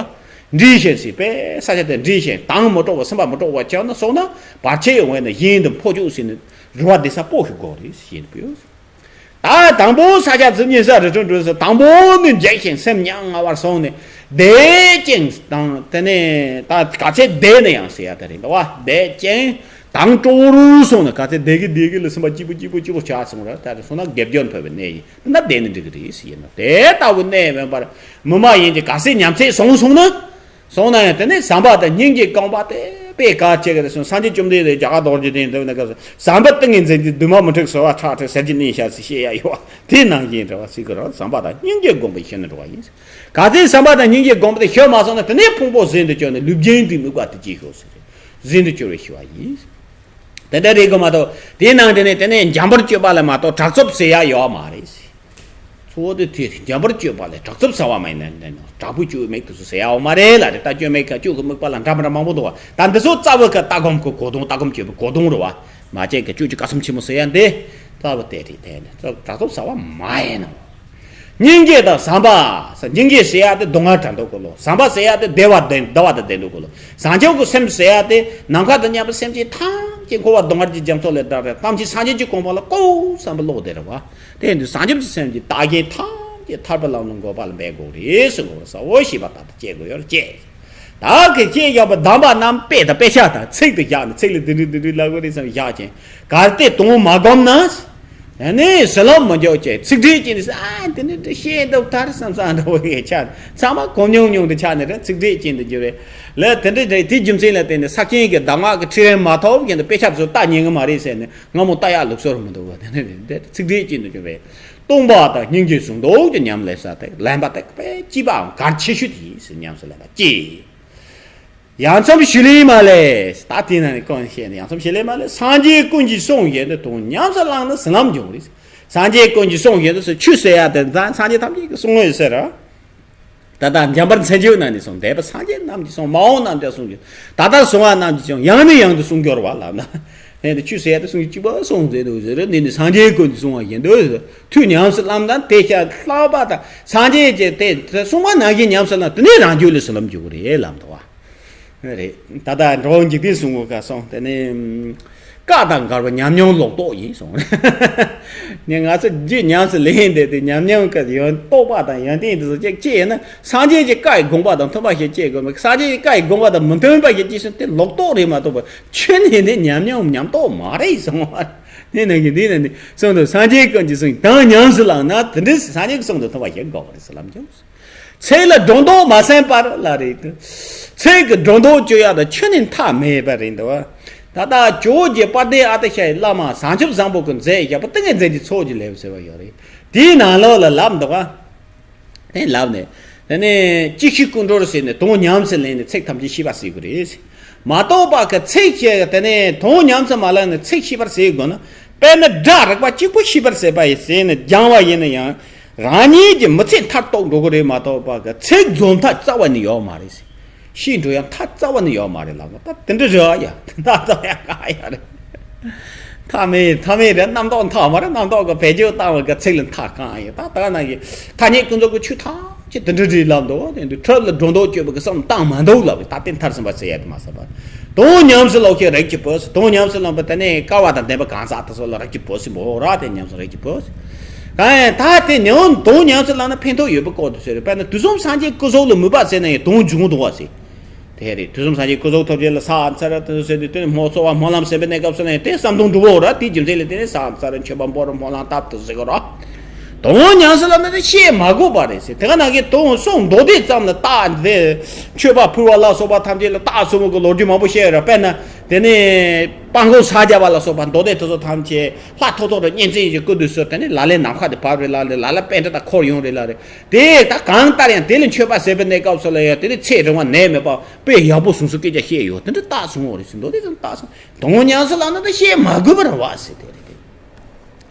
འདྲེས་ཞེན་སྲིད་པས་ས་ཆ་དེ་འདྲེས་ཞེན་དང་མི་སྤྲོ་བ་སེམས་པ་མི་སྤྲོ་བ་ཆགས་ན་སོང་ན་བར་ཆད་ཡོང་བས་ན་གཞན་དུ་འཕོ་བཅུག་ཟིན་ནས་རུ་བ་བདེ་ས་སྤོ་ཞིག་དགོས་རེད་ཞེས་པས། ད་དང་པོ་ས་ཆ་ཚུར་ཉེ་ས་རི་ཁྲོད་འགྲོ་ས་དང་པོ་ནི་འཇིགས་ཤིང་སེམས་ཉམ་ང་བར་སོང་ནས་བདེ་ཅིང་དང་དེ་ནས་ད་ག་ཚད་བདེ་ནས་ཡང་ཟེར་ཡ་ད་རེད་འདུག་བ། བདེ་ཅིང་དང་སྤྲོ་བོ་རུ་སོང་ནས་ག་ཚད་བདེ་གི་བདེ་གི་ལ་སེམས་པ་སྐྱིད་པོ་སྐྱིད་པོ་སྐྱིད་པོ་ཆགས་སོང་ར། ད་རེ་སོང་ན་དགེ་སྦྱོར་འཕེལ་བའི་གནས་ཡིན་ན་བདེ་ནི་འགྲིག་གི་རེད་ཟེར་ཡིན་ནོ། དེ་ལྟ་བུ་གནས་དབེན་པར་མི་མ་ཡིན་གྱི་ག་ཚད་ཉམས་ཚད་སོང་སོང་ན། སོང་ན་ཡང་དེ་ནས་བསམ་པ་དང་སྙིང་རྗེ་སྐོམ་པ་དེ་དཔེ་གལ་ཆེ་གི་རེད་གསུངས། སངས་རྒྱས་བཅོམ་ལྡན་འདས་རྒྱ་གར་རྡོ་རྗེ་གདན་འདུག་ན་སྐབས་སུ་བསམ་པ་ཏིང་ངེ་འཛིན་གྱི་འདུན་མ་མི་འཁྲུགས་ཟོར་བ་ཁྲག་ཁྲིག་ཟེར་གྱི་གནས་ཤར་ཟེར་བཤད་ཡ་ཡོད་པ་དེ་ནང་བཞིན་རེད་བ། ཟེར་གི་རེད། བསམ་པ་དང་སྙིང་རྗེ་སྒོམ་པས་ཞི་ནས་འགྲོ་བ་ཡིན། ག་ཚོད་བསམ་པ་དང་སྙིང་རྗེ་སྒོམ་པ་དེ་ཞི་མ་སོང་ན་དེ་ནས་ཕུང་པོ་ཟིན་དུ་བཅུག་ནས་ལུས་རྒྱན་དུ་དམིགས་པ་དེ་གྱིས་ཤོག་ཟེར་རེད། ཟིན་དུ་གྱུར་བའི་ཞི་བ་ཡིན། དེ་འདྲ་རེད་གི་མ་གཏོགས་དེའི་ནང་དེ་ནས་དེ་ནས་འཇམ་པར་སྤྱོད་པ་ལས་མ་གཏོགས་དྲག་རྩུབ་ཟེར་ཡ་ཡོད་མ་རེད། གཙོ་བོ་དེ་དེ་རེད། འཇམ་པར་སྤྱོད་པ་ལས་དྲག་རྩུབ་ཟ་བ་མ་ཡིན་ན་འདྲ་ནོ། དྲག་པོའི་སྤྱོད་པའི་དམིགས་དེ་ཚོ་ཟེར་ཡའོ་མ་རེད་ལ་རེད། ད་སྤྱོད་མེད་ཀ་སྤྱོད་ཀྱི་དམིགས་པ་ལ་འདྲ་མི་འདྲ་མང་པོ་འདུག་བ། ད་འདི་ཚོ་རྩ་བའི་ཀ་ལྟ་སྒོམ་གི་གོ་དོན་ལྟ་སྒོམ་སྤྱོད་པའི་གོ་དོན་རེད་བ། མ་བྱས་ཀ་སྤྱོད་ཀྱི་ཀ་སུམ་ཆེན་མོ་ཟེར་ཡ་འདི་རྩ་བ་དེ་རེད། དེ་ནི་རྩ་དྲག་རྩུབ་ཟ་བ་མ་ཡིན་ནོ། སྙིང་རྗེ་དང་བསམ་པ། སྙིང་རྗེ་ཟེར་ཡ་དེ་སྡུག་བསྔལ་བྲལ་འདོད་གོ་ལོ། བསམ་པ་ཟེར་ཡ་དེ་བདེ་བ་ལྡན་བདེ་བ་དང་ལྡན་འདོད་གོ་ལོ། བཟང་སྤྱོད་ཀྱི་སེམས་ཟེར་ཡ་དེ་ནམ་མཁའ་དང་མཉམ་པའི་སེམས་ཅན་ཐམས་ཅད་འཁོར་བ་སྡུག་བསྔལ་གྱི་རྒྱ་མཚོ་ལས་བསྒྲལ་བའི་ཐམས་ཅད་སངས་རྒྱས་ཀྱི་གོ་འཕང་ལ་བཀོད་བསམ་པའི་བློ་དེ་རེད་བ། དེ་ཡིན་དུས་སངས་རྒྱས་ཀྱི་སེམས་ཀྱི་བདག་རྐྱེན་ཐམས་ཅད་ཐར་པའི་ལམ་ལ་འགོད་པ་ལ་འབད་དགོས་རེད་ཟེར་དགོས་རེད་ས་འོ་ཞེས་པ་ད་ལྟ་བྱེད་དགོས་ཡོད་རེད་ཅེས། བདག་གིས་བཤད་བཞག་པ་གདམས་པ་རྣམས་དཔེ་དང་དཔེ་ཆ་དང་ཚིག་ཏུ་བཞག་ནས་ཚིག་ལ་འདི་འདྲ་འདི་འདྲ་ལབ་དགོས་རེད་བསམ་བཞག་ཅིང་གལ་ཏེ་དོན་མ་སྒོམ་ན། ཡང་ནི་ཟི་ལམ་མི་འཇོག་ཅེས་ཚིག་འགྲེལ་གྱིས་ནི་ཨ་འདི་འདྲ་འདྲ་བཤད་འདུག་ད་རེ་བསམ་བསམ་འདྲ་བོ་ཡི་ཆ་ཚང་མ་གོམས་མྱོང་མྱོང་དུ་ཆགས་ནས་རེད། ཚིག་འགྲེལ་གྱིས་འདི་འགྱུར་བས་ལ་དེ་འདྲ་འདྲ་དེའི་རྒྱུ་མཚན་ལ་བརྟེན་ནས་ས་ཆེན་གྱི་གདམས་ངག་གི་ཁྲིད་རིམ་མ་ཐོབ་ཀྱི་འདི་དཔེ་ཆ་ཚོ་ལྟ་ཉན་གི་མ་རེད་ཟེར་ནས་སྔ་མོ་ལྟ་ཡག་ལུགས་སྲོལ་མི་འདུག་བ། དེ་ནས་འདི་ཚིག་འགྲེལ་གྱིས་འདི་འགྱུར་བས། སྟོང་པ་དང་སྙིང་རྗེ་ཟུང་ལྡོག་གི་ཉམས་ལེན་ས་དེ་ལེན་པ་དེ་དཔེ་སྐྱིད་པའམ་གལ་ཆེ་ཤོས་དེ་ཡིན་ཟེར། ཉམས་སུ་ལེན་པ་ཅི། ཡ་མཚན་ཞི་ལི་མ་ལས། ད་དེ་ན་ནི་གང་བཤད་ནས་ཡ་མཚན་ཞི་ལི་མ་ལས། སངས་རྒྱས་ཀུན་གྱིས་གསུངས་བཞིན་དུ་དོན་ཉམས་སུ་བླངས་ན་ཟིན་ལམ་འབྱུང་རེད། སངས་རྒྱས་ཀུན་གྱིས་གསུངས་བཞིན་དུ་ཆོས་ཟེར་ཡ་དེ་ད་སངས་རྒྱས་ཐམས་ཅད་ཀྱིས་གསུངས་ཡོད་ཟེར་ར། ད་ལྟ་འཇམ་དཔལ་མཚན་བརྗོད་ནང་ནས་གསུངས། འདས་པ་སངས་རྒྱས་རྣམས་ཀྱིས་གསུངས། མ་འོངས་རྣམས་ཀྱང་གསུང་རྒྱུ། ད་ལྟར་བྱུང་བ་རྣམས་ཀྱིས་ཀྱང་ཡང་ནས་ཡང་དུ་གསུང་འགྱུར་བ་ལབ་ན། དེ་ནི་ཆོས་ཟེར་ཡ་དེ་གསུང་རྒྱུ་གཅིག་པ་གསུངས་ཟེར་འདུག་ཟེར་ར། འདི་ནི་སངས་རྒྱས་ཀུན་གྱིས་གསུངས་པ་བཞིན་དུ་ཐོས་ཉམས་སུ་བླངས་དང་དེ་ཤ་ལྷག་པ་དང་སངས་རྒྱས་ཀྱི་དེ་གསུངས་པ་ནང་བཞིན་ཉམས་སུ་བླངས་དེ་ནས་རང་རྒྱུད་ལ་ཟིན་ལམ་འཇུག་གི་རེད་ལབ་འདུག་བ། རེད། ད་ལྟ་འགྲོ་བ་འཇིག་རྟེན་གསུང་གོ་ཁ་སོང་། དེ་ནས་བཀའ་དང་འགལ་བ་ཉམས་མྱོང་ལོག་རྟོག་ཡིན་གསུངས། ནས་ང་ཚོ་རྒྱུད་ཉམས་སུ་ལེན་འདི་དེ་ཉམས་མྱོང་གི་ཡོན་རྟོག་པ་དང་ཡོན་ཏན་དེ་ཚོ་ཅིག་ཅི་ཡིན་ན་སངས་རྒྱས་ཀྱི་བཀའ་ཡི་དགོངས་པ་དང་མཐུན་པ་ཞིག་སྐྱེ་དགོས་མོད། སངས་རྒྱས་ཀྱི་བཀའ་ཡི་དགོངས་པ་དང་མི་མཐུན་པ་ཞིག་སྐྱེས་སོང་དེ་ལོག་རྟོག་རེད་མ་གཏོགས་པ་ཆོས་ནི་ནི་ཉམས་མྱོང་ཉམས་རྟོགས་མ་རེད་གསུངས། དེ་ནང་གི་འདི་ནི་གསུངས་འདུག་སངས་རྒྱས་ཀུན་གྱིས་གསུངས་དོན་ཉམས་སུ་བླངས་ན་དེ་འདྲའི་སངས་རྒྱས་ཀྱི་གསུང་དང་མཐུན་པ་ཞིག་དགོས་པ་རེད་ཟེར་ལམ་འཇུག་ཚིག་ལ་སྒྲོ་འདོགས་མ་ཟིན་པར་ལ་རེད། ཚིག་གི་སྒྲོ་འདོགས་གཅོད་ཡག་དང་ཆོས་ནི་མཐའ་མེད་པ་རེད་འདུག་བ། ད་ལྟ་ཇོ་བོ་རྗེ་དཔལ་ལྡན་ཨ་ཏི་ཤ་ཡི་བླ་མ་བྱང་ཆུབ་བཟང་པོ་གིས་མཛད་ཡོད་པ་ཏིང་ངེ་འཛིན་གྱི་ཚོགས་ཀྱི་ལེའུ་ཟེར་བ་ཡོད་རེད། དེའི་ནང་ལོགས་ལ་ལབ་འདུག་ག་དེ་ལབ་ནས། དེ་ནས་གཅིག་ཤེས་ཀུན་གྲོལ་ཟེར་ནས་དོན་ཉམས་སུ་ལེན་ནས་ཚིག་ཐམས་ཅད་ཤེས་པར་བྱེད་དགོས་རེད། མ་གཏོགས་པ་གི་ཚིག་ཤེས་དེ་ནས་དོན་ཉམས་སུ་མ་ལེན་ནས་ཚིག་ཤེས་པར་བྱེད་དགོས་ན། དཔེར་ན་སྒྲ་རིག་པ་གཅིག་པུ་ཤེས་པར་བྱེད་པ་ཡིན་ཟེར་ནས་སྦྱང་བ་ཡིན་ན་ཡང་། རང་ཉིད་ཀྱི་མི་ཚེ་མཐར་གཏུགས་འགྲོ་གི་རེད་མ་གཏོགས་པ་གི་ཚིག་འཛོམས་ཐབས་རྩ་བ་ནས་ཡོད་མ་རེད་ཟེར། ཤེས་འགྲོ་ཡ་མཐའ་རྩ་བ་ནས་ཡོད་མ་རེད་ལབ་ན། ད་དེ་འདྲ་རེད་བ་ཡ། ད་རྩ་བ་ཡ་ག་ཡ་རེད། མཐའ་མེད་མཐའ་མེད་རེད། རྣམ་རྟོག་མཐའ་མ་རེད། རྣམ་རྟོག་གི་བེད་སྤྱོད་བཏང་བ་གི་ཚིག་ལ་མཐའ་གང་ཡོད། ད་ད་ནང་གི་ཐ་སྙད་ཀུན་རྫོབ་ཀྱི་ཆོས་ཐམས་ཅད་དེ་འདྲ་རེད་ལབ་འདུག་དེ་འདུག་ཁྲོད་ལ་སྒྲོ་འདོགས་གཅོད་པ་གི་བསམ་བཏང་མ་འདུག་ལབ། ད་དེ་མཐར་ཕྱིན་པ་ཟེར་ཡ་དེ་མ་ཟད་པ། དོན་ཉམས་སུ་ལེན་མཁན་རིགས་ཀྱི་བུ། དོན་ཉམས་སུ་ལེན་པ་དེ་ནས་སྐལ་བ་དང་ལྡན་པ་གང་ཟག་དེ་ཚོ་ལ་རིགས་ཀྱི་བུ་ཟེར་མོ་ར། དེ་ཉམས་སུ་རིགས་ཀྱི་བུ། གང་ཡང་ད་དེ་ཉམས་དོན་ཉམས་སུ་ལེན་ན་ཕན་ཐོགས་ཡོད་པའི་སྐོར་དུ་ཟེར། དཔེར་ན་དུས་གསུམ་སངས་རྒྱས་སྐུ་གཟུགས་ལ་མོས་པ་ཟེར་ན་ཡང་དོན་འབྱུང་འདུག་བ་ཟེར། དེ་རེད། དུས་གསུམ་སངས་རྒྱས་སྐུ་གཟུགས་ཐོབ་བྱེད་ལ་ཕྱག་འཚལ་ལོ་ཟེར་དུས་དེ་ནི་སྨོན་ཚོགས་པ་སྨོན་ལམ་ཟེར་བའི་གནས་སྐབས་སུ་ལ་ཡང་དེ་བསམ་དོན་འགྲུབ་བོ་ར། དེའི་རྒྱུ་མཚན་ལ་བརྟེན་ནས་ཕྱག་འཚལ་ལོ་མཆོད་པ་འབུལ་ལོ་སྨོན་ལམ་བཏབ་སྟེ་ཟེར་གོ་ར། དོན་ཉམས་སུ་ལེན་ན་དེ་བཤད་མ་དགོས་པ་རེད་ཟེར། དེ་ག་ནང་གི་དོན་གསུང་མདོ་སྡེ་ཙམ་ལ་རྟགས་དེ་མཆོད་པ་ཕུལ་བ་ལ་སོགས་པ་ཐམས་ཅད་ལ་རྟགས་གསུམ་གྱི་ལོ་རྒྱུས་མང་པོ་བཤད་ཡོད་ར། དཔེར་ན་དེ་ནས་སྤང་སྐོང་ཕྱག་རྒྱ་བ་ལ་སོགས་པ་མདོ་སྡེ་དེ་ཚོ་ཐམས་ཅད་ལྷ་ཐོ་ཐོ་རུ་གཉན་བཙན་གྱི་སྐུ་དུས་སུ་དེ་ནས་ལ་ལས་ནམ་མཁའ་དེ་བབས་རེད་ལ་ལས་ལ་ལ་པཎྜི་ཏ་འཁོར་ཡོང་རེད་ལ་རེད། དེ་ད་གང་ལྟར་ཡང་དེ་ལ་མཆོད་པ་ཟེར་བའི་གནས་སྐབས་སུ་ལ་ཡང་དེ་ནི་ཚེ་རིང་བ་ནད་མེད་པ་དཔེ་ཡག་པོ་བཟུང་སུ་སྐད་ཆ་བཤད་ཡོད། དེ་འདྲ་རྟགས་བཟུང་བ་རེད་ཟེར། མདོ་སྡེ་ཚོ་རྟགས་བཟུང་། དོན་ཉམས་སུ་ལེན་ན་ད་བཤད་མ་དགོས་པ་རེད་བ་ཟེར། དེ་རེད་དེ།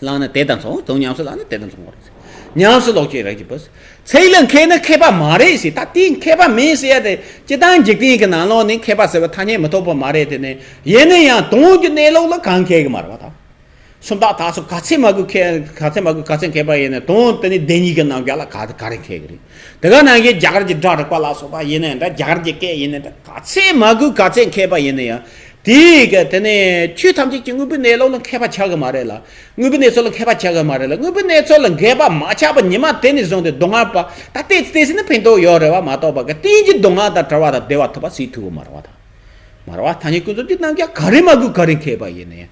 ལེན་ན་དེ་དང་མཚུངས། དོན་ཉམས་སུ་ལེན་ན་དེ་དང་མཚུངས་པ་རེད་ཟེར། ཉམས་སུ་ལེན་མཁན་རིགས་ཀྱི་བུ། ཚིག་ལ་མཁས་ན་མཁས་པ་མ་རེད་ཟེར། ད་དེ་མཁས་པ་མིན་ཟེར་ཡ་དེ་སྤྱིར་བཏང་འཇིག་རྟེན་གྱི་ནང་ལོགས་ནས་མཁས་པ་ཟེར་བ་ཐ་སྙད་མི་ཐོགས་པ་མ་རེད། དེ་ནས་ཡིན་ན་ཡང་དོན་གྱི་གནས་ལུགས་ལ་གང་མཁས་གི་མ་རེད་བ་ད། སུམ་རྟགས་དག་སོགས་ག་ཚད་མ་དགོས་མཁས། ག་ཚད་མ་དགོས་ག་ཚད་མཁས་པ་ཡིན་ན་དོན་དེ་ནི་བདེན་གཉིས་ཀྱི་རྣམ་གཞག་ལ་ག་ག་རེ་མཁས་ཀྱི་རེད། དེ་ག་ནང་བཞིན་རྒྱ་གར་གྱི་སྒྲ་རིག་པ་ལ་སོགས་པ་ཡིན་ན་འདྲ། རྒྱ་གར་གྱི་སྐད་ཡིན་ན་འདྲ། ག་ཚད་མ་དགོས་ག་ཚད་མཁས་པ་ཡིན་ན་ཡང་དེའི་གི་དེ་ནས་ཆོས་ཐམས་ཅད་ཀྱི་དངོས་པོའི་གནས་ལུགས་ལ་མཁས་པ་ཆགས་ཀྱི་མ་རེད་ལ། དངོས་པོའི་གནས་ཚུལ་ལ་མཁས་པ་ཆགས་ཀྱི་མ་རེད་ལ། དངོས་པོའི་གནས་ཚུལ་ལ་མཁས་པ་མ་ཆགས་པ་ཉི་མ་དེ་ནས་བཟུང་སྟེ་སྡུག་བསྔལ་བ་ད་ལྟའི་ལྟས་ཟིན་ན་ཕན་ཐོགས་ཡོད་རེད་བ་མ་གཏོགས་པ་གི་རྟེན་གྱི་སྡུག་བསྔལ་དང་བྲལ་བ་དང་བདེ་བ་ཐོབ་པ་སྲིད་ཐུབ་ཀྱི་མ་རེད་བ་ད། མ་རེད་བ། ཐ་སྙད་ཀུན་རྫོབ་ཀྱི་རྣམ་གཞག་ག་རེ་མ་དགོས་ག་རེ་མཁས་པ་ཡིན་ནའི།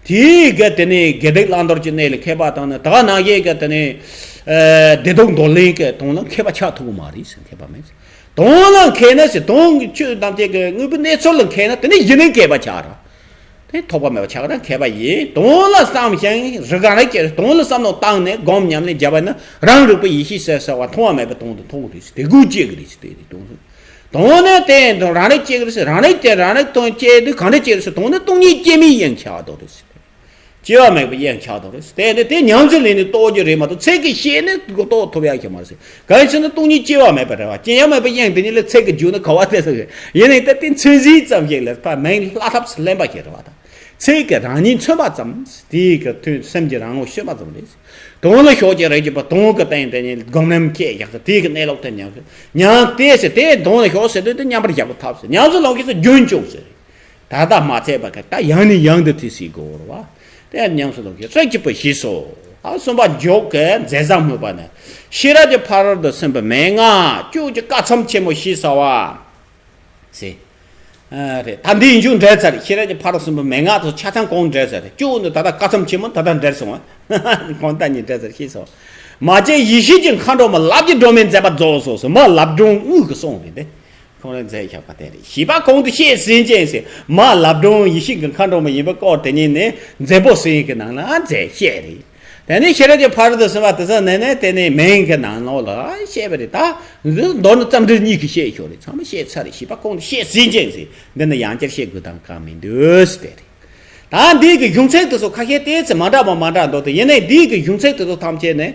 དེའི་གི་དེ་ནས་དགེ་སྡིག་བླང་དོར་གྱི་གནས་ལ་མཁས་པ་དང་ནི། ད་ག་ནང་བཞིན་གི་དེ་ནས་ཨ་བདེ་སྡུག་འདོར་ལེན་གྱི་དོན་ལ་མཁས་པ་ཆགས་ཐུབ་ཀྱི་མ་རེད་ཟེར། མཁས་པ་མེད་ཟེར། དོན་ལ་མཁས་ན་ཟེར། དོན་གྱི་ཆོས་ཐམས་ཅད་ཀྱི་དངོས་པོའི་གནས་ཚུལ་ལ་མཁས་ན་དེ་ནི་གཞི་ནས་མཁས་པ་ཆགས་ར། དེ་ཐོགས་པ་མེད་པ་ཆགས་ར་མཁས་པ་ཡིན། དོན་ལ་བསམ་ཞིང་རིག་ག་རེ་སྐྱེ། དོན་ལ་བསམ་བློ་བཏང་ནས་སྒོམ་ཉམས་ལེན་བརྒྱབ་པ་ན་རང་རིག་པའི་ཡེ་ཤེས་ཟེར་ཟེར་བ་མཐོང་བ་མེད་པའི་དོན་དུ་མཐོང་གི་རེད་ཟེར། དེ་དགོས་སྐྱེ་གི་རེད་ཟེར། དེ་རེད་དོན་གསུམ། དོན་ནི་དེ་དང་རང་རིག་སྐྱེ་གི་རེད་ཟེར། རང་རིག་དེ་རང་རིག་དང་སྐྱེ་དུས་གང་འདྲ་སྐྱེ་རེད་ཟེར། དོན་ནི་སྟོང་ཉིད་སྐྱེ་མེད་དབྱིངས་ཆགས་འདུག་རེད་ཟེར། སྐྱེ་བ་མེད་པའི་དབྱིངས་ཆགས་འདུག་རེད་ཟེར། དེ་ནི་དེ་ཉམས་སུ་ལེན་ནས་རྟོགས་རྒྱུ་རེད་མ་གཏོགས་ཚིག་གིས་བཤད་ནས་རྟོགས་ཐུབ་ཡ་ཞིག་མ་རེད་ཟེར། གང་ཡིན་ཟེར་ན་སྟོང་ཉིད་སྐྱེ་བ་མེད་པ་རེད་བ། སྐྱེ་བ་མེད་པའི་དབྱིངས་དེ་ཉིད་ལ་ཚིག་གིས་བསྒྱུར་ན་ག་བ་དེ་ཟེར་གི་ཡིན་ནའི་ད་དེ་མཚོན་བྱེད་ཙམ་ཞིག་ལ་ཕར་མིང་ལྷག་ཐབས་སུ་ལེན་པ་ཞིག་རེད་བ་ད། ཚིག་གིས་རང་ཉིད་མཚོན་པ་ཙམ། དེའི་གི་དོན་སེམས་ཀྱི་རང་ངོ་ཤེས་པ་ཙམ་རེད། དོན་ལ་ཞོག་ཅིག་རེད་ཀྱི་པ། དོན་གྱི་སྟེང་དེ་ཉིད་སྒོམ་རིམ་སྐྱེས་བཞག་ཚེ་དེའི་གི་གནས་ལུགས་དེ་ཉམས་སུ་ཉམས་ཏེ་ཟེར། དེ་དོན་ལ་ཞོག་ཟེར་དུས་དེ་མཉམ་པར་བཞག་པའི་ཐབས་ཟེར། ཉམས་སུ་ལེན་མཁན་ཟེར་རྒྱུན་སྐྱོང་ཟེར། ད་ལྟ་མ་ཚད་པ་གི་ད་ཡང་ནས་ཡང་དུ་དེ་སྲིད་དགོས་རེད་བ། དེ་ཉམས་སུ་ལེན་མཁན་རིགས་ཀྱི་བུ་ཞེས་སོ། ཨ་གསུམ་པ་མཇུག་གི་མཛད་བཟང་སྨོས་པ་ནི། ཤེས་རབ་ཀྱི་ཕ་རོལ་ཏུ་ཕྱིན་པའི་མན་ངག་བཅུ་གི་བཀའ་ཚོམས་ཆེན་མོ་ཞེས་བྱ་བ། ཟེར། ཨ་རེད། ད་འདིའི་མཇུག་འགྲེལ་ཚར། ཤེས་རབ་ཀྱི་ཕ་རོལ་ཏུ་ཕྱིན་པའི་མན་ངག་དེ་ཆ་ཚང་གོང་འགྲེལ་ཚར་རེད། བཅུ་ནི་ད་ལྟ་བཀའ་ཚོམས་ཆེན་མོ་ད་ལྟ་འགྲེལ་སོང་བ། གོང་ལྟ་ཉིད་འགྲེལ་ཚར་ཤེས་སོང་། མ་སྐྱེས་ཡེ་ཤེས་ཀྱི་མཁའ་འགྲོ་མ། ལག་གི་སྒྲོན་མེས་མཛད་པ་རྫོགས་སོ་ཟེར། མ་ལབ་སྒྲོན་དངོས་ཀྱི་གསུང་རེད་དེ། ཁོང་རང་མཛད་བཞག་པ་དེ་རེད། བཞི་པ་གོང་དུ་བཤད་ཟིན་ཅིང་ཟེར། མ་ལབ་སྒྲོན་ཡེ་ཤེས་ཀྱི་མཁའ་འགྲོ་མ་ཡིན་པའི་སྐོར་དེ་ཉིད་ནི་མཛད་པོ་ཟེར་ཡིག་གི་ནང་ལ་མཛད་བཤད་རེད། དེ་ནས་ཤེས་རབ་ཀྱི་ཕ་རོལ་ཏུ་ཕྱིན་པ་དེ་ཚོ་ནས་ནས་དེ་ནས་མིང་གི་ནང་ལོགས་ལ་བཤད་པ་རེད། ད་འདི་མདོར་ན་རྩོམ་འབྲི་གཉིས་ཀྱིས་བཤད་ཆོག་རེད། ཚང་མ་བཤད་ཚར་རེད། བཞི་པ་གོང་དུ་བཤད་ཟིན་ཅིང་ཟེར། འདི་ནི་ཡང་བསྐྱར་བཤད་དགོས་དང་གང་མི་འདུག་ཟེར་དེ་རེད། ད་འདི་གི་གཞུང་ཚིག་དེ་ཚོ་ཁ་ཤས་ཏོག་ཙམ་མ་འདྲ་བ་མ་འདྲ་འདུག་དེ་ཡིན་ནའི་འདི་གི་གཞུང་ཚིག་དེ་ཚོ་ཐམས་ཅད་ནི་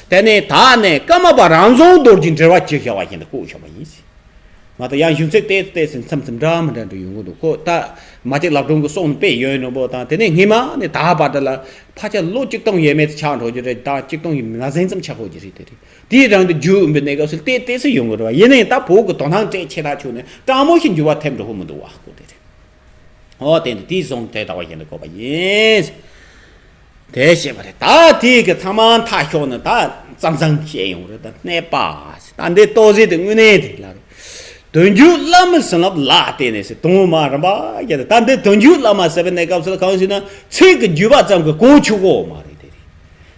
དེ་ནས་ད་ནས་ཀརྨ་པ་རང་བྱུང་རྡོ་རྗེ་འགྲེལ་བ་ཅིག་བྱ་བ་བཞིན་དུ་བཀོད་བཞག་པ་ཡིན་ཟེར། མ་གཏོགས་ཡང་གཞུང་ཚིག་ཏོག་ཙམ་ཏོག་ཙམ་མཚམས་མཚམས་འདྲ་མི་འདྲ་འདྲ་ཡོང་གི་འདུག་ཁོ་ད་མ་ཅིག་ལབ་སྒྲོན་གྱི་གསུང་དཔེ་ཡོད་ནོ་པོ་དང་། དེ་ནས་སྔས་མ་ནས་ད་བར་དུ་ལ་ཕལ་ཆེར་ལོ་གཅིག་སྟོང་ཡས་མས་དེ་ཆགས་འགྲོ་རྒྱུ་རེད། ད་གཅིག་སྟོང་ཡས་མས་ཟིན་ཙམ་ཆགས་འགྲོ་རྒྱུ་རེད། དེ་རེད། དེའི་རིང་དུ་རྒྱུན་ཨུམ་པའི་གནས་སྐབས་སུ་ཏོག་ཙམ་ཏོག་ཙམ་ཡོང་གི་རེད་བ། ཡིན་ནའི་ད་བོད་ཀྱི་དོན་ཐང་སྤྲད་ཆེ་ཐག་ཆོད་ནས་སྤྲང་མོ་ཞིག་འགྱུར་བ་ཐེབས་འགྲོ་གི་མི་འདུག་བ་ཁོ་དེ་རེད། འོ་དེ་འདི་དེའི་བཟུང་དེ་ལྟ་བ་ཡིན་དུ་གོ་བ་ཡིན། དེ་བཤད་པ་རེད། ད་དེའི་གི་ཚང་མ་མཐའ་ཤོག་ནས་ད་ཙམ་ཙམ་བཤད་ཡོང་རེད། ད་གནས་པ་ད་འདི་ཏོག་ཙམ་དེ་དངོས་གནས་དེ་ལ་རེད། དོན་བརྒྱུད་བླ་མའི་བྱིན་རླབས་ལ་བརྟེན་ནས་ཟེར། དོན་མ་རིམ་པ་བརྒྱད་དེ། ད་འདི་དོན་བརྒྱུད་བླ་མ་ཟེར་བའི་གནས་སྐབས་སུ་ལ་གང་ཞུས་ན་ཚིག་གི་བརྒྱུད་པ་ཙམ་གྱིས་གོ་ཆོག་གོ་མ་རེད། དེ་རེད།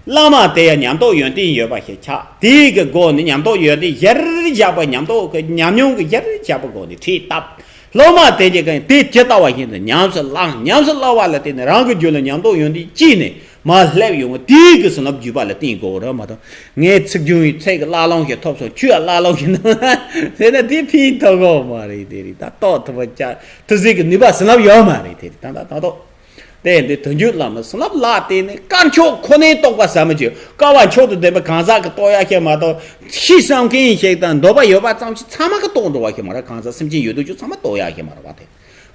བླ་མ་དེ་ཡང་ཉམས་རྟོགས་ཡོན་ཏན་ཡོད་པ་ཞིག་ཆགས། དེའི་གི་སྒོ་ནས་ཉམས་རྟོགས་ཡོན་ཏན་གཞིར་བཞག་པ། ཉམས་རྟོགས་ཀྱི་ཉམས་མྱོང་གི་གཞིར་བཞག་པའི་སྒོ་ནས་ཁྲིད་བཏབ། སློབ་མ་དེ་གྱིས་ཀྱང་དེ་ཇི་ལྟ་བ་བཞིན་དུ་ཉམས་སུ་བླངས། ཉམས་སུ་བླངས་པ་ལ་བརྟེན་ནས་རང་གི་རྒྱུད་ལ་ཉམས་རྟོགས་ཡོན་ཏན་སྐྱེས་ནས་མར་སླེབས་ཡོང་བ་དེའི་གི་བྱིན་རླབས་བརྒྱུད་པ་ལ་བརྟེན་དགོས་རེད་མ་གཏོགས། ངས་ཚིག་རྒྱུན་ཡི་ཚད་ཀྱི་བླ་ལོང་ཞིག་ཐོབ་སོང་། ཆུ་ཡ་བླ་ལོང་ཞིག་ནང་ཟེར་ན་དེ་ཕན་ཐོགས་གོ་མ་རེད། དེ་རེད། ད་རྟོགས་ཐུབ་པ་ཅག་ཐུགས་སྲས་ཀྱི་ནུས་པ་བྱིན་རླབས་ཡོད་མ་རེད། དེ་རེད། ད་ད་ད་རྟོགས། དེ་འདི་དོན་བརྒྱུད་ལམ་ལ་བྱིན་རླབས་ལ་བརྟེན་ནས་དཀར་ཕྱོགས་ཁོ་ནའི་རྟོགས་པ་ཟབ་མོ་ཅིག། དཀར་བ་མཆོག་ཏུ་ལྡན་པའི་གང་ཟག་གི་རྟོགས་ཡ་ཞིག་མ་གཏོགས། ཤེས་བསམ་མཁན་ཞིག་དང་འདོད་པ་ཡོད་པ་ཙམ་ཞིག་ཚང་མ་གི་རྟོགས་འགྲོ་བ་ཞིག་མ་རེད། གང་ཟག་སེམས་ཅན་ཡོད་དོ་ཅོག་ཚང་མ་རྟོགས་ཡ་ཞིག་མ་རེད་བ། དེ་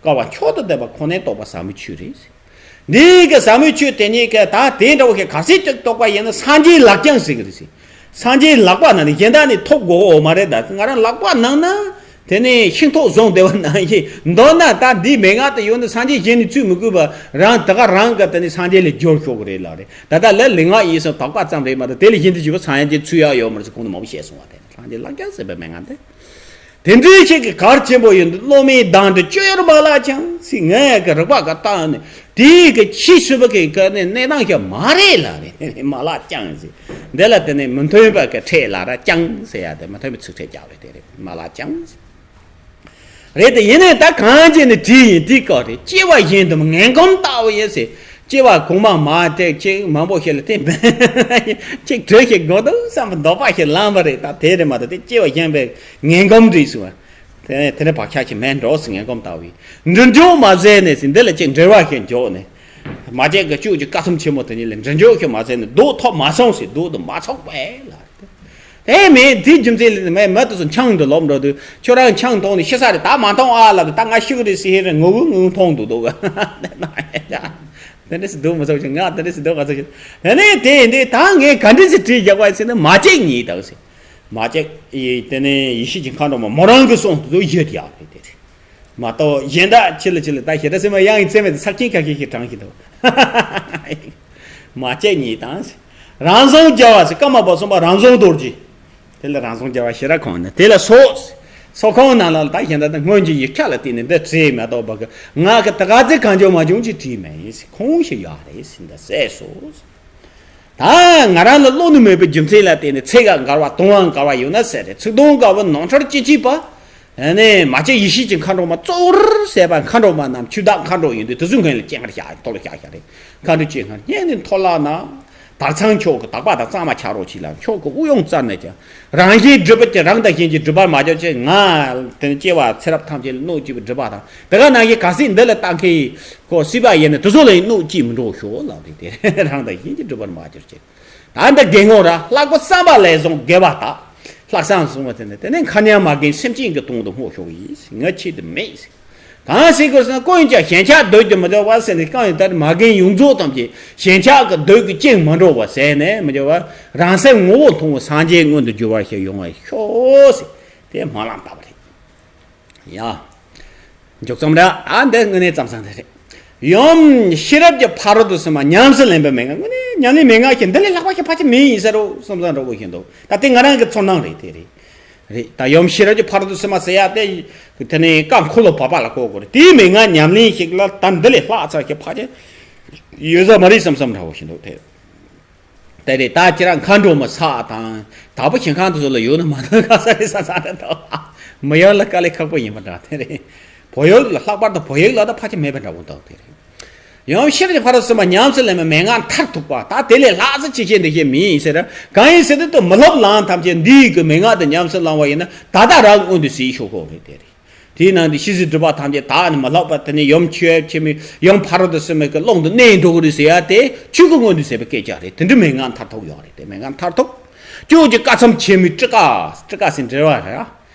དཀར་བ་མཆོག་ཏུ་ལྡན་པ་ཁོ་ནའི་རྟོགས་པ་ཟབ་མོའི་ཆོས་རེད། འདི་གི་ཟབ་མོའི་ཆོས་དེ་ཉིད་ཀྱི་ད་དེ་འདྲ་བོ་ཞིག་ག་ཚད་ཅིག་རྟོགས་པ་ཡིན་ན་སངས་རྒྱས་ལག་བཅངས་ཟེར་གི་རེད་ཟེར། སངས་རྒྱས་ལག་པ་ནང་ནས་གཞན་དག་ནས་ཐོབ་དགོས་འོ་མ་རེད། ད་ང་རང་ལག་པ་ནང་ན། དེ་ནས་ཤིང་ཐོག་བཟུང་བསྡད་པ་ནང་བཞིན་མདོར་ན་ད་འདིའི་མན་ངག་དེ་ཡོད་ན་སངས་རྒྱས་གཞན་ནས་འཚོལ་མི་དགོས་པ། རང་དེ་ག་རང་གི་དེ་ནས་སངས་རྒྱས་ལ་སྦྱོར་ཆོག་གི་རེད་ལབ་རེད། ད་ལྟ་ལ་ལུས་ངག་ཡིད་གསུམ་དག་པ་ཙམ་རེད་མ་གཏོགས་དེ་ལས་གཞན་དུ་གྱུར་པ་སངས་རྒྱས་འཚོལ་ཡག་ཡོད་མ་རེད་ཟེར་གོང་དུ་མང་པོ་བཤད་སོང་བ། དེ་ནས་སངས་རྒྱས་ལག་བཅངས་ཟེར་བའི་མན་ངག་དེ། དེ་འདྲའི་ཞིག་གི་གལ་ཆེན་པོ་ཡོད་འདུག། སློབ་མའི་གདངས་འདི་སྤྱོད་ཡུལ་མ་ལག་བཅངས་ཟེར། ངས་གི་རིག་པ་གི་སྟེང་ནས་དེའི་གི་ཕྱིས་སུ་བ་གི་གི་ནི་གནས་སྟངས་ཤིག་མ་རེད་ལབ་རེད། མ་ལག་བཅངས་ཟེར། འདི་ལ་དེ་ནས་མི་མཐུན་པ་གི་ཕྲད་ལ་ར་བཅངས་ཟེར་ཡ་དེ་མི་མཐུན་པའི་ཚིག་ཕྲད་རྒྱག་པའི་དེ་རེད། མ་ལག་བཅངས་ཟེར། རེད་དེ་ཡིན་ནའི་ད་གང་བྱས་ནས་བྲིས་ཡིན་དེའི་སྐོར་རེད། སྐྱེ་བ་གཞན་དུ་ངན་གོམས་ལྟ་བུ་ཡིན་ཟེར། སྐྱེ་བ་གོང་མ་མ་དེ་ཅིག་མང་པོ་ཞིག་ལ་དེ་ཅིག་བྲོས་ཤིག་དགོས་འདུག་བསམ་པའི་འདོད་པ་ཞིག་ལངས་པ་རེད། ད་དེ་རེད་མ་གཏོགས་དེ་སྐྱེ་བ་གཞན་པའི་ངན་གོམས་རེད་ཟེར་བ། དེ་དེ་ནས་བག་ཆགས་ཤིག་མེད་འགྲོ་ཟེར། ངན་གོམས་ལྟ་བུའི་འབྲི་འཇོག་མ་ཟད་ནས་ཟེར། འདི་ལ་ཅིག་འབྲེལ་བ་ཞིག་འཇོག་ནས། མ་བྱས་ཀྱི་བཅུད་ཀྱི་བཀའ་ཚོམ་ཆེན་མོ་དེ་ཉིད་ལ་འབྲི་འཇོག་ཞིག་མ་ཟད་ནས་སྡུག་ཐོབ་མ་སོང་ཟེར། སྡུག་དུ་མ་ཚོགས་པས་ལ། དེ་མིན་དེའི་རྒྱུ་མཚན་ལ་མེད་མི་དེ་ཚོ་ཆང་དུ་ལོབ་འགྲོ་དུས་ཁྱོད་རང་ཆང་འཐུང་ནས་ཤི་ས་རེད། ད་མ་འཐུང་ཨ་ལབ་དུས་ད་ང་ཤི་གི་རེད་ཟེར་ཧེ་རེད། ངུ་གུ་ངུ་མཐོང་འདུག་འདུག་ག་དེ་འདྲ་སེ་སྡུག་མི་ཚོགས་ཤིང་ང་དེ་འདྲ་སེ་སྡུག་ག་ཚོགས་ཤིང་། དེ་ནས་དེ་འདི་ད་ངས་ག་འདྲ་སེ་བྲིས་རྒྱག་པ་ཡིན་ཟེར་ན། མ་བྱས་ཉིད་དང་ཟེར། མ་བྱས་ཡི་དེ་ནས་ཡེ་ཤེས་ཀྱི་མཁའ་འགྲོ་མ་མོ་རང་གི་གསུང་དུ་བཞེད་ཡག་རེད་དེ་རེད། མ་གཏོགས་གཞན་དག་ཕྱི་ལ་ཕྱི་ལ་ད་ཞེ་དྲག་སེམས་ཡང་ཡིན་ཚད་མེད་དུ་ཚབས་ཆེན་ཁ་ཤས་ཤིག་དྲངས་ཤིག་འདུག་མ་བྱས་ཉིད་དང་། རང་བྱུང་རྒྱལ་བ་ཟེར། ཀརྨ་པ་གསུམ་པ་རང་བྱུང་རྡོ་རྗེ། དེ་ལ་རང་བྱུང་རྒྱལ་བ་ཤེས་རབ་ཁོང་ནི་དེ་ལ་སོགས། སོགས་ཁོང་རྣམས་ལ་ད་གཞན་དག་ད་སྔོན་གྱི་ཡིག་ཆ་ལ་བརྟེན་ནས་འདི་བྲིས་མ་གཏོགས་པ་གི་ང་གི་ད་ག་ཚོད་གང་བྱུང་མ་བྱུང་ཅིག་བྲིས་མེད་ཡིན་ཟེར། ཁོང་ཞིག་ཡོད་རེད་ཟེར་འདི་ཟེར་སོ། ད་ང་རང་ལ་ཀློག་ནི་མེད་པའི་རྒྱུ་མཚན་ལ་བརྟེན་ནས་ཚིག་འགལ་བ་དོན་འགལ་བ་ཡོད་ན་ཟེར་རེད། ཚིག་དོན་འགལ་བ་ནོར་འཁྲུལ་ཅི་མཆིས་པ། ཨ་ནི་མ་བྱས་ཡེ་ཤེས་ཀྱི་མཁའ་འགྲོ་མ་གཙོ་བོར་ཟད་པ་མཁའ་འགྲོ་མ་རྣམས་ཆུ་བདག་མཁའ་འགྲོ་ཡིན་དུས་དེ་ཚོའི་མགོན་ལ་སྤྱན་སྔར་བཞག་མཐོ་ལ་བཞག་བཞག་རེད། མཁའ་འགྲོ་སྤྱན་སྔར་སྙན་ནས་མཐོ་ལ་ན། དར་ཚང་མཆོག་གི་དག་པ་དང་གཙང་མ་ཆ་རོགས་གྱིས་ལ་མཆོག་གི་དབུགས་དབྱུང་རྩ་ནས་ཀྱང་རང་བཞིན་སྒྲིབ་པ་ཅན་རང་དང་གཞན་གྱི་སྒྲིབ་པར་མ་གྱུར་ཅིག། ང་དེ་ནི་སྐྱེ་བ་ཚེ་རབས་ཐམས་ཅད་ལ་གནོད་བྱེད་པའི་སྒྲིབ་པ་དང་དེ་ག་ནང་བཞིན་གལ་སྲིད་འདི་ལ་ལྟ་མཁན་ཁོ་སྲིད་པ་ཡིན་ན་དེ་ཚོ་ལ་ཡང་གནོད་ཅིག་མི་འགྲོ་ཤོག་ལབ་རེད་དེ། རང་དང་གཞན་གྱི་སྒྲིབ་པར་མ་གྱུར་ཅིག། ད་འདི་དགེ་བསྔོ་ར་ལྷག་པ་བསམ་པ་ལས་བཟུང་དགེ་བ་དག། ལྷག་བསམ་བཟུང་བ་དེ་ནི་དེ་ནས་མཁའ་མཉམ་མ་རྒན་སེམས་ཅན་གྱི་དོན་དུ་བསྔོ་ཤོག་ཡིན་ཟེར། ང་ཆེད་དུ་མེད་ཟེར། གང་ཟེར་དགོས་ཟེར་ན་ཀུན་ཀྱང་ཞེན་ཆགས་འདོད་ཀྱིས་མི་འདོད་པ་ཟེར་ནས་གང་ཡིན་ད་མ་རྒན་ཡོངས་རྫོགས་ཐམས་ཅད་ཞེན་ཆགས་ཀྱི་འདོད་ཀྱིས་བཅིངས་མ་འགྲོ་བ་ཟེར་ནས་མི་འགྱུར་བ་རང་སེམས་ངོ་བོ་མཐོང་བའི་སངས་རྒྱས་མངོན་དུ་འགྱུར་བ་ཞིག་ཡོང་བར་ཤོག་ཟེར་དེ་སྨོན་ལམ་བཏབ་པ་རེད། ཡ། མཇུག་ཙམ་རེད། ཨ་འདི་དངོས་གནས་ཙམ་ཙམ་དེ་རེད། ཡུམ་ཤེས་རབ་ཀྱི་ཕ་རོལ་ཏུ་ཕྱིན་པ་ཉམས་སུ་ལེན་པའི་མན་ངག་དངོས་གནས་ཉམས་ལེན་མན་ངག་གི་འདི་ལས་ལྷག་པ་ཞིག་ཕལ་ཆེར་མེད་ཡིན་ས་རོ་བསམ་བསམ་འདྲ་བོ་ཞིག་འདུག། ད་དེ་ང་རང་གི་ཚོར་སྣང་རེད། དེ་རེད། རེད། ད་ཡུམ་ཤེས་རབ་ཀྱི་ཕ་རོལ་ཏུ་ཕྱིན་པ་ཟེར་ཡ་དེ་དེ་ནས་བཀའ་འཁོར་ལོ་བར་པ་ལ་གོ་དགོས་རེད། དེའི་མན་ངག་ཉམས་ལེན་ཞིག་ལ་ད་འདི་ལས་ལྷག་ཙམ་ཞིག་ཕལ་ཆེར་ཡོད་ས་མ་རེད་བསམ་བསམ་འདྲ་བོ་ཞིག་འདུག་དེ། དེ་རེད། ད་ཁྱེད་རང་མཁའ་འགྲོ་མ་ཚོགས་དང་དྭགས་པོ་ཞིང་ཁམས་དེ་ཚོ་ལ་ཡོད་ན་མ་གཏོགས་ག་ས་རེད་ས་ས་རེད་དོ། མི་ཡོང་ལ་དཀའ་ལས་ཁག་པོ་ཡིན་པ་འདྲ་དེ་རེད། བོད་ཡིག་ལ་ལྷག་པར་དུ་བོད་ཡིག་ལ་ད་ཕལ་ཆེར་མེད་པ་འདྲ་བོ་འདུག་དེ་རེད། ཡང་ཤེས་རབ་ཀྱི་ཕ་རོལ་ཏུ་ཕྱིན་པ་ཉམས་སུ་ལེན་པའི་མན་ངག་མཐར་ཐུག་པ་ད་དེ་ལས་ལྷག་ཙམ་ཅི་བྱེད་འདི་བྱེད་མིན་ཟེར། གང་ཡིན་ཟེར་དུས་ད་མི་སློབ་ལམ་ཐམས་ཅད་འདིའི་གི་མན་ངག་དེ་ཉམས་སུ་བླངས་པ་ཡིན་ན་ད་ལྟ་རང་མངོན་དུ་གཟིགས་ཤོག་ཁོ་རེད་དེ་རེད། དེའི་ནང་དུ་ཤེས་བྱའི་སྒྲིབ་པ་ཐམས་ཅད་དག་ནས་མ་ལྷག་པ་དེ་ནས་ཡུམ་ཆོས་ཆེན་མོའི་ཡུམ་ཕ་རོལ་ཏུ་ཕྱིན་པའི་ཀློང་དུ་གནས་འགྲོ་གི་རེད་ཟེར་ཡ་དེ་ཆོས་སྐུ་མངོན་དུ་གཟིགས་པའི་སྐད་ཆ་རེད། དེ་འདྲའི་མན་ངག་མཐར་ཐུག་ཡོད་རེད། དེ་མན་ངག་མཐར་ཐུག་སྤྱོད་ཀྱི་བཀའ་ཚོམ་ཆེན་མོའི་ཊཱི་ཀ། ཊཱི་ཀ་ཟེར་འགྲེལ་བ་རེད།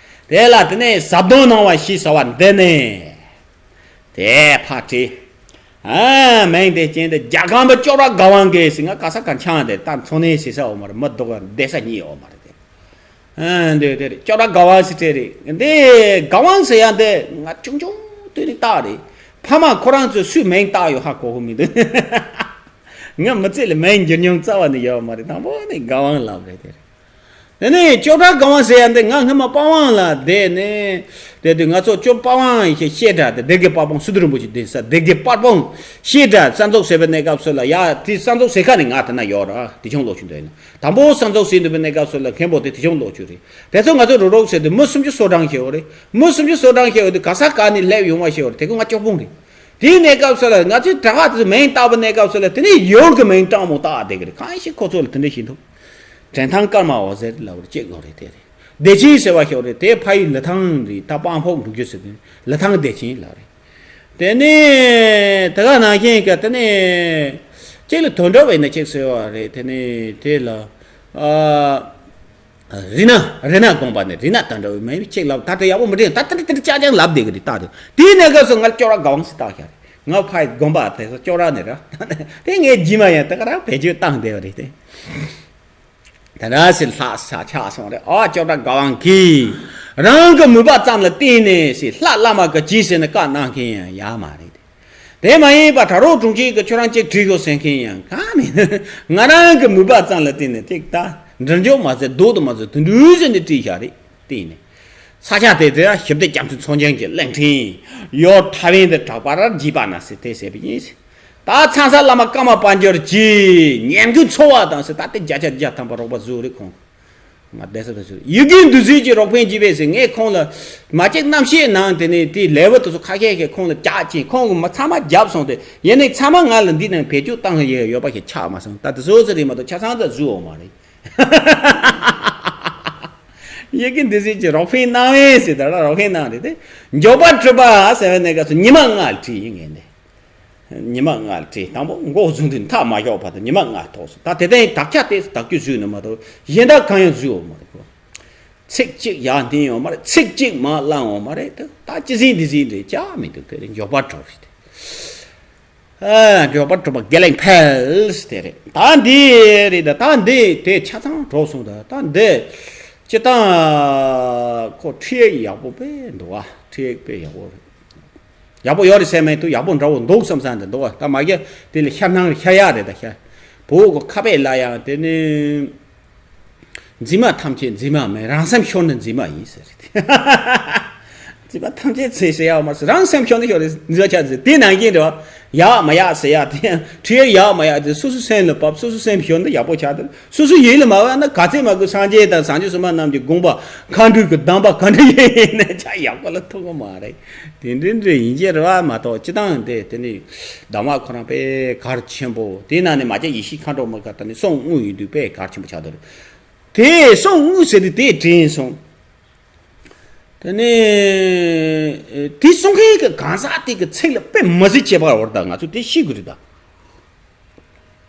དེ་ལ་དེ་ནས་ཟབ་དོན་སྣང་བ་ཞེས་བྱ་བ་འདི་ནས་དེ་ཕར་བྲིས། ཨ་མིང་དེ་ཅན་དེ་རྒྱ་གར་པ་ཅོག་ར་དགའ་དབང་གིས་ཟེར། ང་ག་ས་ག་འཆང་དེ་ད་འཚོ་གནས་བྱེད་ས་འོ་མ་རེད། མི་སྡུག་ག་བསྡད་ས་གཉིས་འོ་མ་རེད་དེ། ཨ་འདི་དེ་རེད། ཅོག་ར་དགའ་དབང་ཟེར་དེ་རེད། འདི་དགའ་དབང་ཟེར་ཡ་འདི་ང་ཆུང་ཆུང་དུས་ནས་བཏགས་རེད། ཕ་མ་ཁོ་རང་ཚོས་སུས་མིང་བཏགས་ཡོད་ཧ་གོ་གི་མི་འདུག། ང་མི་ཚེ་ལ་མིང་འགྱུར་མྱོང་རྩ་བ་ནས་ཡོད་མ་རེད། དང་པོ་ནས་དགའ་དབང་ལབ་རེད་དེ་རེད། དེ་ནས་ཅོག་གྲ་ག་བ་ཟེར་ཡ་འདི་ང་སྔོན་མ་པ་ཝང་ལ་བསྡད་ནས་བསྡད་དུས། ང་ཚོ་ཅོག་པ་ཝང་ཞེས་བཤད་གྲྭ་དེ། སྡེ་དགེ་པ་ཝང་སི་ཏུ་རིན་པོ་ཆེ་གདན་ས་སྡེ་དགེ་པ་ཝང་བཤད་གྲྭ་གསར་འཛུགས་བྱས་པའི་གནས་སྐབས་སུ་ལ། ཡ་དེ་གསར་འཛུགས་བྱེད་ཁ་ནས་ང་དེ་ན་ཡོད་ར། དེ་ཆུང་ལོ་ཆུང་དེ་ཡིན། དང་པོ་གསར་འཛུགས་བྱས་འདུག་པའི་གནས་སྐབས་སུ་ལ་མཁན་པོ་དེ་དེ་ཆུང་ལོ་ཆུང་རེད། དེ་ཚོ་ང་ཚོ་རུག་རུག་བྱས་དུས་མི་སུམ་ཅུ་སོ་གྲངས་ཤིག་ཡོད་རེད། མི་སུམ་ཅུ་སོ་གྲངས་ཤིག་ཡོད་དུས། ག་ས་ག་ནས་སླེབས་ཡོང་བ་ཞིག་ཡོད་རེད། དེ་ཁོ་ང་ཅོག་པོ་རེད། དེའི་གནས་སྐབས་སུ་ལ་ང་ཚོའི་གྲྭ་པ་དེ་ཚོ་མིང་བཏགས་པའི་གནས་སྐབས་སུ་ལ། དེ་ནས་ཡོངས་ཀྱི་མིང་སྤྲང་མོ་བཏགས་བསྡད་ཀྱི་རེད། གང་ཞིག་ཁོ་ཚོ་ལ་དེ་འདྲ་ཞིག་འདུག་དྲན་ཐང་སྐར་མ་འོད་ཟེར་ལབ་རེད། ཅིག་ལོ་རེད། དེ་རེད། བདེ་ཆེན་ཟེར་བ་ཞིག་རེད། དེ་ཕ་ཡུལ་ལི་ཐང་རེད། ད་སྤང་ཕོག་འགྲོ་རྒྱུ་ཟེར་དུས་ལི་ཐང་བདེ་ཆེན་ལབ་རེད། དེ་ནས་དེ་ག་ནང་བཞིན་གྱི་དེ་ནས་གཅིག་ལ་དོན་གྲུབ་ཡིན་ན་གཅིག་ཟེར་བ་རེད། དེ་ནས་དེ་ལ་ཨ། རི་ན་རི་ན་དགོན་པ་ནས་རི་ན་དོན་གྲུབ་མིན་པ་གཅིག་ལབ། ད་དེ་ཡག་པོ་མི་དྲན། ད་དེ་འདྲ་དེ་འདྲ་ཅག་ཅག་ལབ་བསྡད་ཀྱི་རེད། ད་དེ་དེའི་གནས་སྐབས་སུ་ང་ཅོག་ར་ག་བང་ཞིག་བཏགས་ཤག་རེད། ང་ཕ་ཡི་དགོན་པ་དེ་ཚོ་ཅོག་ར་ནས་ར། དེ་ངའི་རྗེས་མ་ཡང་དེ་ག་རང་བེད་སྤྱོད་བཏང་བསྡད་པ་རེད་དེ། དེ་འདྲ་ཞིག་ལྷག་ས་ཆགས་སོང་རེད། ཨ། ཅོག་ར་ག་བང་གིས་རང་གི་མོས་པ་ཙམ་ལ་བརྟེན་ནས་ཞིག་ལྷ་བླ་མ་གི་གཅིག་ཟེར་ནས་བཀའ་གནང་མཁན་ཡང་ཡོད་མ་རེད། དེ་མ་ཡིན་པ་དྲ་གྲོགས་དྲུང་ཆེ་གིས་ཁྱོད་རང་གཅིག་བྲིས་ཤོག་ཟེར་མཁན་ཡང་གང་མེད། ང་རང་གི་མོས་པ་ཙམ་ལ་བརྟེན་ནས་ཅིག་ད་འདྲི་འཇོག་མ་ཟད་རྡོག་ཏུ་མ་ཟད་དུད་འགྲོའི་ཟེར་ནས་བྲིས་བཞག་རེད། བརྟེན་ནས་ས་ཆ་དེ་དེ་ཞི་བདེ་རྒྱ་མཚོའི་ཚོགས་ཆེན་གྱི་གླིང་ཕྲན་ཡོད་ཐ་ཝན་དུ་གྲགས་པར་བགྱིས་པ་ན་ཟེར་དེ་ཟེར་བ་ཡིན། ད་ཚང་ས་བླ་མ་ཀརྨ་དཔལ་འབྱོར་གྱི་ཉན་དགུའི་འཚོ་བ་དང་ཟེར། ད་དེ་བརྒྱ་ཆ་བརྒྱ་ཐམ་པ་རོགས་པ་བཟོས་རེད་ཁོང་། ང་བསྡད་ས་དེ་ཚོ་ཡི་གེ་འདི་ཚོས་ཀྱི་རོགས་ཕན་བགྱིས་པས་ཟེར། ངས་ཁོང་ལ་མ་གཅིག་རྣམ་ཤེས་ནང་དེ་ནས་དེའི་ལེ་བལ་དེ་ཚོ་ཁ་ཤས་ཤིག་ཁོང་ལ་བཅག་ཅིང་ཁོང་གིས་མ་ཚང་མ་བརྒྱབ་སོང་སྟེ། ཡིན་ནའི་ཚང་མ་ང་ལ་འདི་ནང་བེད་སྤྱོད་བཏང་ཡས་ཡོད་པ་ཞིག་ཆགས་མ་སོང་། ད་དེ་ཚོ་ཚོ་རེད་མ་གཏོགས་ཆ་ཚང་ད་བཟོས་ཡོད་མ་རེད། ཡི་གེ་འདི་ཚོས་ཀྱི་རོགས་ཕན་གནང་བས་ཟེར། ད་ར་རོགས་ཕན་གནང་རེད་དེ། མགྱོགས་པ་གྲུབ་པ་ཟེར་བའི་གནས་སྐབས་སུ་ཉི་མ་ལྔ་བྲིས་ཡིན་ངས་ནས། ཉི་མ་ལྔ་བྲིས། དང་པོ་མགོ་བཟུང་དུས་མཐའ་མ་ཞོག་བར་དུ་ཉི་མ་ལྔ་ཐོགས་སོང་། ད་དེ་ལྟར་དག་ཆ་དེ་དག་རྒྱུ་བཟོས་ནི་མ་གཏོགས་གཞན་དག་གང་ཡང་བཟོས་ཡོད་མ་རེད་གོ། ཚིག་གཅིག་ཡར་འཐེན་ཡོད་མ་རེད། ཚིག་གཅིག་མར་བླངས་ཡོད་མ་རེད། ད་ད་ཅི་ཟིན་འདི་ཟིན་རེད་ཅག་མི་འདུག་དེ་རིང་མགྱོགས་པ་གྲུབ་རེད་དེ། ཨ། མགྱོགས་པ་གྲུབ་པ་དགེ་ལེགས་འཕེལ་དེ་རེད། ད་འདི་རེད། ད་ད་འདི་དེ་ཆ་ཚང་གྲུབ་སོང་། ད་ད་འདི་སྤྱིར་བཏང་ཁོ་ཁྲིད་ཡག་པོ་དཔེ་འདུག་ཨ། ཁྲིད་དཔེ་ཡག་པོ་རེད། ཡག་པོ་ཡོད་རེད་ཟེར་མེད་དུ། ཡག་པོ་འདྲ་བོ་འདུག་བསམ་བསམ་དེ་འདུག་ཨ། ད་མ་གི་དེ་ལ་ཤར་སྣང་ཤར་ཡག་རེད། ད་ཤར་བོད་གི་ཁ་དཔེ་ལ་ཡང་དེ་ནི། འཛིན་མ་ཐམས་ཅད་འཛིན་མ་མིན། རང་སེམས་ཤོར་ནི་འཛིན་མ་ཡིན་ཟེར་རེད། འཛིན་མ་ཐམས་ཅད་ཚེ་ཟེར་ཡག་མ་ཟེར། རང་སེམས་ཤོར་ནི་ཤོར་རེད། འཛིན་མ་ཆ་ཟེར་དེ་ནང་བཞིན་རེད་བ། ཡག་མ་ཡག་ཟེར་ཡག་དེ་ཡང་ཁྲིད་ཡག་མ་ཡག་དེ་སོ་སོ་སེམས་ལ་བབས། སོ་སོ་སེམས་ཤོར་ན་ཡག་པོ་ཆགས་དེ། སོ་སོ་ཡིད་ལ་མ་བབས་ན་ག་ཚད་མ་དགོས། སངས་རྒྱས་དང་བྱང་ཆུབ་སེམས་དཔའ་རྣམས་ཀྱི་དགོངས་པ་མཁའ་འགྲོའི་གི་གདམས་པ་ག་འདྲ་ཡིན་ན་ཆ་ཡག་པོ་ལ་ཐུག་གི་མ་རེད། དེ་འདྲ་འདྲ་ཡིན་གྱི་རེད་བ་མ་གཏོགས་སྤྱིར་བཏང་དེ་དེ་ནི་གདམས་ངག་ཁོ་རང་དཔེ་གལ་ཆེན་པོ། དེ་ནང་ནས་མ་གྱ་ཡེ་ཤེས་མཁའ་འགྲོ་མ་ག་ད་ནི་གསུང་དངུལ་ཡིན་དུས་དཔེ་གལ་ཆེན་པོ་ཆགས་འདུག་དེ་གསུང་དངུལ་ཟེར་དུས་དེ་དྲན་སོང་། དེ་ནས་དེ་གསུང་མཁན་གྱི་གང་ཟག་དེ་གི་ཚིག་ལ་དཔེ་མི་སྲིད་ཁྱད་པར་འོར། ད་ང་ཚོས་དེ་ཤེས་དགོས་རེད་ད།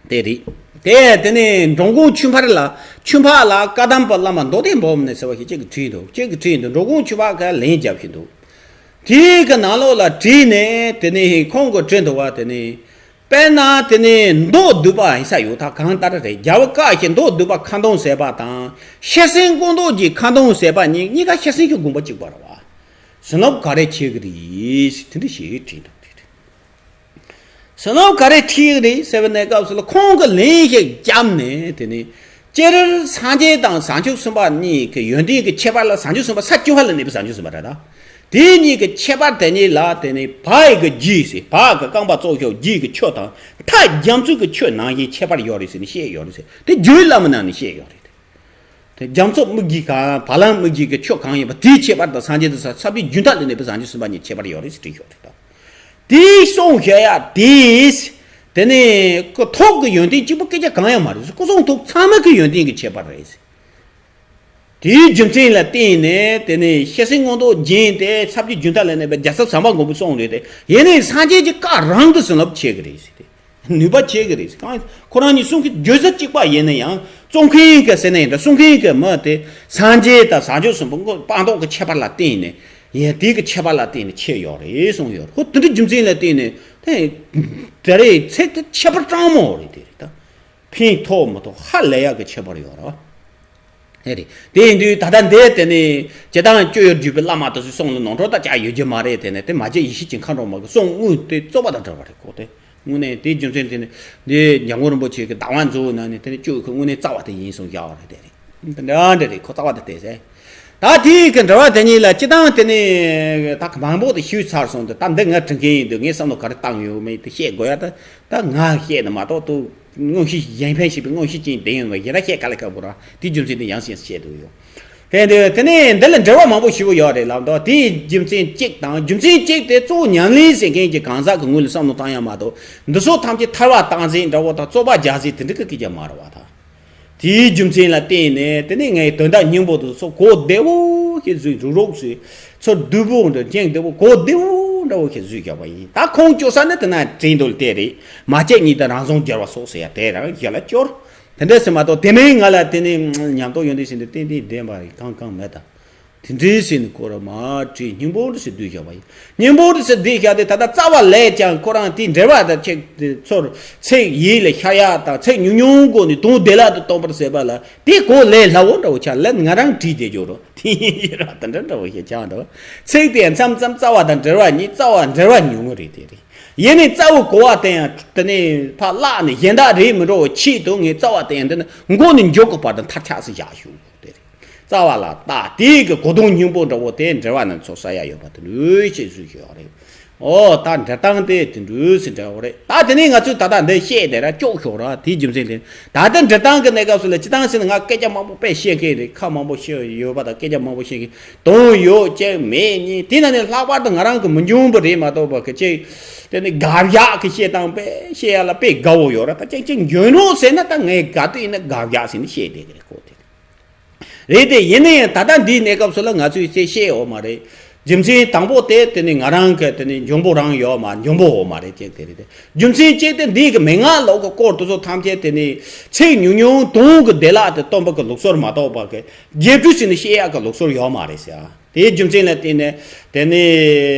དེ་རེད། དེ་དེ་ནས་འགྲོ་མགོན་ཆོས་འཕགས་ལ། ཆོས་འཕགས་ལ་བཀའ་གདམས་པ་བླ་མ་མདོ་སྡེ་འབུམ་ནས་ཟེར་བ་ཞིག་གཅིག་གིས་བྲིས་འདུག་གཅིག་གིས་བྲིས་འདུག་འགྲོ་མགོན་ཆོས་འཕགས་ཀྱིས་ལན་རྒྱབ་བཞིན་འདུག་དེའི་གི་ནང་ལོགས་ལ་བྲིས་ནས་དེ་ནས་ཁོང་གིས་བྲིས་འདུག་བ། དེ་ནས་དཔེར་ན་དེ་ནས་མདོ་སྡུད་པ་ཡིན་ས་ཡོད། ད་གང་ལྟར་རེད། རྒྱལ་བ་བཀའ་བཞིན་མདོ་སྡུད་པ་ཁ་འདོན་ཟེར་བ་དང་ཤེར་ཕྱིན་སྐུ་མདོག་གི་ཁ་འདོན་ཟེར་བ་གཉིས། གཉིས་ཀ་ཤེར་ཕྱིན་གྱི་དགོངས་པ་གཅིག་པ་རེད་བ། བྱིན་རླབས་ག་རེ་ཁྱེར་གི་རེད། དེ་འདྲ་ཞིག་བྲིས་འདུག་དེ་རེད། བྱིན་རླབས་ག་རེ་ཁྲིད་ཀྱི་རེད་ཟེར་བའི་གནས་སྐབས་སུ་ལ་ཁོང་གིས་ལན་ཞིག་བརྒྱབ་ནས། དེ་ནི་སྤྱིར་སངས་རྒྱས་དང་བྱང་ཆུབ་སེམས་དཔའ་གཉིས་ཀྱི་ཡོན་ཏན་གྱི་ཁྱད་པར་ལ། བྱང་ཆུབ་སེམས་དཔའ་ས་བཅུ་པ་ལ་གནས་པའི་བྱང་ཆུབ་སེམས་དཔའ་རེད་ད། དེ་གཉིས་ཀྱི་ཁྱད་པར་དེ་གཉིས་ལ་དེ་ནི་བག་གི་རྒྱུད་ཟེར། བག་གི་རྐང་པ་ཙོག་ཤོག་རྒྱུད་ཀྱི་ཆོས་དང་མཐའ་རྒྱ་མཚོའི་གི་ཆོས་ནང་བཞིན་ཁྱད་པར་ཡོད་རེད་ཟེར་ནས་བཤད་ཡོད་རེད་ཟེར། དེ་རྒྱུད་བླ་མའི་ནང་ནས་བཤད་ཡོད་རེད། དེ་རྒྱ་མཚོ་སྨིག་རྒྱུའི་གང་། བ་ལང་སྨིག་རྒྱུའི་གི་ཆོས་གང་ཡིན་པ་དེའི་ཁྱད་པར་དང་། སངས་རྒྱས་དང་ས་བཅུའི་རྒྱུན་མཐའ་ལ་གནས་པའི་བྱང་ཆུབ་སེམས་དཔའ་གཉིས་ཁྱད་པར་ཡོད་རེད་ཟེར་བྲིས་ཤོག་རེད་ད། དེའི་གསུང་བཤད་ཡ་དེས། དེ་ནས་སྐུ་ཐོག་གི་ཡོན་ཏན་གཅིག་པུ་སྐད་ཆ་གང་ཡང་མ་རེད། སྐུ་གསུང་ཐུགས་ཚང་མ་གི་ཡོན་ཏན་གྱི་ཁྱད་པར་རེད། དེའི་རྒྱུ་མཚན་ལ་བརྟེན་ནས་དེ་ནས་ཤེར་ཕྱིན་མངོན་རྟོགས་རྒྱན་དེ་ས་བཅུའི་རྒྱུན་མཐའ་ལ་གནས་པའི་རྒྱལ་ཚབ་ཟམ་པ་མགོན་པོའི་གསུང་རེད་དེ། ཡིན་ནའི་སངས་རྒྱས་ཀྱི་བཀའ་རང་གི་བྱིན་རླབས་ཆེ་གི་རེད་ཟེར་ཏེ། ནུས་པ་ཆེ་གི་རེད་ཟེར། གང་ཁོ་རང་གཉིས་གསུང་གི་བརྗོད་བྱ་གཅིག་པ་ཡིན་ན་ཡང་། རྩོམ་མཁན་གྱི་ཟེར་ན་ཡིན་འདྲ། གསུང་མཁན་གྱི་མི་དེ་སངས་རྒྱས་དང་བྱང་ཆུབ་སེམས་དཔའི་སྤངས་རྟོགས་ཀྱི་ཁྱད་པར་ལ་བརྟེན་ནས། ཡིན་དེ་གི་ཁྱད་པར་ལ་བརྟེན་ནས་ཆེ་ཡོད་རེད་གསུངས་ཡོད་རེད། ཁོ་དེ་འདྲའི་རྒྱུ་མཚན་ལ་བརྟེན་ནས་དེ། དེ་རེད། ཚིག་དེ་ཁྱད་པར་སྤྲང་མོ་རེད། དེ་རེད་ད། ཕན་ཐོགས་མི་ཐོགས་ཧ་ལས་ཡག་གི་ཁྱད་པར་ཡོད་རེད། དེ་རེད། དེ་ཡིན་དུས་ད་ལྟ་འདི་དེ་ནི་སྤྱིར་བཏང་སྤྱོད་ཡུལ་བརྒྱུད་པའི་བླ་མ་དེ་ཚོའི་གསུང་ལ་ནོར་འཁྲུལ་ད་ཅག་ཡོད་རྒྱུ་མ་རེད། དེ་ནི་དེ་མ་གྱ་ཡེ་ཤེས་ཀྱི་མཁའ་འགྲོ་མ་གི་གསུང་དངོས་དེ་རྩོད་པ་དང་འདྲ་བ་རེད་ཁོ། དེ་དངོས་གནས་དེའི་རྒྱུ་མཚན་དེ་ནི་འདི་འཇམ་མགོན་རིན་པོ་ཆེ་གི་བདག་དབང་མཛོད་ནང་ནས་དེ་ནི་སྤྱོད་ཡུལ་གྱི་དངོས་གནས་རྩ་བ་དེ་ཡིན་གསུངས་བཞག་པ་རེད། དེ་རེད། འདི་འདྲ་འདྲ་རེད། ཁོ་རྩ་བ་དེ་བལྟས་ཟེར། ད་དེའི་གི་འབྲེལ་བ་དེ་གཉིས་ལ་སྤྱི་བཏང་དེ་ནས་ད་མང་པོ་དེ་ཞུས་ཚར་སོང་། དེ་ད་འདི་ང་དྲི་མཁན་ཡིན་དུས་ངས་བསམ་བློ་ག་རེ་བཏང་ཡོད་མེད་དེ་བཤད་དགོས་ཡ། ད་ད་ང་བཤད་ནི་མ་གཏོགས་དུ་དངོས་གཞི་གཞན་ཕན་ཞིག་པའི་དངོས་གཞི་ཅན་བསྡད་ཡོད་མ་ཡིན་ན་བཤད་ག་ལེ་ག་བོ་ར། དེའི་རྒྱུ་མཚན་དེ་ཡང་ཞིག་བཤད་དུ་ཡོད། དེ་འདི་དེ་ནས་འདི་ལ་འབྲེལ་བ་མང་པོ་ཞེ་པོ་ཡོད་རེད་ལབ་འདུག་དེའི་རྒྱུ་མཚན་གཅིག་དང་། རྒྱུ་མཚན་གཅིག་དེ་གཙོ་བོ་ཉམས་ལེན་ཟེར་མཁན་གྱི་གང་ཟག་གི་ངོས་ལ་བསམ་བློ་བཏང་ཡ་མ་གཏོགས་འདི་ཚོ་ཐམས་ཅད་ཐར་བ་བཏང་ཟིན་འདྲ་བོ་དང་རྩོད་པ་རྒྱག་ཟིན་དེ་འདྲ་གི་སྐད་ཆ་མ་རེད་བ་ད། དེའི་རྒྱུ་མཚན་ལ་བརྟེན་ནས་དེ་ནས་ངའི་དོན་དག་སྙིང་པོ་དེ་ཚོ་གོ་བདེ་བོ་ཞིག་བཟོས། རུག་རུག་བཟོས། ཚུར་བསྡུས་པོ་འདྲ་སྙིང་བདེ་བོ་གོ་བདེ་བོ་འདྲ་བོ་ཞིག་བཟོས་བཞག་པ་ཡིན། ད་ཁོང་སྐྱོ་ས་ནི་དེ་ན་དྲན་འདུག་དེ་རེད། མ་བྱས་ཉིད་དུ་རང་བྱུང་འགྱུར་བ་སོགས་ཟེར་ཡ་དེ་རང་གཞི་ལ་སྐྱོར། དེ་འདྲ་ཟེར་མ་གཏོགས་དེ་མིན་ང་ལ་དེ་ནས་ཉམས་རྟོགས་ཡོན་ཏན་ཟེར་འདི་ཏན་ཏན་ལྡན་པ་རེད། གང་གང་མེད་ད། དེ་འདྲའི་ཟེར་ནས་ཁོ་ར་མ་བྲིས་སྙིང་པོ་འདྲ་ཟེར་བསྡུས་བཞག་པ་ཡིན། སྙིང་པོ་འདྲ་ཟེར་བསྡུས་བཞག་དེ་ད་ལྟ་རྩ་བ་ལས་ཀྱང་ཁོ་རང་དེའི་འགྲེལ་པ་དང་ཆེད་དུ་ཚུར་ཚིག་ཡིད་ལ་ཤར་ཡག་དང་ཚིག་ཉུང་ཉུང་སྒོ་ནས་དོན་བདེ་བླག་ཏུ་གཏོང་པར་ཟེར་བ་ལ་དེ་གོ་ལས་སླ་བོ་འདྲ་བོ་ཆགས་ལ་ང་རང་བྲིས་བསྡད་རྒྱུ་རོ། དེ་ཡིན་ར་དེ་འདྲ་འདྲ་བོ་ཞིག་ཆགས་འདུག་ཚིག་དེ་མཚམས་མཚམས་རྩ་བ་དང་འགྲེལ་པ་གཉིས། རྩ་བ་འགྲེལ་པ་ཉུང་ངུ་རེད། དེ་རེད། ཡིན་ནའི་རྩ་བོ་གོ་བ་དེ་ཡང་དེ་ནས་ཕར་བརླག་ནས་གཞན་དག་རེད་མི་འགྲོ་བའི་ཆེད་དུ་ངས་རྩ་བ་དེ་ཡང་འདི་ནི་མགོ་ནས་མཇུག་གི་བར་དུ་མཐར་ཆགས་སུ་བཞག་ཞུ་དེ་རེད། རྩ་བ་ལ་བརྟག་དེའི་གི་གོ་དོན་སྙིང་པོ་འདྲ་བོ་དེ་འགྲེལ་པ་ནས་ཚོགས་ས་ཡ་ཡོད་པ་དེ་འདྲ་ཞིག་བཟོས་ཡོད་རེད། ཨོ་ད་འགྲེལ་སྟངས་དེ་དེ་འདྲ་ཞིག་འདྲ་བོ་རེད། ད་དེ་ནས་ང་ཚོས་ད་ལྟ་འདི་བཤད་དེ་ར་ཅོག་ཤོག་ར་དེའི་རྒྱུ་མཚན་དེ། ད་ལྟ་འགྲེལ་སྟངས་ཀྱི་གནས་སྐབས་སུ་ལ་སྤྱི་བཏང་ཟེར་ན་ང་སྐད་ཆ་མང་པོ་དཔེ་བཤད་མཁན་རེད། ཁ་མང་པོ་བཤད་ཡོད་པ་དང་སྐད་ཆ་མང་པོ་བཤད་མཁན་དོན་ཡོད་ཅིག་མེད་གཉིས། དེ་ན་ནི་ལྷག་པར་དུ་ང་རང་གི་མི་འཇོན་པ་རེད་མ་གཏོགས་པ་གི་ཅིག་དེ་ནི་དགག་བཞག་གི་བཤད་སྟངས་དཔེ་བཤད་ཡ་ལ་དཔེ་དགའ་བོ་ཡོད་ར། ད་ཅིག་ཅིག་འཇོན་རོགས་ཟེར་ན་ད་ངས་དགའ་དུས་ཡིན་ན་དགག་བཞག་ཟེར་ནས་བཤད་བསྡད་གི་རེད་ཁོ་དེ། རེད་དེ་ཡིན་ན་ཡང་ད་ལྟ་འདིའི་གནས་སྐབས་སུ་ལ་ང་ཚོས་ཚེ་བཤད་ཡོད་མ་རེད། རྒྱུ་མཚན་དང་པོ་དེ་དེ་ནི་ང་རང་གི་དེ་ནི་འཇོན་པོ་རང་ཡོད་མ་འཇོན་པོ་ཡོད་མ་རེད་ཅེས་དེ་རེད་དེ། རྒྱུ་མཚན་གཅིག་དེ་འདི་གི་མན་ངག་ལོག་གི་སྐོར་དེ་ཚོ་ཐམས་ཅད་དེ་ནི་ཚིག་ཉུང་ཉུང་དོན་གི་བདེ་བླག་དེ་སྟོན་པ་གི་ལུགས་སྲོལ་མ་གཏོགས་པ་གི་རྒྱས་སྤྲོས་ཟེར་ནས་བཤད་ཡག་གི་ལུགས་སྲོལ་ཡོད་མ་རེད་ཟེར། དེའི་རྒྱུ་མཚན་ལ་བརྟེན་ནས་དེ་ནི་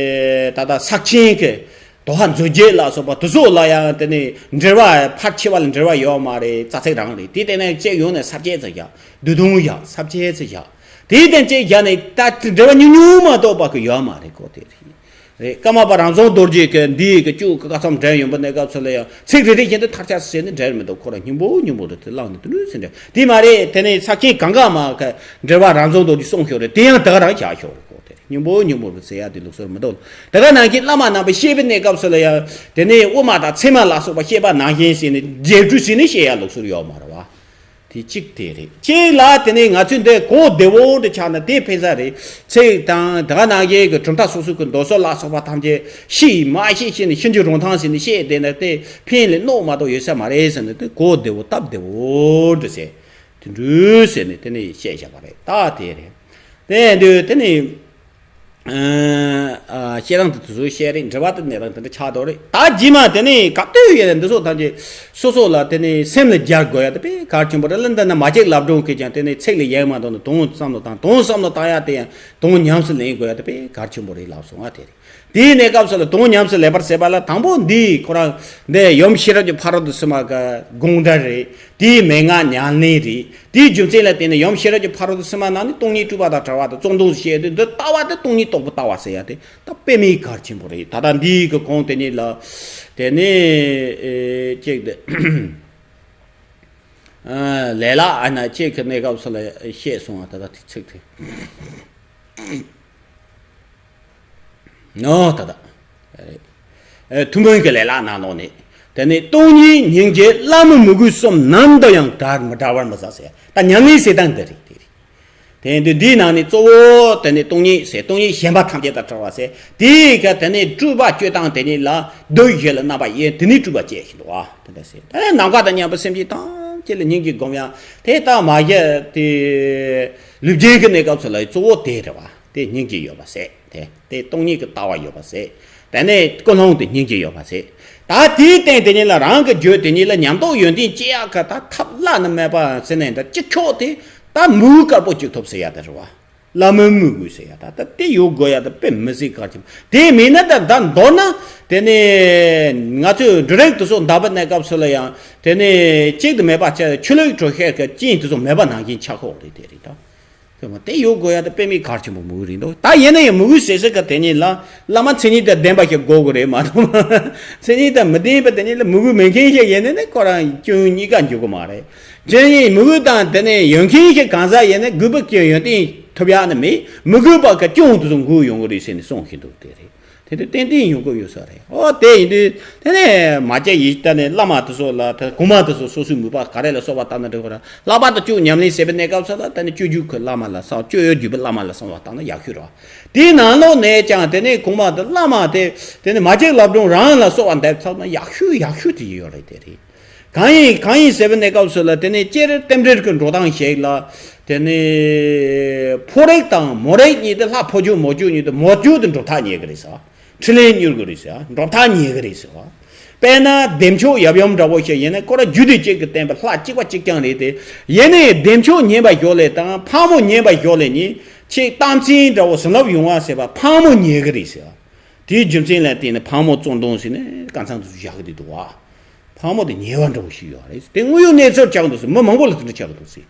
ད་ལྟ་ས་ཆེན་གི་དོ་ཧ་མཛོད་རྒྱལ་ལ་སོགས་པ་དེ་ཚོ་ལ་ཡང་དེ་ནི་འགྲེལ་བ་ཕལ་ཆེ་བ་ལ་འགྲེལ་བ་ཡོད་མ་རེད། རྩ་ཚིག་རང་རེད། དེ་བལྟས་ན་ཅིག་ཡོང་ནས་ས་བཅད་ཙམ་བཞག་བསྡུས་དོན་བཞག་ས་བཅད་ཙམ་བཞག་དེའི་སྟེང་ཅིག་བཞག་ནས་ད་འགྲེལ་བ་ཉུང་ཉུང་མ་གཏོགས་པ་གི་ཡོད་མ་རེད་ཁོ་དེ་རེད། རེད། ཀརྨ་པ་རང་བྱུང་རྡོ་རྗེ་གི་འདིའི་གི་བཅུ་གི་བཀའ་ཚོམས་འགྲེལ་ཡོང་པ་གནས་སྐབས་སུ་ལ་ཡང་ཚིག་རེ་རེ་བཞིན་དུ་ཐག་ཆགས་ཟེར་ནས་འགྲེལ་མི་འདུག་ཁོ་རང་སྙིང་པོ་སྙིང་པོ་རེད། དེ་བླངས་ནས་དུ་ནུས་ཟིན་འགྲེལ་དེ་མ་རེད། དེ་ནས་ས་ཆེན་གངྒཱ་མ་གི་འགྲེལ་པ་རང་བྱུང་རྡོ་རྗེ་གསུངས་ཤོག་རེད། དེ་ཡང་ད་ག་རང་བཞག་ཤོག་རེད་ཁོ་དེ་རེད། སྙིང་པོ་སྙིང་པོ་རེད་ཟེར་ཡ་དེ་ལུགས་སྲོལ་མི་འདུག་དེ་ག་ནང་བཞིན་བླ་མ་རྣམ་པའི་བཤད་པའི་གནས་སྐབས་སུ་ལ་ཡང་དེ་ནས་དབུ་མ་དང་ཚད་མ་ལ་སོགས་པ་བཤད་པ་ནང་བཞིན་ཟེར་ནས་རྒྱས་སྤྲོས་ཟེར་ནས་བཤད་ཡ་ལུགས་སྲོལ་ཡོད་མ་རེད་བ། དེ་གཅིག་དེ་རེད། གཅིག་ལ་དེ་ནས་ང་ཚོས་འདི་གོ་བདེ་བོ་འདི་ཆགས་ན་དེ་ཕན་ས་རེད། ཚིག་དང་དེ་ག་ནང་བཞིན་གྱི་གྲུབ་མཐའ་སོ་སོ་གི་མདོ་སོགས་ལ་སོགས་པ་ཐམས་ཅད་ཤེས་མ་ཤེས་ཤེས་ནས་ཤེས་རྒྱུ་རུང་ཐང་ཟེར་ནས་བཤད་བསྡད་ན་དེ་ཕན་ལས་གནོད་མ་གཏོགས་ཡོད་ས་མ་རེད་ཟེར་ནས་དེ་གོ་བདེ་བོ་སྟབས་བདེ་བོ་འདྲ་ཟེར། དེ་འདྲ་ཟེར་ནས་དེ་ནས་བཤད་བཞག་པ་རེད། ད་དེ་རེད། དེ་འདུག་དེ་ནས། ཨ། བཤད་སྟངས་དེ་དུས་ཚོད་བཤད་རེད། འགྲེལ་པ་དེ་གནས་སྟངས་དེ་འདྲ་ཆགས་འདུག་རེད། ད་རྗེས་མ་དེ་ནས་ག་དུས་ཡིན་ན་འདི་ཚོ་ཐམས་ཅད་སོ་སོ་ལ་དེ་ནས་སེམས་ལ་སྦྱར་དགོས་ཡ་དེ་དཔེ་གལ་ཆེན་པོ་རེད། ལ་འདི་ན་མ་ཅིག་ལབ་སྒྲུང་གིས་ཀྱང་དེ་ནས་ཚིག་ལ་ཡེངས་མ་འདུག་ན་དོན་བསམ་བློ་བཏང་། དོན་བསམ་བློ་བཏང་ཡ་དེ་ཡང་དོན་ཉམས་སུ་ལེན་དགོས་ཡ་དེ་དཔེ་གལ་ཆེན་པོ་རེད་ལབ་སོང་ང་། དེ་རེད། དེའི་གནས་སྐབས་སུ་ལ་དོན་ཉམས་སུ་ལེན་པར་ཟེར་བ་ལ་དང་པོ་འདི་ཁོ་རང་འདི་ཡུམ་ཤེས་རབ་ཀྱི་ཕ་རོལ་ཏུ་ཕྱིན་པ་གི་དགོངས་འགྲེལ་རེད། དེའི་མན་ངག་ཉམས་ལེན་རེད། དེའི་རྒྱུ་མཚན་ལ་བརྟེན་ནས་ཡུམ་ཤེས་རབ་ཀྱི་ཕ་རོལ་ཏུ་ཕྱིན་པ་ནང་ནས་སྟོང་ཉིད་སྤྲུལ་པ་དང་བྲལ་བ་དང་བཅོམ་ལྡན་འདས་ཞེས་དེ་འདི་ལྟ་བ་དེ་སྟོང་ཉིད་རྟོགས་པའི་ལྟ་བ་ཟེར་ཡ་དེ་ད་དཔེ་མེད་གལ་ཆེན་པོ་རེད། ད་ལྟ་འདིའི་གི་གོང་དེ་ཉིད་ལ་དེ་ནས་ཨེ་ཅིག་དེ་ཨ་ལས་ལ་ཨ་ན་ཅིག་གི་གནས་སྐབས་སུ་ལ་བཤད་སོང་བ། ད་ལྟ་དེ་ཚིག་དེ། ནོ་ད་ད། ཨེ་ཐུན་མོང་གི་ལས་ལ་ནང་ལོགས་ནས། དེ་ནས་སྟོང་ཉིད་སྙིང་རྗེ་བླ་མེད་མོས་གུས་གསུམ་ནམ་དུ་ཡང་བྲལ་མི་བྲལ་བར་མི་བྱ་ཟེར། ད་ཉམས་ལེན་ཟེར་སྟངས་འདི་རེད། དེ་རེད། དེ་འདི་འདིའི་ནང་ནས་གཙོ་བོ་དེ་ནས་སྟོང་ཉིད་ཟེར། སྟོང་ཉིད་གཞན་པ་ཐམས་ཅད་དང་བྲལ་བ་ཟེར། དེའི་ཁ་དེ་ནས་སྤྲུལ་པ་སྤྱོད་སྟངས་དེ་ཉིད་ལ་གདོད་བཞི་ལ་རྣམ་པ་དབྱེ། དེ་ནས་སྤྲུལ་པ་སྐྱེ་བཞིན་དུ་བ་དེ་འདྲ་ཟེར། དེ་ནས་ནམ་མཁའ་དང་མཉམ་པའི་སེམས་ཅན་ཐམས་ཅད་ལ་སྙིང་རྗེ་སྒོམ་ཡང་དེ་ལྟ་མ་བཞག་དེ་ལུས་རྒྱུད་ཀྱི་གནས་སྐབས་སུ་ལ་གཙོ་བོ་དེ་རེད་བ། དེ་སྙིང་རྗེ་ཡོད་པ་ཟེར། དེ་དེ་སྟོང་ཉིད་ཀྱི་ལྟ་བ་ཡོད་པ་ཟེར། དེ་ནས་ཀུན་སློང་དེ་སྙིང་རྗེ་ཡོད་པ་ཟེར། ད་དེའི་སྟེང་དེ་ཉིད་ལ་རང་གི་རྒྱུད་དེ་ཉིད་ལ་ཉམས་རྟོགས་ཡོན་ཏན་སྐྱེ་ཡག་གི་ད་ཐབས་བླ་ན་མེད་པ་ཟེར་ནས་ད་སྤྱི་ཁྱོག་དེ་ད་མོས་གུས་དཀར་པོ་གཅིག་ཐོབ་ཟེར་ཡ་དེ་རེད་བ། བླ་མེད་མོས་གུས་ཟེར་ཡ་ད་ད་དེ་ཡོད་དགོས་ཡ་ད་དཔེ་མི་སྲིད་གལ་ཆེན་པོ། དེ་མིན་ན་ད་ད་མདོར་ན་དེ་ནས་ང་ཚོས་འབྲུ་རིགས་དེ་ཚོ་འདག་པའི་གནས་སྐབས་སུ་ལ་ཡང་དེ་ནས་གཅིག་ཏུ་མེད་པ་ཆ་ཆུ་ལུད་གྲོ་ཤལ་གྱི་རྐྱེན་དེ་ཚོ་མེད་པ་ནང་བཞིན་ཆགས་ཁོག་རེད། དེ་རེད་ད། དེ་མ་དེ་ཡོད་དགོས་ཡ་དེ་དཔེ་མི་གལ་ཆེན་པོ་མོས་གུས་རེད་འདུག་ད་ཡིན་ན་ཡང་མོས་གུས་ཟེར་ཟེར་ག་དེ་ཉིད་ལ་བླ་མ་མཚན་ཉིད་དང་ལྡན་པ་ཞིག་དགོས་དགོས་རེད་མ་གཏོགས། མཚན་ཉིད་དང་མི་ལྡན་པ་དེ་ཉིད་ལ་མོས་གུས་མེད་མཁན་ཞིག་ཡིན་ན་ནི་ཁོ་རང་སྐྱོན་གཉིས་ཀ་འཇུག་གི་མ་རེད། དེ་ཡིན་མི་དགོས་དང་དེ་ནས་ཡོན་མཁན་ཞིག་གང་ཟག་ཡིན་ན་དགོས་པ་ཀྱི་ཡོན་ཏན་ཐོབ་ཡག་ནི་མེད། མི་དགོས་པ་གི་སྐྱོན་དེ་ཚོ་འགོས་ཡོང་གི་རེད་ཟེར་ནས་གསུངས་ཤིག་འདུག་དེ་རེད། དེ་དུས་ཏན་ཏན་ཡོང་གི་ཡོད་ས་རེད། ཨོ་དེ་ཡིན་དུས་དེ་ནས་མ་སྐྱེས་ཡིན་ད་ནས་བླ་མ་དེ་ཚོ་ལ་ད་གོང་མ་དེ་ཚོ་སོ་སོའི་མོས་པ་ག་རེ་ལ་སོགས་པ་བཏང་ན་འགྲིག་གི་རེད། ལྷག་པར་དུ་སྤྱོད་ཉམས་ལེན་ཟེར་བའི་གནས་སྐབས་སུ་ལ་ད་ནི་སྤྱོད་བརྒྱུད་ཀྱི་བླ་མ་ལ་སོགས་སྤྱོད་ཡོན་བརྒྱུད་པའི་བླ་མ་ལ་སོགས་པ་བཏང་ན་ཡག་ཤོས་རེད། དེའི་ནང་ལོགས་ནས་ཀྱང་དེ་ནས་གོང་མ་དེ་བླ་མ་དེ་དེ་ནས་མ་སྐྱེས་བླ་སྒྲུང་རང་ལ་སོགས་པ་འདེབས་ཐུབ་ན་ཡག་ཤོས་ཡག་ཤོས་དེ་ཡོད་རེད། དེ་རེད། གང་ཡིན་གང་ཡིན་ཟེར་བའི་གནས་སྐབས་སུ་ལ་དེ་ནས་སྤྱིར་རྟེན་འབྲེལ་གྱི་འགྲོ་སྟངས་ཤིག་ལ་དེ་ནས་ཕོ་རིགས་དང་མོ་རིགས་གཉིས་དེ་ལྷ་ཕོ་རྒྱུད་མོ་རྒྱུད་གཉིས་དེ་མོ་རྒྱུད་དེ་འགྲོ་ཐག་ཉེ་གི་རེད་ཟེར། འཕྲིན་ལས་མྱུར་གི་རེད་ཟེར། འགྲོ་ཐག་ཉེ་གི་རེད་ཟེར། དཔེར་ན་བདེ་མཆོག་ཡབ་ཡུམ་འདྲ་བོ་ཞིག་ཡིན་ན་ཁོ་རང་རྒྱུད་སྡེ་གཅིག་གི་བསྟན་པའི་ལྷ་གཅིག་པ་གཅིག་རྐྱང་རེད་དེ། ཡིན་ནའི་བདེ་མཆོག་ཉན་པ་ཞོར་ལས་དང་ཕག་མོ་ཉན་པ་ཞོར་ལས་གཉིས་ཆེས་གཏམ་ཚན་འདྲ་བོ་བཟང་ལབ་ཡོང་བ་ཟེར་བ་ཕག་མོ་ཉན་གི་རེད་ཟེར། དེའི་རྒྱུ་མཚན་ལ་བརྟེན་ནས་ཕག་མོ་བཙོན་དོང་ཟེར་ནས་དཀའ་ཚང་དུ་བཞག་གི་འདུག་བ། ཕག་མོ་དེ་ཉེ་བ་འདྲ་བོ་ཞིག་ཡོད་རེད། དེ་དངོས་ཡོད་གནས་ཚུལ་ཆགས་འདུག་ཟེར། མི་མང་པོ་ལ་དེ་འདྲ་ཆགས་འདུག་ཟེར།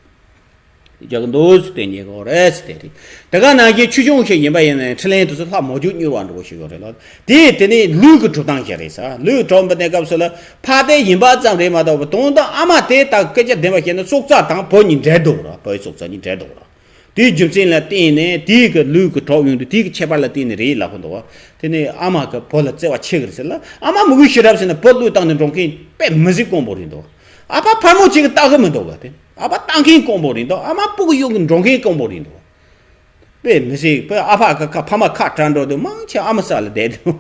རྒྱག་གི་འདུག་ཟེར་དེ་ཉེ་གི་རེད་ཟེར་དེ་རེད། དེ་ག་ནང་བཞིན་ཆོས་སྐྱོང་ཞིག་ཡིན་པ་ཡིན་ན་འཕྲིན་ལས་དེ་ཚོ་ལྷ་མོ་རྒྱུད་མྱུར་བ་འདྲ་བོ་ཞིག་ཡོད་རེད་ལ། དེ་དེ་ནི་ལུས་ཀྱི་གྲུབ་སྟངས་ཤིག་རེད་ཟེར། ལུས་གྲུབ་པའི་གནས་སྐབས་སུ་ལ་ཕ་དེ་ཡིན་པ་ཙམ་རེད་མ་གཏོགས་དོན་དུ་ཨ་མ་དེ་དང་སྐད་ཆ་བདེན་པ་བཤད་ན་སྲོག་རྩ་དང་བུ་གཉིས་འབྲེལ་འདུག་ར། བུའི་སྲོག་རྩ་གཉིས་འབྲེལ་འདུག་ར། དེའི་རྒྱུ་མཚན་ལ་བརྟེན་ནས་དེའི་གི་ལུས་ཀྱི་གྲོགས་ཡོང་དུས་དེའི་གི་ཁྱད་པར་ལ་བརྟེན་ནས་རེད་ལབ་ཀྱི་འདུག་བ། དེ་ནས་ཨ་མ་གི་བུ་ལ་བརྩེ་བ་ཆེ་གི་རེད་ཟེར་ལ། ཨ་མ་མི་དགོས་ཤི་རབས་ཟེར་ན་བུ་བློས་བཏང་ནས་འགྲོ་མཁན་དཔེ་མི་སྲིད་དཀོན་པོ་རེད་འདུག་ཨ་ཕ་ཕལ་མོ་ཆེ་གི་ལྟ་གི་མི་འདུག་ག་དེ་ཨ་ཕ་ལྟ་མཁན་དཀོན་པོ་རེད་འདུག་ཨ་མ་སྤུ་གུ་གཡོག་གི་འགྲོ་མཁན་དཀོན་པོ་རེད་འདུག་དཔེ་མི་སྲིད་དཔེ་ཨ་ཕ་གི་ཁ་ཕ་མ་ཁ་བྲལ་འགྲོ་དུས་མང་ཆེ་ཨ་མ་ས་ལ་བསྡད་འདུག་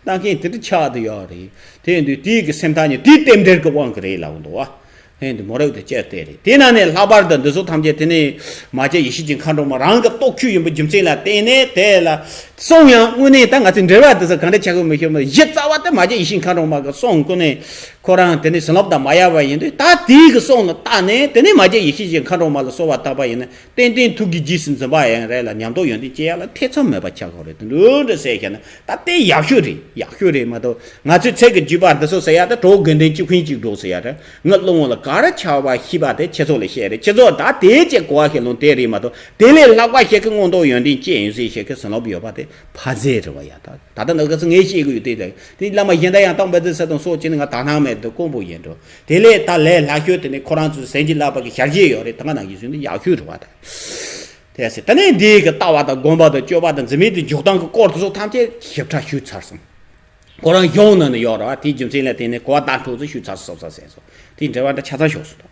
ལྟ་མཁན་དེ་འདྲ་ཆགས་བསྡད་ཡོད་རེད། དེ་ཡིན་དུས་དེའི་གི་སེམས་ཐག་ཉེ་དེའི་རྟེན་འབྲེལ་གི་དབང་གི་རེད་ལབ་འདུག་བ། ཧེ་འདི་མོ་རབ་དེ་ཅེར་བལྟས་རེད། དེ་ན་ནས་ལྷག་པར་དུ་འདི་ཚོ་ཐམས་ཅད་དེ་ནས་མ་སྐྱེས་ཡེ་ཤེས་ཀྱི་མཁའ་འགྲོ་མ་རང་གི་སྟོབས་ཤུགས་ཡིན་པའི་རྒྱུ་མཚན་ལ་བརྟེན་ནས་དེ་ལ་གསུང་ཡང་དངོས་གནས་ད་ང་ཚོའི་འགྲེལ་པ་འདི་ཚོ་གང་འདྲ་ཆགས་ཀྱི་མི་ཤེས་མོད། གཞི་རྩ་བ་དེ་མ་སྐྱེས་ཡེ་ཤེས་མཁའ་འགྲོ་མ་གི་གསུང་ཀུན་ནས་ཁོ་རང་དེ་ནས་བྱིན་རླབས་དང་མ་ཡལ་བ་ཡིན་དུས། ད་དེའི་གི་གསུང་ལ་བརྟགས་ནས་དེ་ནས་མ་སྐྱེས་ཡེ་ཤེས་ཀྱི་མཁའ་འགྲོ་མ་ལ་གསོལ་བ་བཏབ་པ་ཡིན་ན། ཏན་ཏན་ཐུགས་ཀྱི་རྗེས་སུ་འཛིན་པ་ཡང་རེད་ལ། ཉམས་རྟོགས་ཡོན་ཏན་སྐྱེ་ཡག་ལ་ཐེ་ཚོམ་མེད་པ་ཆགས་ཀྱི་རེད། དུ་འགྲོ་འདྲ་ཟེར་བཤད་ན་ད་དེ་ཡག་ཤོས་རེད། ཡག་ཤོས་རེད་མ་གཏོགས། ང་ཚོའི་ཚིག་གི་བརྒྱུད་པ་འདི་ཚོ་ཟེར་ཡག་ད་གྲོགས་དགེ་འདུན་གཅིག་ཕན་གཅིག་གྲོགས་ཟེར་ཡག་རེད། ངའི་བློ་ངོ་ལ་ག་རེ་ཆགས་པ་ཤེས་པ་དེ་ཁྱེད་ཚོ་ལ་བཤད་རེད། ཁྱེད་ཚོ་ད་དེའི་ཆེད་གོ་བ་ཞིག་ལོན་དེ་རེད་མ་གཏོགས། དེ་ལས་ལྷག་པ་ཞིག་གི་མངོན་རྟོགས་ཡོན་ཏན་ཅི་ཡིན་ཟེར་བཤད་མཁན་བྱིན་རླབས་ཡོད་པ་དེ་ཕ་ཟེར་རེད་བ་ཡ། ད་ད་ལྟ་ནང་ག་ཚོ་ངས་བཤད་གི་ཡོད་དེ་དེ་བླ་མ་གཞན་དག་ཡང་དག་པ་ཚོས་ཟེར་དང་སོགས་བྱས་ནས་ང་དག་སྣང་མེད་དུ་དཀོན་པོ་ཡིན་འགྲོ། དེ་ལས་ད་ལས་སླ་ཤོས་དེ་ནི་ཁོ་རང་ཚོའི་ཟན་གྱི་བསླབ་པ་གི་ཞལ་བཞེས་ཡོད་རེད། ད་ག་ནང་བཞིན་བཟོས་ནས་ཡག་ཤོས་རེད་བ་ད། དེ་ཟེར་ད་ནི་འདི་གི་ལྟ་བ་དང་སྒོམ་པ་དང་སྤྱོད་པ་དང་འཛིན་མེད་དུ་འཇོག་སྟངས་ཀྱི་སྐོར་དེ་ཚོ་ཐམས་ཅད་ཞིབ་ཕྲ་ཞུས་ཚར་སོང་། ཁོ་རང་གཞུང་ནང་ནས་ཡོད་རེད་བ། དེའི་རྒྱུ་མཚན་ལ་བརྟེན་ནས་གོ་བ་བརྡ་འཕྲོག་ཚུལ་ཞུས་ཚར་སོང་ཟེར་སོང་། དེའི་འགྲེལ་པ་འདྲ་ཆ་ཚང་ཞོག་སོང་།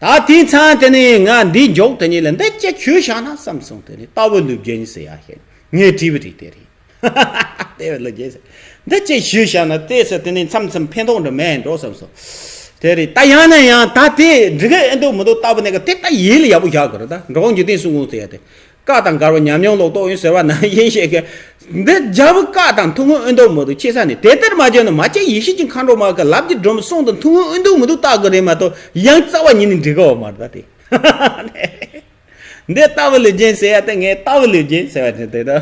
ད་དེའི་མཚམས་དེ་ནས་ང་འདི་འཇོག་དེ་ཉིད་ལ་འདི་ཅི་ཞུས་བཞག་ན་བསམ་སོང་། དེ་ནས་ལྟ་བུ་ལུས་རྒྱུན་ཟེར་ཡ་ཞིག་ངས་བྲིས་པ་རེད། དེ་རེད། ལྟ་བུ་ལུས་རྒྱུན་ཟེར། འདི་ཅི་ཞུས་བཞག་ན་དེ་ཟེར་དེ་ནས་མཚམས་མཚམས་ཕན་ཐོགས་འདྲ་མེད་འགྲོ་བསམ་སོང་། དེ་རེད། ད་ཡང་ན་ཡང་ད་དེ་འགྲིག་གི་ཨེ་འདུག་མི་འདུག་ལྟ་བུ་ནས་ག་དེ་ད་ཡིད་ལ་ཡག་པོ་བཞག་དགོས་རེད། ད་འགྲོ་འཇིག་རྟེན་གསུམ་མགོན་ཟེར་ཡ་དེ། བཀའ་དང་འགལ་བའི་ཉམས་མྱོང་ལོག་རྟོག་ཡིན་ཟེར་བ་ནང་བཞིན་ཞིག་གི། འདི་རྒྱལ་པོ་བཀའ་དང་ཐུགས་མངོན་ཨེ་འདུག་མི་འདུག་ཅེས་ས་ནས་དེ་ལྟར་མ་བྱས་ན་མ་སྐྱེས་ཡེ་ཤེས་ཀྱི་མཁའ་འགྲོ་མ་གི་ལབ་ཀྱི་སྒྲོམ་གསུང་དང་ཐུགས་མངོན་ཨེ་འདུག་མི་འདུག་བལྟ་དགོས་རེད་མ་གཏོགས་ཡང་རྩ་བ་ཉིད་ནས་འགྲིག་གི་ཡོད་མ་རེད། ད་དེ་འདི་ལྟ་བུ་ལུས་རྒྱུན་ཟེར་ཡ་དེ་ངས་ལྟ་བུ་ལུས་རྒྱུན་ཟེར་བ་དེ་དེ་ད་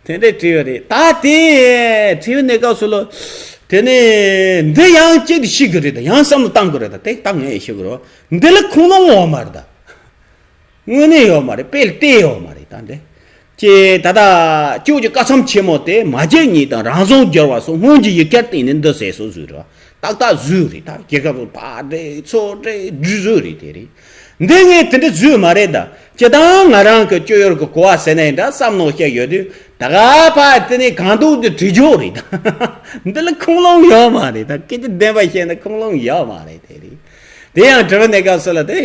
དེ་འདྲའི་བྲིས་པ་རེད། ད་དེ་བྲིས་པའི་གནས་སྐབས་སུ་ལོ། དེ་ནས་འདི་ཡང་གཅིག་ཏུ་ཤེས་དགོས་རེད། ད་ཡང་བསམ་བློ་བཏང་དགོས་རེད། ད་དེ་ད་ངས་ཤེས་དགོས་རེད། འདི་ལ་ཁུངས་ལུང་ཡོད་མ་རེད་ད། དངོས་གནས་ཡོད་མ་རེད། དཔེ་ལ་བལྟས་ཡོད་མ་རེད། ད་འདི་ཀྱེ་ད་ལྟ་སྐྱོ་གི་བཀའ་ཚོམས་ཆེན་མོ་དེ་མ་སྐྱེས་གཉིས་དང་རང་བྱུང་འགྱུར་བ་སོགས་སྔོན་གྱི་ཡིག་ཆར་བརྟེན་ནས་འདི་ཟེར་སོགས་བཟོས་རེད། ཏག་ཏག་བཟོས་རེད། ད་རྒྱལ་ཁབ་ཚོ་ཕར་འདྲེ་ཚུར་འདྲེ་བསྒྲིགས་བཟོས་རེད། དེ་རེད། འདི་ངས་དེ་འདྲ་བཟོས་མ་རེད། ད་སྤྱི་བཏང་ང་རང་གི་སྤྱོད་ཡོན་གྱི་གོ་བ་ཟེར་ནའི་འདྲ་བསམ་མནོ་བཤད་ཡོད་དུས་ད་ག་ཕར་དེ་ནས་གང་ཐུབ་དེ་བྲིས་ཆོག་རེད། ད་འདི་ལ་ཁུངས་ལུང་ཡོད་མ་རེད། ད་སྐད་ཆ་བདེན་པ་བཤད་ན་ཁུངས་ལུང་ཡོད་མ་རེད། དེ་རེད། དེ་ཡང་དྲི་བ་གནས་སྐབས་སུ་ལ་དེ་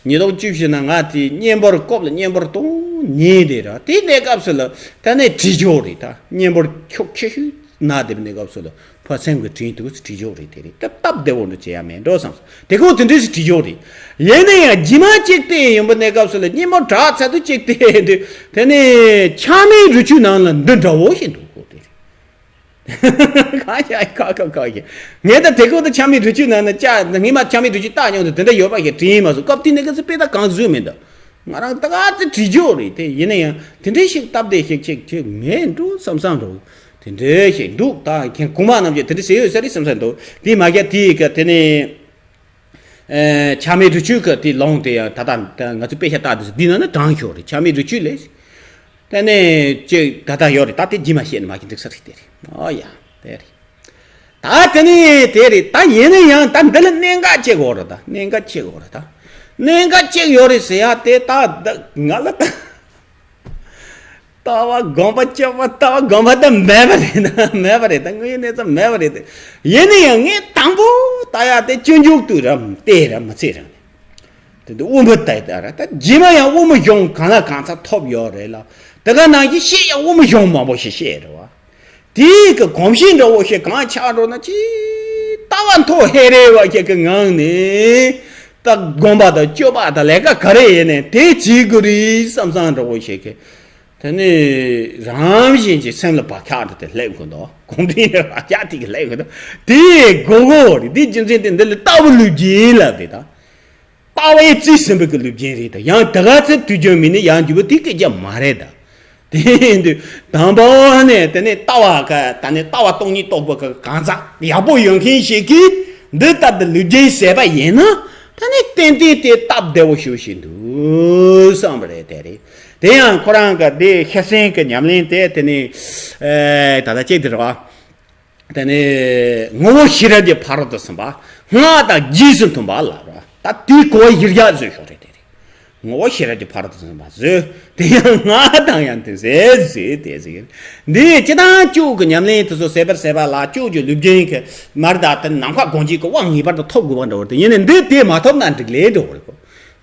ཉིས་སྟོང་བཅུ་བཞི་ན་ང་དེ་བསྙེན་པར་སྐོར་ལ་བསྙེན་པར་གཏོང་ཉེ་དེ་ར། དེ་གནས་སྐབས་སུ་ལ་ད་ནས་བྲིས་ཆོག་རེད། ད་བསྙེན་པར་ཁྱོག་ཆེ་ཤོས་ན་དེ་གནས་སྐབས་སུ་ལ་ཕ་སེམས་ཀྱི་དྲིན་དུ་བྲིས་ཆོག་རེད། དེ་རེད། སྟབས་སྟབས་བདེ་བོ་འདྲ་བྱེད་ཡ་མེད་འགྲོ་བསམ་སོང་། དེ་ཁོ་དེ་འདྲས་སུ་བྲིས་ཆོག་རེད། ཡིན་ན་ཡང་རྗེས་མ་གཅིག་བལྟས་ཡོང་པ་གནས་སྐབས་སུ་ལ་བསྙེན་པར་དྲག་ཚར་དུས་གཅིག་བལྟས་དུས་དེ་ནས་ཆགས་མེད་རི་ཆུ་ནང་ལ་འདི་འདྲ་བོ་ཞིག་འདུག་གོ། དེ་རེད། ཁ་ཤས་ཁ་ཁ་ཁ་ཤས། ངས་ད་དེ་ཁོ་ད་ཆགས་མེད་རི་ཆུ་ནང་ན་ཅག་ངས་མ་ཆགས་མེད་རི་ཆུ་བལྟས་མྱོང་དུས་དེ་འདྲ་ཡོད་པ་ཞིག་དྲན་མ་སོང་། སྐབས་དེ་ནས་ཁ་སི་དཔེ་ད་གང་བཟོས་མེད་འདུག་ང་རང་ད་ག་ཚོད་བྲིས་རྒྱུ་རེད། དེ་ཡིན་ན་ཡང་དེ་འདྲའི་ཞིག་སྟབས་བདེ་ཞིག་ཅིག་ཅིག་མེད་འགྲོ་བསམ་བསམ་འགྲོ། དེ་འདྲའི་ཞིག་འདུག་ད་ཁྱེད་གོང་མ་རྣམས་ཀྱིས་དེ་འདྲ་ཟེར་ཡོད་ས་རེད་བསམ་བསམ་འདུག་དེ་མ་གི་དེ་གི་དེ་ནས། ཨེ། ཆགས་མེད་རི་ཆུ་གི་དེ་ལུང་དེ་ཡང་ད་ལྟ་ང་ཚོ་དཔེ་ཆ་ལྟ་དུས་འདི་ནང་ན་དྲངས་ཤོག་རེད། ཆགས་མེད་རི་ཆུ་ལས། དེ་ནས་ཅིག་ད་ལྟ་ཡོད་རེད། ད་དེ་རྗེས་མ་བཤད་ན་མ་གི་འགྲིག་ས་རེད། དེ་རེད། ཨོ་ཡ། དེ་རེད། ད་དེ་ནི་དེ་རེད། ད་ཡིན་ན་ཡང་ད་འདི་ལ་གནད་འགག་ཅིག་ཡོད་རེད། ད་གནད་འགག་ཅིག་ཡོད་རེད། ད་གནད་འགག་ཅིག་ཡོད་རེད་ཟེར་ཡ་དེ་ད་ད་ང་ལ་ད་ལྟ་བ་དགོངས་པ་སྐྱོ་བ། ལྟ་བ་དགོངས་པ་ད་མེད་པ་རེད། ད་མེད་པ་རེད། ད་དངོས་ཡོད་གནས་ཚུལ་མེད་པ་རེད། ད་ཡིན་ན་ཡང་ངས་དང་པོ་ལྟ་ཡ་དེ་སྤྱི་འཇུག་ཏུ་ར་བལྟས་ར་མི་ཚེ་རིང་དེ་འདི་དབུ་མ་ལྟ་ཡ་ད་ར། ད་རྗེས་མ་ཡང་དབུ་མ་གཞུང་གང་ལ་གང་འཚམ་ཐོབ་ཡོད་རེད་ལ། དེ་ག་ནང་བཞིན་བཤད་ཡང་དབུ་མ་གཞུང་མང་པོ་ཞིག་བཤད་རེད་བ། དེའི་གི་གོམས་གཤིས་འདྲ་བོ་ཞིག་གང་ཆགས་འགྲོ་ན་ཅི། ལྟ་བ་མཐོ་ཧེ་རེ་བ་ཞིག་གི་ངང་ནས་ད་དགོངས་པ་དང་སྤྱོད་པ་དང་ལས་ཀ་ག་རེ་ཡིན་ནས་དེ་བྱེད་དགོས་རེད་བསམ་བསམ་འདྲ་བོ་ཞིག་གི། དེ་ནི་རང་བཞིན་གྱི་སེམས་ལ་བག་ཆགས་འདྲ་དེ་སླེབས་དགོས་འདུག་གོམས་འདྲིས་ལ་བག་ཆགས་དེ་གི་སླེབས་དགོས་འདུག་དེ་དགོས་དགོས་རེད། དེ་རྒྱུ་མཚན་དེ་འདི་ལ་ལྟ་བ་ལུས་རྒྱུ་ལབ་དེ་དང་། ལྟ་བའི་རྩིས་ཟིན་པའི་གི་ལུས་རྒྱུན་རེད་ད། ཡང་དེ་ག་ཚོད་དུས་རྒྱུན་མིན་ནི་ཡང་འགྱུར་བ་དེ་སྐད་ཆ་མ་རེད་ད། དེ་ཡིན་དུས་དང་པོ་ནས་དེ་ནས་ལྟ་བ་ག་ད་ནས་ལྟ་བ་སྟོང་ཉིད་རྟོགས་པ་གི་གང་ཟག་ཡག་པོ་ཡོད་མཁན་ཞིག་གིས་འདི་ལྟར་དུ་ལུས་རྒྱུན་ཟད་པ་ཡིན་ན། ད་ནས་ཏན་ཏན་དེ་སྟབས་བདེ་བོ་ཞིག་ཞིག་འདུག་བསམ་པ་རེད། དེ་རེད། དེ་ཡང་ཁོ་རང་གི་དེ་ཤེར་ཕྱིན་གི་ཉམས་ལེན་དེ་དེ་ནས་ད་ལྟ་ཅིག་དེ་རེད་བ། དེ་ནས་ངོ་བོ་ཤེས་རབ་ཀྱི་ཕ་རོལ་ཏུ་ཕྱིན་པ་སྔགས་དང་རྗེས་སུ་མཐུན་པ་ལ་རོ། ད་དེའི་གོ་བ་གཞིར་བཞག་བཟོས་ཤོག་རེད། དེ་རེད། ངོ་བོ་ཤེས་རབ་ཀྱི་ཕ་རོལ་ཏུ་ཕྱིན་པ་བཟོས། དེ་ཡང་སྔགས་དང་ཡང་དེ་ཟེར་ཟེར་དེ་ཟེར། འདི་སྤྱི་དང་སྤྱོད་ཀྱི་ཉམས་ལེན་དེ་ཚོ་ཟད་པར་ཟད་པ་ལ་སྤྱོད་ཀྱི་ལུས་རྒྱུན་གྱི་མར་དག་དེ་ནམ་མཁའ་གང་ཇི་གི་དབང་ངེས་པར་དུ་ཐོབ་དགོས་པ་འདྲ་བོ་རེད། དེ་ཡིན་ནའི་འདི་དེ་མ་ཐོབ་ན་འགྲིག་ལེ་འགྲོ་བ་རེད་གོ།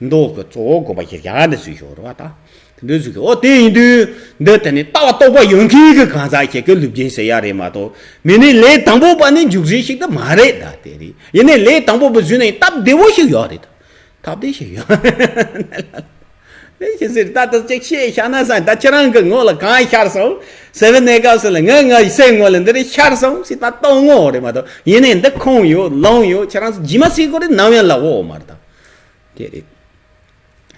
མདོ་གི་གཙོ་བོ་དགོངས་པ་གཞིར་བཞག་འདི་བཟོས་ཤོག་རེད་བ། ད་དེ་འདྲ་བཟོས་ཤོག་འོ་དེ་ཡིན་དུས་འདི་དེ་ནི་ལྟ་བ་རྟོགས་པ་ཡོད་མཁན་གྱི་གང་ཟག་ཞིག་གི་ལུས་རྒྱུན་ཟེར་ཡ་རེད་མ་གཏོགས། མི་ནི་ལས་དང་པོ་པ་ནི་འཇུག་རེས་ཤིག་ད་མ་རེད། ད་དེ་རེད། ཡིན་ནའི་ལས་དང་པོ་པ་བཟོས་ན་ཡང་སྟབས་བདེ་བོ་ཞིག་ཡོད་རེད། ད་སྟབས་བདེ་ཞིག་ཡོད། ལས་ཤིག་ཟེར་ད་ད་ཅིག་བཤད་བཞག་ན་ས་ད་ཁྱེད་རང་གི་ངོ་ལ་གང་ཤར་སོང་། སེ་བན་ནས་སྐབས་སུ་ལ་ང་ང་ཡི་སེམས་ངོ་ལ་འདི་རེད་ཤར་སོང་ཟེར་ད་གཏོང་ངོ་རེད་མ་གཏོགས། ཡིན་ནའི་འདི་ཁུངས་ཡོད་ལུང་ཡོད། ཁྱེད་རང་ཚོ་རྗེས་མ་སྲིད་གོ་རེད་ནམ་ཡང་ལབ་འོ་མ་རེད་ད། དེ་རེད།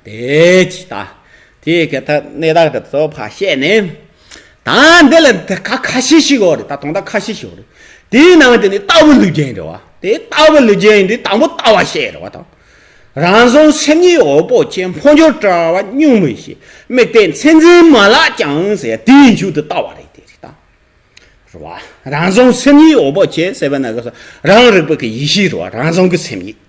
དེ་ཅི་ད། དེ་ག་ད་གནས་སྟངས་དེ་ཚོ་ཕར་བཤད་ནས། ད་འདི་ལ་ད་ཁ་ཁ་ཤས་ཤིག་ཡོད་རེད། ད་དོན་དག་ཁ་ཤས་ཤིག་ཡོད་རེད། དེའི་ནང་དེ་ནི་ལྟ་བ་ལུས་རྒྱུན་རེད་བ། དེ་ལྟ་བ་ལུས་རྒྱུན་ཡིན་དུས་དང་པོ་ལྟ་བ་བཤད་རེད་བ་ད། རང་བྱུང་སེམས་ཉིད་འོད་དཔག་བྱེད། འཕོ་འགྱུར་བྲལ་བ་གཉུག་མའི་གཤིས། དམིགས་གཏད་མཚན་འཛིན་མ་ལགས་ཀྱང་ཟེར་དེའི་མཇུག་ཏུ་ལྟ་བ་རེད། དེ་རེད་ད། རེད་བ། རང་བྱུང་སེམས་ཉིད་འོད་དཔག་བྱེད་ཟེར་བ་ན་ག་ས་རང་རིག་པ་གི་ཡེ་ཤེས་རེད་བ། རང་བྱུང་གི་སེམས་ཉིད།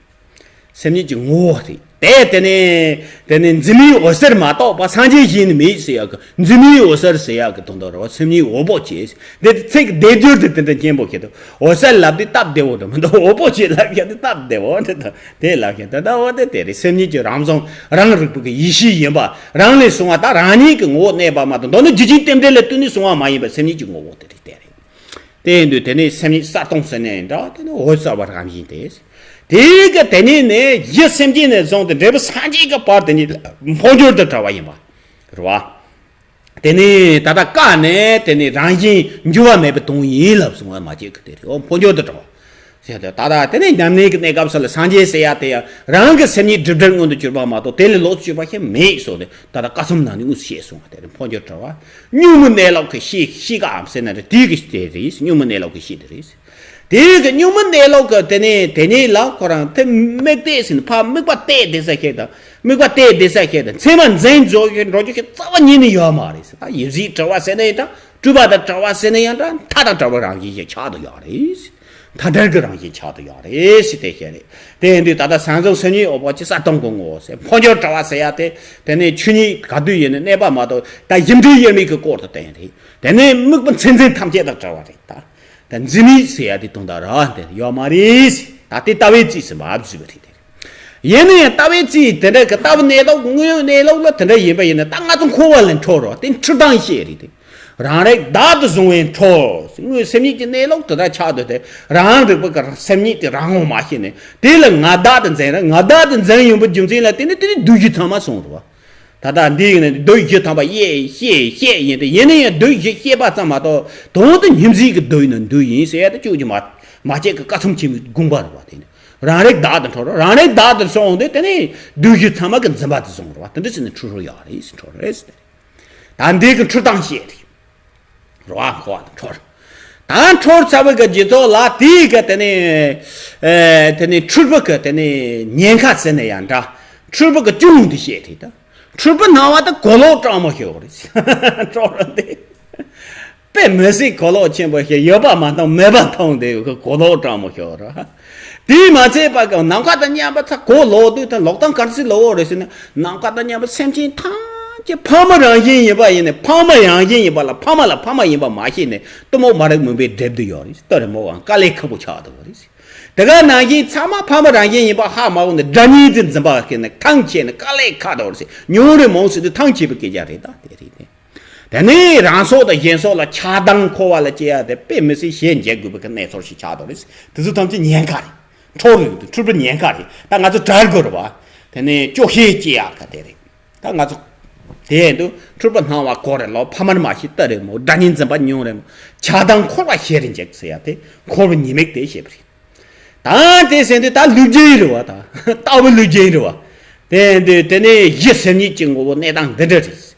སེམས་ཉིད་ཀྱི་ངོ་བོ་རེད། དེ་དེ་ནས་དེ་ནས་འཛིན་མའི་འོད་གསལ་མ་གཏོགས་པ་སངས་རྒྱས་གཞན་ནི་མེད་ཟེར་ཡག་གི་འཛིན་མའི་འོད་གསལ་ཟེར་ཡག་གི་དོན་དག་རེད་བ། སེམས་ཉིད་འོད་དཔག་བྱེད། དེ་ཚིག་སྡེབ་སྦྱོར་དེ་དེ་འདྲ་སྙན་པོ་ཁྱེད་དུ་འོད་གསལ་ལབ་དུས་སྟབས་བདེ་བོ་དང་མི་འདུག་འོད་དཔག་བྱེད་ལབ་ཡག་དེ་སྟབས་བདེ་བོ་འདྲ་དང་དེ་ལབ་ཡག་དེ་ལྟ་བ་དེ་དེ་རེད། སེམས་ཉིད་ཀྱི་རང་བྱུང་རང་རིག་པ་གི་ཡེ་ཤེས་ཡིན་པ་རང་ལས་བྱུང་བ་ད་རང་ཉིད་ཀྱི་ངོ་བོ་གནས་པ་མ་གཏོགས་མདོར་ན་རྒྱུ་རྐྱེན་རྟེན་འབྲེལ་ལ་བརྟེན་ནས་བྱུང་བ་མ་ཡིན་པ་སེམས་ཉིད་ཀྱི་ངོ་བོ་དེ་རེད། དེ་རེད། དེ་ཡིན་དུས་དེ་ནས་སེམས་ཉིད་གསལ་སྟོང་ཟེར་ནའི་འདྲ། དེ་ནི་འོད་གསལ་བ་རང་བཞིན་ཏེ། དེའི་གི་དེ་ནས་ནི་གཞི་སེམས་ཅན་ནས་བཟུང་སྟེ་འབྲས་བུ་སངས་རྒྱས་ཀྱི་བར་དེ་ནི་འཕོ་འགྱུར་དུ་བྲལ་བ་ཡིན་པ་རེད་བ། དེ་ནས་ད་ལྟ་བཀག་ནས་དེ་ནས་རང་བཞིན་འགྱུར་བ་མེད་པའི་དོན་ཡིན་ལབ་སོང་བ་མ་བྱེད་ཀྱི་དེ་རེད། འོ་འཕོ་འགྱུར་དུ་བྲལ་བ་ཟེར་ཏེ། ད་ལྟ་དེ་ནས་ཉམས་ལེན་གྱི་གནས་སྐབས་སུ་ལ་སངས་རྒྱས་ཟེར་ཡ་དེ་ཡང་རང་གི་སེམས་ཉིད་སྒྲིབ་བྲལ་མངོན་དུ་གྱུར་པ་མ་གཏོགས་དེ་ལས་ལོགས་སུ་གྱུར་པ་ཞིག་མེད་སོགས་ཏེ་ད་ལྟ་བཀའ་གསུམ་ནང་ནས་དངོས་སུ་བཤད་སོང་བ་དེ་རེད། འཕོ་འགྱུར་བྲལ་བ། གཉུག་མའི་གནས་ལུགས་ཀྱི་གཤིས། གཤིས་ཀའམ་ཟེར་ན་རེད། དེའི་གི་དེ་རེད། གཉུག་མའི་གནས་ལུགས་ཀྱི་གཤིས་དེ་རེད། དེའི་གི་གཉུག་མའི་གནས་ལུགས་ཀྱི་དེ་ནས་དེ་ཉིད་ལ་ཁོ་རང་དེ་དམིགས་གཏད་ཟེར་ན་ཕར་དམིགས་པ་གཏད་བསྡད་ས་ཞིག་དང་དམིགས་པ་གཏད་བསྡད་ས་ཞིག་དང་མཚན་མ་འཛིན་འགྲོ་རྒྱུ་འགྲོ་རྒྱུ་ཞིག་རྩ་བ་ཉིད་ནས་ཡོད་མ་རེད་ཟེར། ད་ཡིད་གཟུགས་བྲལ་བ་ཟེར་ན་ཡང་འདྲ། སྤྲུལ་པ་དང་བྲལ་བ་ཟེར་ན་ཡང་འདྲ། མཐའ་དང་བྲལ་བའི་རང་བཞིན་ཞིག་ཆགས་བསྡད་ཡོད་རེད། མཐའ་བྲལ་གྱི་རང་བཞིན་ཆགས་བསྡད་ཡོད་རེད་ཟེར་དེ་བཤད་རེད། དེ་ཡིན་དུས་ད་ལྟ་སངས་རྒྱས་སེམས་ཉིད་འོད་དཔག་བྱེད་གསལ་སྟོང་གི་ངོ་བོ་ཟེར། འཕོ་འགྱུར་བྲལ་བ་ཟེར་ཡ་དེ་དེ་ནས་ཆོས་ཉིད་ག་དུས་ཡིན་ནའི་གནས་པ་མ་གཏོགས་ད་གཞི་འབྲས་དབྱེར་མེད་ཀྱི་སྐོར་དུ་བསྟན་རེད། དེ་ནས་དམིགས་པ་མཚན་འཛིན་ཐམས་ཅད་དང་བྲལ་བ་རེད་ད། ད་འཛིན་མེད་ཟེར་ཡ་དེ་དོན་དག་རང་དེ་ཡོད་མ་རེད། ད་དེ་ལྟ་བའི་རྩིས་ཟིན་པ་ཨ་བཟོས་པ་རེད་དེ། ཡིན་ནའི་ལྟ་བའི་རྩིས་དེ་འདྲ་གི་ལྟ་བ་གནས་ལུགས་དངོས་ཡོད་གནས་ལུགས་ལ་དེ་འདྲ་ཡིན་པ་ཡིན་ན་ད་ང་ཚོ་འཁོར་བ་ལས་འཕྲོ་རོགས་དེ་འཁྲུལ་སྟངས་ཤིག་རེད་དེ། རང་རིག་བདག་ཏུ་བཟུང་བའི་འཕྲོ། དངོས་སེམས་ཉིད་ཀྱི་གནས་ལུགས་དེ་དག་ཆགས་འདུག་སྟེ་རང་རིག་པ་གི་སེམས་ཉིད་དེ་རང་ངོ་མ་ཤེས་ནས་དེ་ལ་ང་བདག་ཏུ་འཛིན་ར། ང་བདག་ཏུ་འཛིན་ཡོང་པའི་རྒྱུ་མཚན་ལ་བརྟེན་ནས་དེ་ནི་བདུད་བཞི་ཚང་མ་སོང་རེད་བ། ད་ལྟ་འདི་ཡིན་ན་བདུད་བཞི་ཚང་མ་ཡེ་ཤེས་ཤེས་ཡིན་ཏེ། ཡིན་ན་ཡང་བདུད་བཞི་ཤེས་པ་ཙམ་མ་གཏོགས་དོན་དུ་སྙོམས་འཛིན་གྱི་བདུད་ནི་བདུད་ཡིན་ཟེར་ཡ་དེ་ཅུང་ཅིག་མ་མ་བྱས་ཀྱི་བཀའ་གསུམ་ཆེན་མོའི་དགོངས་པ་རེད་བ། དེ་ནི་རང་རིག་བདག་ཏུ་འཕྲོ་ར། རང་རིག་བདག་ཏུ་སོང་སྟེ་དེ་ནི་བདུད་བཞི་ཚང་མ་གི་འཛིན་པ་དེ་བཟུང་རེད་བ། དེ་འདྲ་ཟེར་ནས་འཁྲུལ་རོ་ཡག་རེད་ཟེར་འཕྲོ་རེད་ཟེར་ཏེ། ད་འདི་གི་འཁྲུལ་སྟངས་བཤད་རེད། རེད་བ། འཁོར་བ་དང་འཁྲུལ། ད་འཁྲུལ་ཚར་བའི་གི་རྗེས་ཐོག་ལ་དེའི་གི་དེ་ནི་ཨེ་དེ་ནི་འཁྲུལ་པ་གི་དེ་ནི་ཉེན་ཁ་ཟེར་ན་ཡང་འདྲ། འཁྲུལ་པ་གི་སྐྱོན་དེ་བཤད་རེད་ད། འཁྲུལ་པ་སྣང་བ་དེ་གོ་ལོག་སྤྲང་མོ་ཞིག་རེད། འཁྲུལ་ར་དེ། དཔེ་མི་སྲིད་གོ་ལོག་ཆེན་པོ་ཞིག་ཡོད་པ་མ་གཏོགས་མེད་པ་མཐོང་དེ་གོ་ལོག་དྲང་མོ་ཤོར་ར། དེས་མ་ཚད་པ་གི་ནམ་མཁའ་དང་མཉམ་པ་ཚ་གོ་ལོག་དུས་ད་ལོག་སྟངས་ག་རེ་ཟེར་ལོག་རེད་ཟེར་ན། ནམ་མཁའ་དང་མཉམ་པ་སེམས་ཅན་ཐམས་ཅད་ཕ་མ་རང་བཞིན་ཡིན་པ་ཡིན་ནས། ཕ་མ་རང་བཞིན་ཡིན་པ་ལ་ཕ་མ་ལ་ཕ་མ་ཡིན་པ་མ་ཤེས་ནས་གཏུམ་མོ་མ་རིག་མུན་པས་བསྒྲིབས་བསྡད་ཡོད་རེད། ད་རེད་མོ་བའང་དཀའ་ལས་ཁག་པོ་ཆགས་འདུག་རེད། དེ་ག་ནང་བཞིན་ཚང་མ་ཕ་མ་རང་བཞིན་ཡིན་པ་ཧ་མ་གོ་ནས་དགྲ་གཉེན་དུ་འཛིན་པ་ཀྱི་ནས་ཐང་ཆད་ནས་དཀའ་ལས་ཁག་འདུག་རེད། ཉུང་རེ་མང་སུ་དུ་ཐང་ཆད་པའི་སྐད་ཆ་རེད། ད་དེ་རེད་དེ། དེ་ནས་རང་སྲོག་དང་གཞན་སྲོག་ལ་ཆགས་སྡང་འཁོར་བ་ལ་སྐྱེ་ཡ་དེ་དཔེ་མི་སྲིད་ཞེ་འཇེགས་དགོས་པའི་གནས་ཚུལ་ཞིག་ཆགས་འདུག་རེད། དེ་ཚོ་ཐམས་ཅད་ཉེན་ཁ་རེད། འཕྲོ་རུ་འཁྲུལ་པའི་ཉེན་ཁ་རེད། ད་ང་ཚོ་དྲག་དགོས་རེད་བ། དེ་ནས་སྐྱོ་ཤས་སྐྱེ་ཡག་ག་དེ་རེད། ད་ང་ཚོ་དེ་ཡིན་དུས་འཁྲུལ་པ་སྣང་བ་གོ་རེད་ལོ། ཕ་མར་མ་ཤི་ལྟ་རེད་མོ། དགྲ་གཉེན་འཛིན་པ་ཉུང་རེད་མོ། ཆགས་སྡང་འཁོར་བ་ཞེ་རུ་འཇེགས་ཟེར་ཡ་དེ་འཁོར་བའི་ཉེས་དམིགས་དེ་བཤད་པ་རེད། ད་དེ་ཟེར་དུས་ད་ལུས་རྒྱུ་རེད་བ། ད་ལྟ་བུ་ལུས་རྒྱུ་རེད་བ། དེ་ཡིན་དུས་དེ་ནས་གཞི་སེམས་ཉིད་ཀྱི་ངོ་བོ་གནས་སྟངས་འདི་འདྲ་རེད།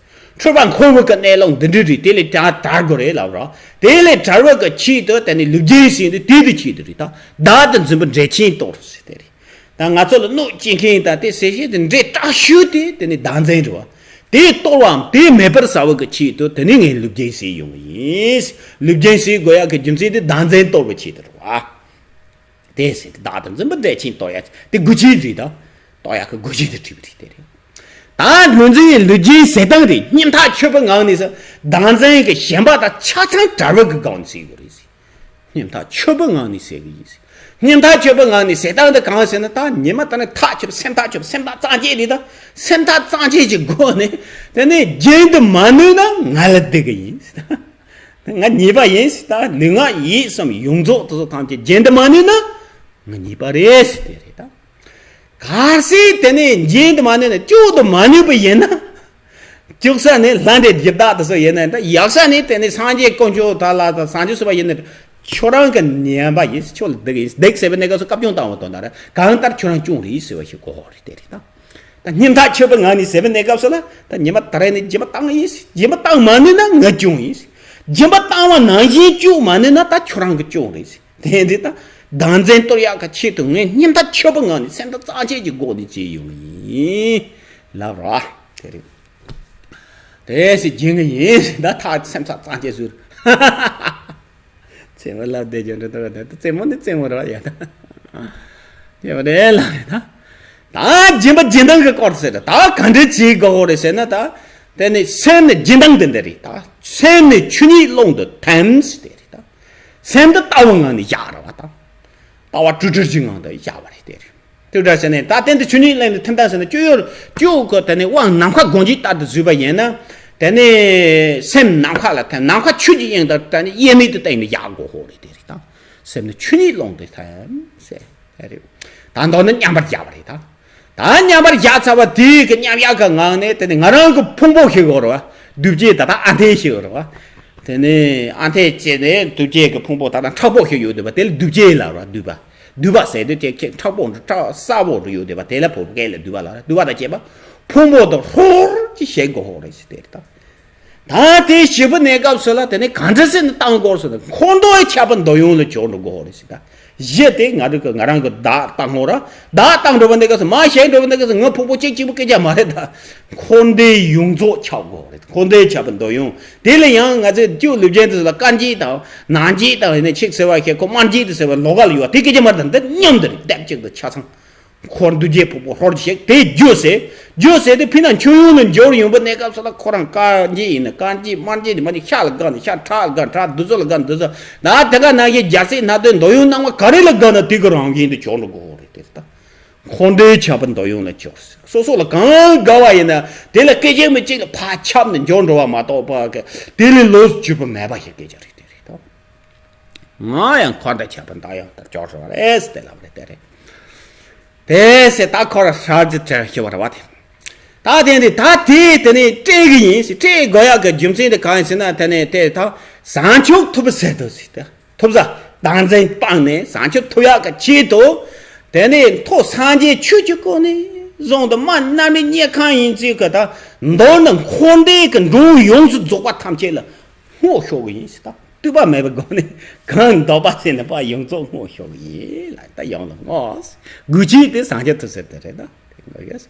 འཁྲུལ་པ་འཁོར་བ་གི་གནས་ལུགས་འདི་འདྲ་རེད། དེ་ལས་ཀྱང་དྲག་དགོས་རེད་ལབ་རོགས། དེ་ལས་དྲག་པ་གི་ཆེད་དུ་དེ་ནི་ལུས་རྒྱུ་ཟེར་དུས་དེ་དུ་ཆེད་དུ་རེད། ད་བདག་ཏུ་འཛིན་པ་འདྲེ་ཆེན་གཏོར་ཟེར་དེ་རེད། ད་ང་ཚོ་ལ་གནོད་སྐྱེལ་མཁན་དང་དེ་ཟེར་བཤད་དེ་འདྲེ་དྲག་ཤོས་དེ་དེ་ནི་བདག་འཛིན་རེད་བ། དེ་གཏོར་བའམ་དེ་མེད་པར་བཟའ་བ་གི་ཆེད་དུ་དེ་ནི་ངས་ལུས་རྒྱུ་ཟེར་ཡོང་གི་ཡིན། ལུས་རྒྱུ་ཟེར་དགོས་ཡག་གི་རྒྱུ་མཚན་དེ་བདག་འཛིན་གཏོར་བའི་ཆེད་དུ་རེད་བ། དེ་ཟེར་ཏེ་བདག་ཏུ་འཛིན་པ་འདྲེ་ཆེན་གཏོར་ཡ་དེ་དགོས་ཆེད་རེད། ད་གཏོར་ཡག་གི་དགོས་ཆེད་དུ་བྲིས་པ་རེད། དེ་རེད། ད་ལུས་འཛིན་ཡི་ལུས་རྒྱུའི་ཟེར་སྟངས་རེད། སྙིང་ཐག་ཆོད་པའི་ངང་ནས་སུ་བདག་འཛིན་གྱི་ཞེན་པ་དང་ཆ་ཚང་བྲལ་བའི་གི་སྒང་ནས་ཟེར་དགོས་རེད། སྙིང་ཐག་ཆོད་པའི་ངང་ནས་ཟེར་གི་ཡིན། སྙིང་ཐག་ཆོད་པའི་ངང་ནས་ཟེར་སྟངས་དེ་གང་ཟེར་ན། ད་ཉི་མ་ད་ནི་ཐག་ཆོད་སེམས་ཐག་ཆོད་སེམས་ཐག་གཙང་བཅད་རེད། ད་སེམས་ཐག་གཙང་བཅད་ཀྱི་སྒོ་ནས་དེ་ནས་རྒྱུན་དུ་མ་ནུས་ན་ང་ལ་སྡིག་གི་ཡིན། ང་ཉེས་པ་ཡིན་ཟེར། ད་ལུས་ངག་ཡིད་གསུམ་ཡོངས་རྫོགས་དེ་ཚོ་ཐམས་ཅད་རྒྱུན་དུ་མ་ནུས་ན་ང་ཉེས་པ་རེད་ཟེར་དེ་རེད། ད་གལ་སྲིད་དེ་ནས་རྒྱུན་དུ་མ་ནུས་ན་བཅུག་ཏུ་མ་ནུས་པ་ཡིན་ན། བཅུག་ས་ནི་ལྷ་འདྲེ་སྒྱུ་བདག་དེ་ཚོ་ཡིན་ན། ད་ཡག་ས་ནི་དེ་ནས་སངས་རྒྱས་དཀོན་མཆོག་དག་ལ་ད་སངས་རྒྱས་ཟེར་བ་ཡིན་ན་ཁྱོད་རང་གི་ཉེས་པ་ཡིན། ཁྱོད་ལ་སྡིག་ཡིན། སྡིག་ཟེར་བའི་གནས་སྐབས་སུ་བཀའ་བཀྱོན་བཏང་བ་དོན་དག་རེད། གང་ལྟར་ཁྱོད་རང་སྐྱོན་རེད་ཟེར་བ་ཞིག་གོ་ཧོ་རེད། དེ་རེད། ད་ད་སྙིང་ཐག་ཆོད་པའི་ངང་ནས་ཟེར་བའི་གནས་སྐབས་སུ་ལ། ད་ཉི་མ་ད་རེས་ནས་སྦྱིན་པ་བཏང་ཡིན། སྦྱིན་པ་བཏང་མ་ནུས་ན་ང་སྐྱོན་ཡིན། སྦྱིན་པ་བཏང་བ་ནང་བཞིན་བཅུག་མ་ནུས་ན་ད་ཁྱོད་རང་གི་སྐྱོན་རེད། དེ་འདི་ད་བདག་འཛིན་གཏོར་ཡག་གི་ཆེད་དུ་ངས་སྙིང་ཐག་ཆོད་པའི་ངང་ནས་སེམས་ཐག་གཙང་བཅད་ཀྱི་སྒོ་ནས་བྱས་ཡོང་གི་ཡིན་ལབ་ར། དེ་རེད། དེ་སྲིད་སྦྱིན་གི་ཡིན། ད་ཐག་སེམས་ཐག་གཙང་བཅད་ཟུར། རྩེད་མོ་ལབ་བསྡད་ཀྱང་འགྲོ་ཐུབ་པ་དེ། རྩེད་མོ་ནི་རྩེད་མོ་རེད་བ་ཡ། ད་དེ་བ་རེད་ལ་རེད་ད། ད་སྦྱིན་པ་སྦྱིན་སྟངས་ཀྱི་སྐོར་ཟེར། ད་ག་འདྲ་བྱེད་དགོས་རེད་ཟེར་ན། ད་དེ་ནི་སེམས་ནི་སྦྱིན་སྟངས་དེ་འདི་རེད། ད་སེམས་ནི་ཆོས་ཉིད་ཀློང་དུ་ཐིམ་ཟེར་དེ་རེད། ད་སེམས་དེ་ལྟ་བའི་ངང་ནས་བཞག་ར་བ། ད་ལྟ་བ་དྲུག་སྒྲིལ་གྱི་ངང་དུ་བཞག་པ་རེད། དེ་རེད། དེ་འདྲ་ཟེར་ནས་ད་དེ་འདི་ཆོས་ཉིད་ཀློང་དུ་ཐིམ་སྟངས་ཟེར་ན། སྤྱོད་ཡུལ་སྤྱོད་གི་དེ་ནི་དབང་ནམ་མཁའ་སྒོམ་རྒྱུ་ལྟར་དུ་བཟོས་པ་ཡིན་ན། དེ་ནི་སེམས་ནམ་མཁའ་ལ་ཐིམ། ནམ་མཁའ་ཆོས་ཀྱི་དབྱིངས་དང་དེ་ནི་དབྱེར་མེད་དུ་བསྟན་ནས་བཞག་དགོས་ཧོ་རེད། དེ་རེད། ད་སེམས་ནི་ཆོས་ཉིད་ཀློང་དུ་ཐིམ་ཟེར། རེད། ད་མདོར་ན་མཉམ་པར་བཞག་པ་རེད། ད་ད་མཉམ་པར་བཞག་ཚར་བ་དེའི་གི་མཉམ་ཡག་གི་ངང་ནས་དེ་ནི་ང་རང་གི་ཕུང་པོ་ཞིག་ཡོད་རེད་བ། འདུས་བྱས་ད་ལྟ་ཨ་འཐས་ཞིག་ཡོད་རེད་བ། དེ་ནི་ཨ་འཐས་བྱས་ནས་འདུས་བྱས་ཀྱི་ཕུང་པོ་ད་ལྟ་མཁྲེགས་པོ་ཞིག་ཡོད་འདུག་བ། དེ་ལ་འདུས་བྱས་ལབ་རེད་བ། འདུས་པ། འདུས་པ་ཟེར་དུས་དེ་ཁྱེད་མཁྲེགས་པོ་འདྲ་སྲབ་པོ་འདྲ་ཡོད་འདུག་བ། དེ་ལ་བོད་སྐད་ལ་འདུས་པ་ལབ་རེད། འདུས་པ་དང་བཅས་པ་ཕུང་པོ་དང་ཧྲོར་གྱིས་བྱེད་དགོས་ཧོ་རེད་ཟེར། དེ་རེད་ད། ད་དེ་བྱེད་པའི་གནས་སྐབས་སུ་ལ་དེ་ནི་གང་འདྲ་ཟེར་ནས་བཏང་དགོས་ཟེར་ན། འཁོར་འདས་ཁྱབ་པའི་འདོད་ཡོན་ལ་སྦྱོར་འགྲོ་དགོས་རེད་ཟེར། ད་གཞི་དེ་ང་རང་གི་ང་རང་གི་བདག་བཏང་ངོ་ར། བདག་བཏང་འགྲོ་བའི་གནས་སྐབས་སུ་མ་ཤེས་འགྲོ་བའི་གནས་སྐབས་སུ་ང་ཕུང་པོ་གཅིག་གཅིག་པུ་སྐད་ཆ་མ་རེད། ད་འཁོར་འདས་ཡོངས་རྫོགས་ཁྱབ་དགོས་རེད། འཁོར་འདས་ཁྱབ་པའི་འདོད་ཡོན། དེ་ལ་ཡང་ང་ཚོས་སྤྱོད་ཡུལ་སྦྱིན་དེ་ཚོ་ལ་དཀར་འགྱེད་དང་ནག་འགྱེད་དང་ཡིན་ན་ཆིག་ཟེར་བ་ཞིག་ཁོ་དམར་འགྱེད་དུ་ཟེར་བ་ལོགས་ཀ་ལ་ཡོད་པ་དེ་སྐད་ཆ་མ་རེད། ད་འདི་མཉམ་དུ་རེད། སྡེབ་གཅིག་ཏུ་ཆ་ཚང་། འཁོར་འདུས་བྱས་ཕུང་པོ་ཧྲོར་ཞིག་དེ་རྒྱུ་ཟེར། རྒྱུ་ཟེར་དེ་ཕི་ན་ཆོས་ཡོངས་ལ་འབྱོར་ཡོང་པའི་གནས་སྐབས་སུ་ལ་ཁོ་རང་དཀར་འགྱེད་ཡིན་ན་དཀར་འགྱེད། དམར་འགྱེད་ནི་དམར་འགྱེད། ཤ་ལ་དགའ་ན་ཤ། ཁྲག་ལ་དགའ་ན་ཁྲག། འདུ་ཚོགས་ལ་དགའ་ན་འདུ་ཚོགས། ད་དེ་ག་ནང་བཞིན་རྒྱལ་སྲིད་སྣ་བདུན་འདོད་ཡོན་སྣང་བ་ག་རེ་ལ་དགའ་ན་དེ་གི་རང་བཞིན་དུ་འབྱོར་འགྲོ་དགོས་རེད། དེ་ལྟ་འཁོར་འདས་ཁྱབ་པའི་འདོད་ཡོན་ལ་སྦྱོར། སོ་སོ་ལ་གང་དགའ་བ་ཡིན་ན་དེ་ལ་སྐད་ཅིག་མ་གཅིག་ལ་ཕར་ཁྱབ་ནས་འབྱོར་འགྲོ་བ་མ་གཏོགས་པ་གི་དེ་ལས་ལོགས་སུ་གྱུར་པ་མེད་པ་ཞིག་སྐད་ཆ་རེད། དེ་རེད་ད། ང་ཡང་འཁོར་འདས་ཁྱབ་པའི་འདོད་ཡོན་ལྟར་སྦྱོར་བ་རེད་ཟེར་ཏེ་ལབ་པ་རེད། དེ་རེད། དེ་ཟེར་ད་ཁོ་ར་ཧྲ་ཅི་ཁྲ་ཞུ་བ་རེད་བ། དེ་ད་དེ་འདི་ད་དེ་དེ་ནས་སྤྲད་གི་ཡིན་ཟེར། སྤྲད་དགོས་ཡག་གི་རྒྱུ་མཚན་དེ་གང་ཡིན་ཟེར་ན། དེ་ནས་དེ་ད་བཟང་ཕྱོགས་ཐོབ་ཟེར་དུ་ཟེར། ད་ཐོབ་ས་བདག་འཛིན་སྤངས་ནས་བཟང་ཕྱོགས་ཐོབ་ཡག་གི་ཆེད་དུ། དེ་ནས་མཐོ་སངས་རྒྱས་ཆོས་ཀྱི་སྐུ་ནས་བཟུང་དུ་མར་མནར་མེད་དམྱལ་ཁམས་ཡིན་ཚུལ་གྱི་ད་མདོར་ན་འཁོར་འདས་ཀྱི་འགྲོ་བ་ཡོངས་སུ་རྫོགས་པ་ཐམས་ཅད་ལ་བསྔོ་ཤོག་གི་ཡིན་ཟེར། ད་བསྟུད་པ་མེད་པའི་སྒོ་ནས་གང་འདོད་པ་ཟེར་ན་པ་ཡོངས་རྫོགས་བསྔོ་ཤོག་གི་ཡིན་ལ། ད་ཡོངས་ལ་བསྔོ། དགོས་ཆེད་དེ་སངས་རྒྱས་ཐུགས་སྲས་དེ་རེད། ད་དེ་དགོས་ཡོད།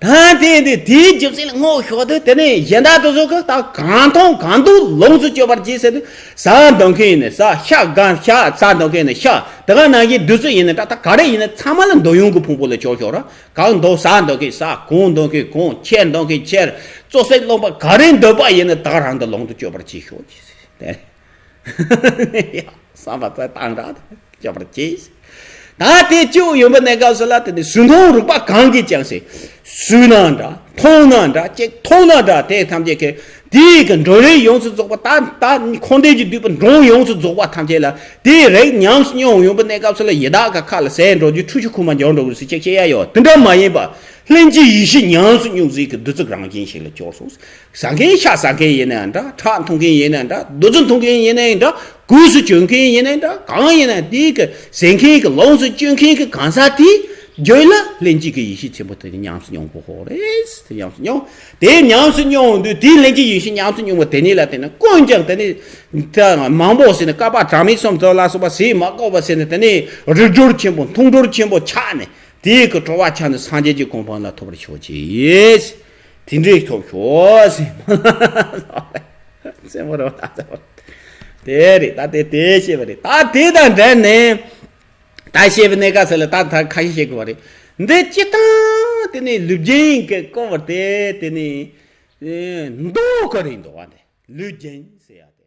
ད་དེ་དེ་དེའི་རྒྱུ་མཚན་ལ་ངོ་ཤོག་དུས་དེ་ནས་གཞན་དག་དེ་ཚོ་གི་ད་གང་ཐོང་གང་འདུག་ལོངས་སུ་སྤྱོད་པར་བྱེད་ཟེར་དུས། ཟ་འདོད་མཁན་ཡིན་ན་ཟ། ཤ་གང་ཤ་ཟ་འདོད་མཁན་ཡིན་ན་ཤ། དེ་ག་ནང་བཞིན་བདུད་རྩི་ཡིན་ན་འདྲ། ད་ག་རེ་ཡིན་ན་ཚང་མ་ལ་འདོད་ཡོན་གྱི་ཕུང་པོ་ལ་སྤྱོད་ཤོག་ར། གང་འདོད་ཟ་འདོད་མཁན་ཟ། གོན་འདོད་མཁན་གོན། ཁྱེར་འདོད་མཁན་ཁྱེར། བཙོ་བསྲེག་རློན་པ་ག་རེ་འདོད་པ་ཡིན་ན་ད་ག་རང་དུ་ལོངས་སུ་སྤྱོད་པར་བྱེད་ཤོག་ཅེས་ཟེར། བསམ་པ་རྩ་བཏང་ར་སྤྱོད་པར་བྱེད། ད་དེ་བཅུ་ཡོད་པ་གནས་སྐབས་སུ་ལ་དེ་ནི་སུན་ཐུང་རིགས་པ་གང་གིས་ཀྱང་ཟེར། སུན་ན་འདྲ། འཐུང་ན་འདྲ། ཅིག་འཐུང་ན་འདྲ། དེ་ཐམས་ཅད་ཀྱི་དེའི་གི་མགྲོན་རིགས་ཡོངས་སུ་རྫོགས་པ། ད་ད་འཁོར་འདས་ཀྱི་འདུས་པ་མགྲོན་ཡོངས་སུ་རྫོགས་པ་ཐམས་ཅད་ལ་དེའི་རིགས་ཉམས་སུ་མྱོང་ཡོང་བ་གནས་སྐབས་སུ་ལ་ཡི་དྭགས་ཀྱི་ཁ་ལ་ཟས་འགྲོ་རྒྱུ་ཁྲུས་ཆུ་ཁུག་མ་འབྱོར་འགྲོ་དགོས་ཟེར་ཅིག་བཤད་ཡ་ཡོད། དེ་འདྲ་མ་ཡིན་པ་ལྷན་ཅིག་ཡེ་ཤེས་ཉམས་སུ་མྱོང་ཟིག་གི་བདུད་རྩི་རང་བཞིན་ཞིག་ལ་གྱུར་སོང་། ཟ་མཁན་ཤ་ཟ་མཁན་ཡིན་ན་འདྲ། ཁྲག་འཐུང་མཁན་ཡིན་ན་འདྲ། བདུད་རྩི་འཐུང་མཁན་ཡིན་ན་འདྲ། གོས་སུ་གྱོན་མཁན་ཡིན་ན་འདྲ། གང་ཡིན་ན་དེའི་གི་ཟ་མཁན་གི་ལོངས་སུ་སྤྱོད་མཁན་གི་གང་ཟག་དེའི་རྒྱུད་ལ་ལྷན་ཅིག་གི་ཡེ་ཤེས་ཆེན་པོ་དེ་ཉམས་སུ་མྱོང་དགོས་ཧོ་རེད། དེ་ཉམས་སུ་མྱོང་། དེ་ཉམས་སུ་མྱོང་དུས་དེའི་ལྷན་ཅིག་ཡེ་ཤེས་ཉམས་སུ་མྱོང་བ་དེ་ཉིད་ལ་བརྟེན་ནས་ཀུན་ཀྱང་དེ་ནི་ད་མང་པོ་ཟེར་ནས་བསྐལ་པ་གྲངས་མེད་གསུམ་དུ་ལ་སོགས་པ་ཟས་མ་བཀོག་པ་ཟེར་ནས་དེ་ནི་རིག་གྲོལ་ཆེན་པོ་མཐོང་གྲོལ་ཆེན་པོ་ཆགས་ནས། དེའི་གི་གྲོལ་བ་ཆགས་ནས་སངས་རྒྱས་ཀྱི་གོ་འཕང་ལ་ཐོབ་པར་ཤོག་ཅིག་དེ་འདྲའི་ཐོབ་ཤོག་ཟེར། སེམས་པ་རོ་ད་སེམས་པ་རོ། དེ་རེད། ད་དེ་དེ་བཤད་པ་རེད། ད་དེ་དང་འབྲེལ་ནས་ད་བཤད་པའི་གནས་སྐབས་སུ་ལ་ད་ད་ཁ་ཤས་བཤད་དགོས་པ་རེད། འདི་སྤྱིར་བཏང་དེ་ནི་ལུས་རྒྱན་གྱི་སྐོར་བ་དེ་དེ་ནི་མདོ་ག་རེ་འདུག་བ། འདི་ལུས་རྒྱན་ཟེར་ཡ།